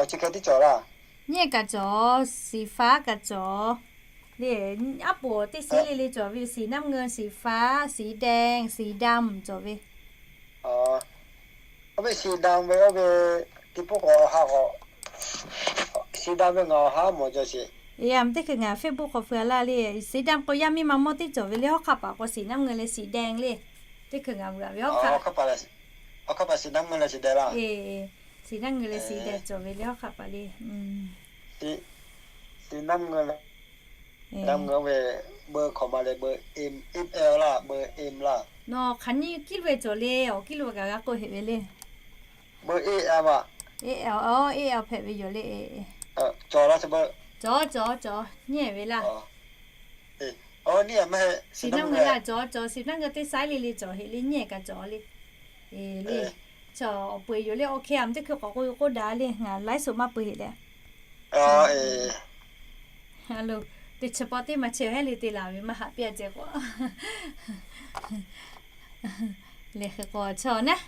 Chi hk'e tiˉ cawˬ laˇ. Nyiˇ-ehˍ kaꞈ cawˬ, สีฟ้า kaꞈ cawˬ. Le, aˉ poꞈ teˇ สี le le cawˬ ve, สีน้ำเงิน สีฟ้า สีแดง สีดำ cawˬ ve. Oˇ ve สีดำ ve oˇ ve, teˇ pawˆ k'awꞈ ha k'awꞈ, สีดำ ve ngaˬ awˬ ha mawˬ cawˬ sheˍ. Eˬ, a teˇ hkui ngaˬ Facebook k'awꞈ feu-a laˇ le, สีดำ k'o yaˇ miˇ ma mawˇ teˇ cawˬ ve le, hawˉ hk'aˆ paˍ k'o สีน้ำเงิน leh สีแดง le. Teˇ hkui ngaˬ veuˬ-a ve hawˉ hk'aˆ. Hawˉ hk'aˆ paˍ สีน้ำเงิน leh สีแดง laˇ. Eˬ, สีน้ำเงิน leh สีแดง cawˬ ve le, hawˉ hk'aˆ paˍ le. สีน้ำเงิน leh สีน้ำเงิน ve, เบอร์ k'awꞈ ma leh เบอร์ M, M L laˇ, เบอร์ M laˇ. Nawˬ hk'aˬ nyiˇ kiˇ lo ve cawˬ le, awˬ kiˇ lo kaꞈ g'a k'oˆ heˆ ve le. เบอร์ A L laˇ. A L, aw, A L hpehꞈ ve yoˬ le. Cawˬ laˇ, cawˬ, cawˬ, cawˬ, nyiˇ-ehˍ ve laˇ. สีน้ำเงิน laˇ, cawˬ, cawˬ, สีน้ำเงิน teˇ ไซส์ le le cawˬ heˆ le, nyiˇ-ehˍ kaꞈ cawˬ le. Eˬ, le, chaw awˬ peu-eˬ yoˬ le, awˬ hk'e a teˇ hkui k'awꞈ k'oˆ k'oˆ daꞈ le, ngaˬ ไลฟ์สด maˇ peu heˆ leh. A lo, teˇ chi paw teˇ ma chehˇ heˆ le, te laˬ ve maˇ haꞈ piˇ-a ceh k'o. Lehˬ hk'e k'o chaw naˉ,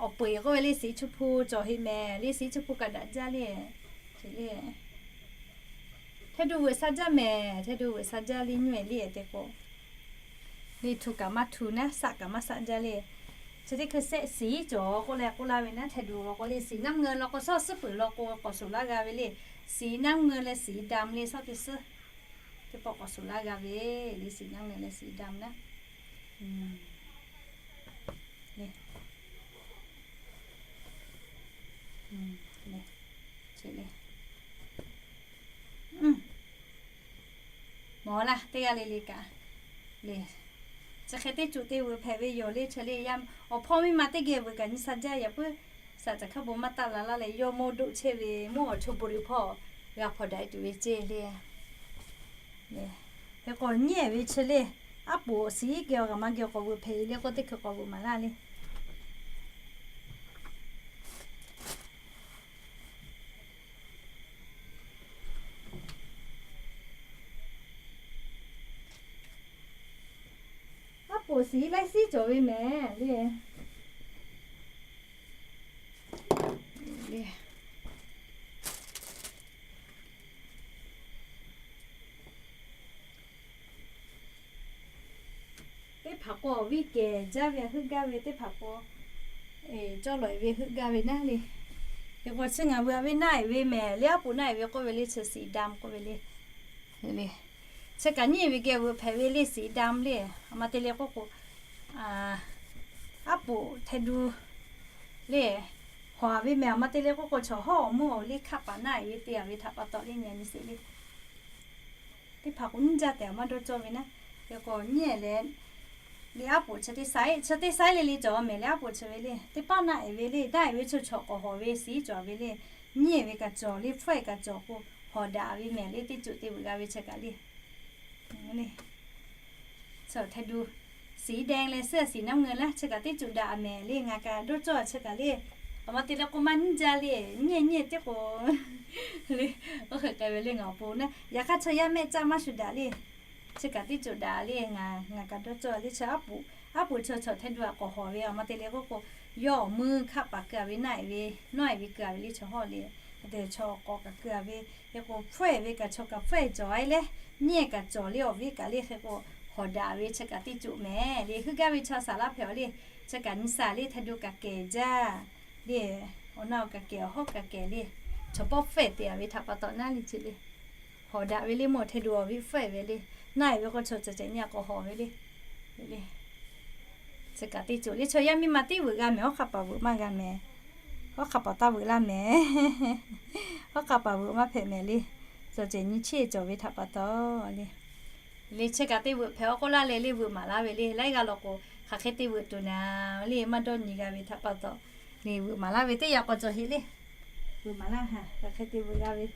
awˬ peu-eˬ k'oˆ ve le, สีชมพู cawˬ heˆ mehˍ le, สีชมพู kaꞈ daꞈ jaˇ le. Hteh du veuꞈ sha jaˇ mehˍ, hteh du veuꞈ sha jaˇ le, nyiˇ-ehˍ le te k'o. Le htu kaꞈ maˇ htu naˉ, saˆ kaꞈ maˇ saˆ jaˇ le. Chi teˇ hkui sehˆ สี cawˬ k'oˆ leh k'oˆ laˇ ve naˉ, hteh du law k'o le, สีน้ำเงิน law k'o, shawˉ suhˉ peuˬ law k'o k'awꞈ suhˍ laˇ g'a ve le. สีน้ำเงิน leh สีดำ le, shawˉ teˇ suhˉ. Teˇ pawˆ k'awꞈ suhˍ laˇ g'a ve le, สีน้ำเงิน leh สีดำ naˉ. Le, le, chi le. Mawˬ laˇ teˇ g'aˇ le le kaꞈ le. Chi hk'e teˇ cuˬ te veuꞈ hpehꞈ ve yoˬ le. Chi le yaˇ awˬ hpawˇ miˇ ma teˇ geh veuꞈ kaꞈ nyi sa jaˇ. Yaꞈ puiˉ saˍ caˬ hkaˇ bon maˇ taˆ la laˇ leh yawˇ mawˇ doˆ chehˇ ve mvuhˇ awˬ chaw bon leh hpawˇ g'a hpawnˬ daꞈ e tuˬ ve ceˇ le. Hk'e k'o nyiˉ ehˍ ve chi le, aˉ poꞈ siˉ geh awˬ g'aꞈ ma geh k'awꞈ veuꞈ hpehꞈ e le k'oˆ teˇ hkui k'awꞈ veuꞈ maˍ laˇ le. Aˉ poꞈ siˉ laiˉ siˉ cawˬ ve mehˍ le. Teˇ hpaˍ k'o awˬ viˉ kehˬ jaˇ ve heuˆ gaˇ ve, teˇ hpaˍ k'o cawˇ lawˬ e ve heuˆ gaˇ ve naˉ le. Hk'e k'o chi ngaˬ veuꞈ ve naˆ e ve mehˍ le, aˉ poꞈ naˆ e ve k'oˆ ve le, chi siˉ daꞈ k'oˆ ve le. Chi kaꞈ nyiˉ ve geh veuꞈ hpehꞈ ve le, siˉ daꞈ le. Aˬ ma te le k'oˆ k'o, aˉ poꞈ htaˇ du le, hawˍ ve mehˍ. Aˬ ma te le k'oˆ k'o chaw hawˉ awˬ meuˇ awˬ liˇ hkaˆ paˍ naˆ e ve te a ve htaꞈ pa taw le nyi a nyi sheˍ le. Teˇ hpaˍ k'o nyiˇ jaˇ tehꞈ maˇ dawˇ cawˇ ve naˉ. Hk'e k'o nyiˉ leh le aˉ poꞈ chi teˇ saiˉ, chi teˇ saiˉ le le cawˬ mehˍ le, aˉ poꞈ chi ve le. Teˇ paˉ naˆ e ve le, naˆ e ve chaw chaw k'awꞈ hawˍ ve siˉ cawˬ ve le. Nyiˉ e ve kaꞈ cawˬ le, hpfuhˆ e kaꞈ cawˬ k'o, hawˍ daꞈ ve mehˍ le, teˇ cuˬ te veuꞈ g'a ve chi kaꞈ le. Chaw htaˇ du siˉ daꞈ leh suhˉ siˉ naˉ ngeu laˇ, chi kaꞈ teˇ cuˬ daꞈ mehˍ le. Ngaˬ kaꞈ dawˇ cawˇ chi kaꞈ le. Aˬ ma te le k'o maˇ nyiˇ jaˇ le, nyiˉ nyiˉ teˇ k'o le. Oˇ hk'e k'ai ve le ngaˬ awˬ pon naˉ. Yaꞈ hk'aˇ chaw yaˇ mehˆ caˇ maˇ shuˍ daꞈ le. Chi kaꞈ teˇ cuˬ daꞈ le. Ngaˬ ngaˬ kaꞈ dawˇ cawˇ le. Chi aˉ poꞈ, aˉ poꞈ chaw chaw htaˇ du a k'awꞈ hawˍ ve. Aˬ ma te le k'oˆ k'o, yawˇ awˬ meuˇ hkaˆ paˍ keu a ve naˆ e ve, nawˇ e ve keu a ve le chaw hawˉ le. Hk'e te chaw k'awꞈ kaꞈ keu a ve. Hk'e k'o hpfuhˆ e ve kaꞈ chaw kaꞈ hpfuhˆ e cawˬ a leh, nyiˉ e kaꞈ cawˬ le awˬ viˉ kaꞈ le. Hk'e k'o hawˍ daꞈ ve chi kaꞈ teˇ cuˬ mehˍ le. Heuˆ gaˇ ve chaw saˍ laˇ hpehꞈ a le. Chi kaꞈ nyi sa le, htaˇ du kaꞈ kehˬ jaˇ le. Awˬ na awˬ kaꞈ kehˬ, awˬ hawˉ kaꞈ kehˬ le. Chaw pawˆ hpfuhˆ e te a ve htaꞈ pa taw naˉ le chi le. Hawˍ daꞈ ve le mawˬ htaˇ du awˬ viˉ hpfuhˆ e ve le. Naˆ e ve k'o chaw ceh ceh nyi a k'awꞈ hawˍ ve le. Chi kaꞈ teˇ cuˬ le. Chaw yaˇ miˇ ma tiˉ veuꞈ g'a mehˍ, hawˉ hk'a paˍ veuꞈ maˇ g'a mehˍ. Hawˉ hk'a paˍ taˇ veuꞈ laˇ mehˍ. Hawˉ hk'a paˍ veuꞈ maˇ hpehꞈ mehˍ le. Cawˬ ceh nyi chiˇ cawˬ ve htaꞈ pa taw le. Le chi kaꞈ teˇ veuꞈ hpehꞈ awˬ k'oˆ laˇ leh le veuꞈ maˍ laˇ ve le. Laiˉ g'aˇ law k'o hk'aˬ hk'e te veuꞈ tuˬ naˍ le maˇ dawˇ nyi g'a ve htaꞈ pa taw le veuꞈ maˍ laˇ ve teˇ yaꞈ k'aw cawˬ heˆ le. Veuꞈ maˍ laˇ ha hk'aˬ hk'e te veuꞈ g'a ve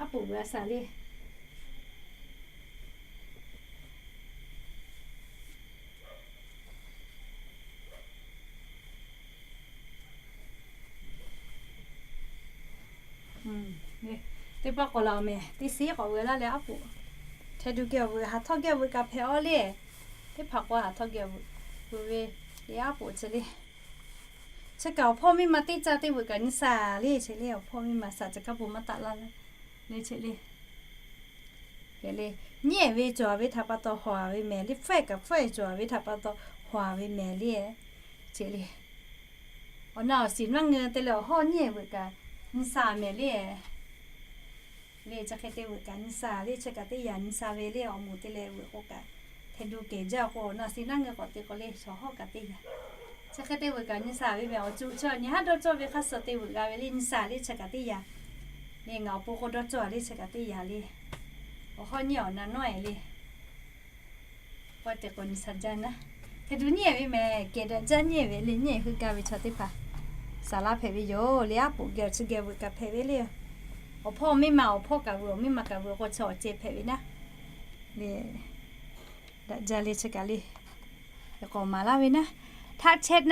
Aˉ poꞈ g'a shaˍ le. Teˇ pawˆ k'awꞈ la mehˍ, teˇ siˉ k'awꞈ veuꞈ laˇ leh aˉ poꞈ. Htaˇ du geh awˬ veuꞈ, haˍ htawˇ geh awˬ veuꞈ kaꞈ hpehꞈ a le. Teˇ hpaˍ k'o haˍ htawˇ geh awˬ veuꞈ veuꞈ ve le aˉ poꞈ chi le. Chi kaꞈ awˬ hpawˇ miˇ ma teˇ caˇ teˇ veuꞈ kaꞈ nyi shaˍ le chi le. Awˬ hpawˇ miˇ ma shaˍ caˬ kaˇ bon maˇ taˆ laˇ le chi le. Hk'e le, nyiˉ e ve cawˬ ve htaꞈ pa taw hawˍ ve mehˍ le. Hpfuhˆ e kaꞈ hpfuhˆ e cawˬ ve htaꞈ pa taw hawˍ ve mehˍ le. Chi le, awˬ na awˬ shiˍ naˇ ngeu te leh awˬ hawˉ nyiˉ e veuꞈ kaꞈ nyi shaˍ mehˍ le. Le chi hk'e te veuꞈ kaꞈ nyi shaˍ le. Chi kaꞈ teˇ yanˇ nyi shaˍ ve le. Awˬ moˍ te leh veuꞈ k'o kaꞈ htaˇ du kehˬ jaˇ k'o, awˬ na shiˍ naˇ ngeu k'awꞈ te k'o le, shawˍ hawˉ kaꞈ teˇ yanˇ. Chi hk'e te veuꞈ kaꞈ nyi shaˍ ve mehˍ. Awˬ cuˬ chi nyi haˉ dawˇ cawˇ ve hk'a suh te veuꞈ g'a ve le. Nyi shaˍ le chi kaꞈ teˇ yanˇ. Le ngaˬ awˬ pon k'o dawˇ cawˇ le chi kaꞈ teˇ yanˇ le. Awˬ hawˉ nyiˉ awˬ na nawˉ e le. Pawehˇ te k'o nyi shaˍ jaˇ naˉ. Hk'e te nyiˉ e ve mehˍ, kehˬ daꞈ jaˇ nyiˉ e ve le. Nyiˉ e heuˆ gaˇ ve chaw teˇ hpaˍ saˍ laˇ hpehꞈ ve yoˬ le. Aˉ poꞈ geh awˬ chi geh veuꞈ kaꞈ hpehꞈ ve le. Awˬ hpawˇ miˇ ma, awˬ hpawˇ kaꞈ veuꞈ, awˬ miˇ ma kaꞈ veuꞈ k'o chi awˬ ceh hpehꞈ ve naˉ. Le, daꞈ jaˇ le chi kaꞈ le. K'awꞈ maˍ laˇ ve naˉ. Htaˇ chat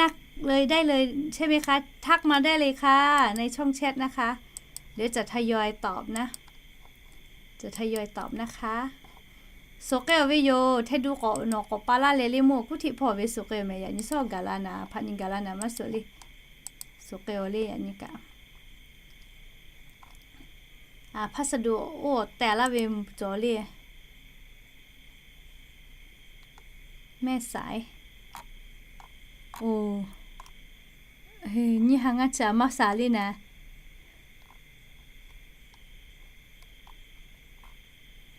ได้เลย ใช่ไหมคะ ทักมาได้เลยค่ะ ในช่องแชทนะคะ เดี๋ยวจะทยอยตอบนะ จะทยอยตอบนะคะ Suh k'ai-o ve yoˬ. Htaˇ du k'awꞈ nawˬ k'awꞈ pa laˇ leh le mawˬ kuˉ htiˆ hpawˇ ve suh k'ai-o mehˍ. Yaꞈ nyi shawˉ gaˬ la naˍ, hpaꞈ nyi gaˬ la naˍ maˇ suh le. Suh k'ai-o le yaꞈ nyi kaꞈ. Hpaˇ suh du oˇ awˬ tehˬ laˇ ve cawˬ le. Mehˆ saiˍ. Oˬ, nyiˇ ha ngaˇ chi a maˇ sha le naˍ.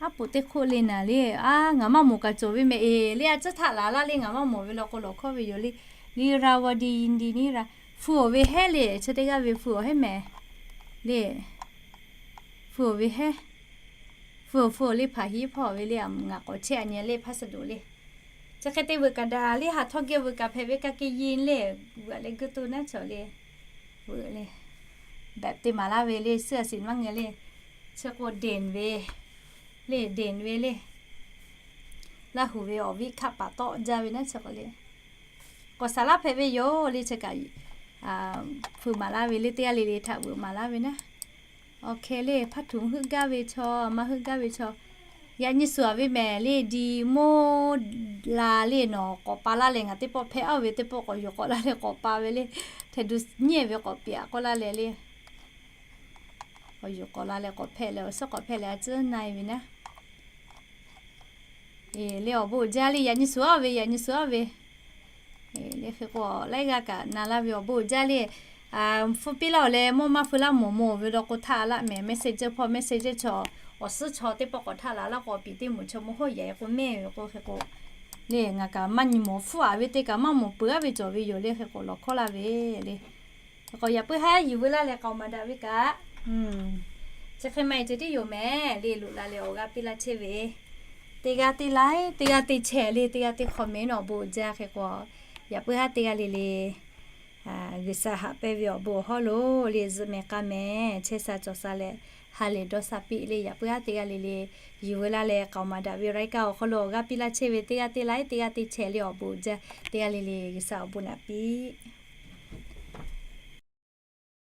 Aˉ Poꞈ teˇ hk'oˆ le naˍ le, a, ngaˬ maˇ mawˬ kaꞈ cawˬ ve mehˍ. Eˬ, le a ciˉ htaˆ laˬ laˇ le, ngaˬ maˇ mawˬ ve law k'o lawˬ hkawˇ ve yoˬ le. Li ra wa di yin di ni ra, hpu awˬ ve heˉ le, chi teˇ g'aˇ ve hpu awˬ heˉ mehˍ le. Hpu awˬ ve heˉ, hpu awˬ hpu awˬ le hpaˍ hiˉ hpawˇ ve le, ngaˬ k'awꞈ chehˇ a nyi le hpaˇ suh doꞈ le. Chi hk'e te veuꞈ kaꞈ daꞈ le, haˍ htawˇ geh veuꞈ kaꞈ hpehꞈ ve ka ke yin le, veuꞈ leh g'uiˇ to naˉ cawˬ le, veuꞈ le. Beh teˇ maˍ laˇ ve le, suhˉ a shiˍ maˇ ngeh le. Chi k'o deˍ ve le, deˍ ve le. Laˇ huˍ ve awˬ viˉ hkaˆ paˍ tawˆ jaˇ ve naˉ chi k'o le. K'awꞈ saˍ laˇ hpehꞈ ve yoˬ le, chi kaꞈ hpu maˍ laˇ ve le, teˇ g'aˇ le le htaꞈ veuꞈ maˍ laˇ ve naˉ. Awˬ hkeh le, hpaˇ htuꞈ heuˆ gaˇ ve chaw, maˇ heuˆ gaˇ ve chaw, yaꞈ nyi suhˍ ve mehˍ le, di moˇ la le nawˬ k'awꞈ pa laˇ leh ngaˬ teˇ pawˆ hpehˇ aˉ ve teˇ pawˆ k'awꞈ yuˬ k'awꞈ laˇ leh k'awꞈ pa ve le. Hpehꞈ du nyiˇ ve k'awꞈ piˍ k'oˆ laˇ leh le. K'awꞈ yuˬ k'awꞈ la leh k'awꞈ hpehꞈ leh awˬ suhˉ k'awꞈ hpehꞈ leh a ciˉ na e ve naˉ. Eˬ, le awˬ bon uiˍ jaˇ le, yaꞈ nyi suhˍ aˉ ve, yaꞈ nyi suhˍ aˉ ve. Eˬ, le hk'e k'o laiˉ g'aˇ kaꞈ na laˇ ve awˬ bon uiˍ jaˇ le. Hpu piˇ laˇ awˬ leh mawˇ maˇ feu laˇ mawˬ mawˬ ve law k'o htaˆ laˇ mehˍ, messenger hpawˇ messenger chaw, awˬ suhˉ chaw teˇ pawˆ k'awꞈ htaˆ laˬ laˇ k'o piˍ teˇ moˍ chaw mawˇ hawˉ yaꞈ k'o mehˇ ve k'o hk'e k'o, le ngaˬ kaꞈ maˇ nyi mawˬ hpfuhˇ a ve teˇ kaꞈ maˇ mawˬ peuˬ aˉ ve cawˬ ve yoˬ le hk'e k'o lawˬ hkawˇ laˇ ve le. Hk'e k'o yaꞈ puiˉ haˉ yuˬ veu laˇ leh k'aoˍ maˍ daꞈ ve kaꞈ, chi hk'e maˇ e ceh tiˉ yoˬ mehˍ le, loꞈ la leh awˬ g'aˇ piˇ laˇ chehˇ ve, teˇ g'aˇ te like, teˇ g'aˇ te share le, teˇ g'aˇ te comment awˬ bon uiˍ jaˇ hk'e k'o, yaꞈ puiˉ haˉ teˇ g'aˇ le le G'uiˬsha haꞈ pehnˇ ve awˬ bon awˬ hawˉ lo le zuhꞈ mehˍ k'a mehˍ chehˇ sha cawˬ sha leh ha lehˬ dawˇ sha piˇ le, yaꞈ puiˉ haˉ teˇ g'aˇ le le yuˬ veu laˇ leh k'aoˍ maˍ daꞈ ve รายการ awˬ hk'aw lo awˬ g'aˇ piˇ laˇ chehˇ ve teˇ g'aˇ te like, teˇ g'aˇ te share le awˬ bon uiˍ jaˇ, teˇ g'aˇ le le G'uiˬsha awˬ bon naꞈ piˇ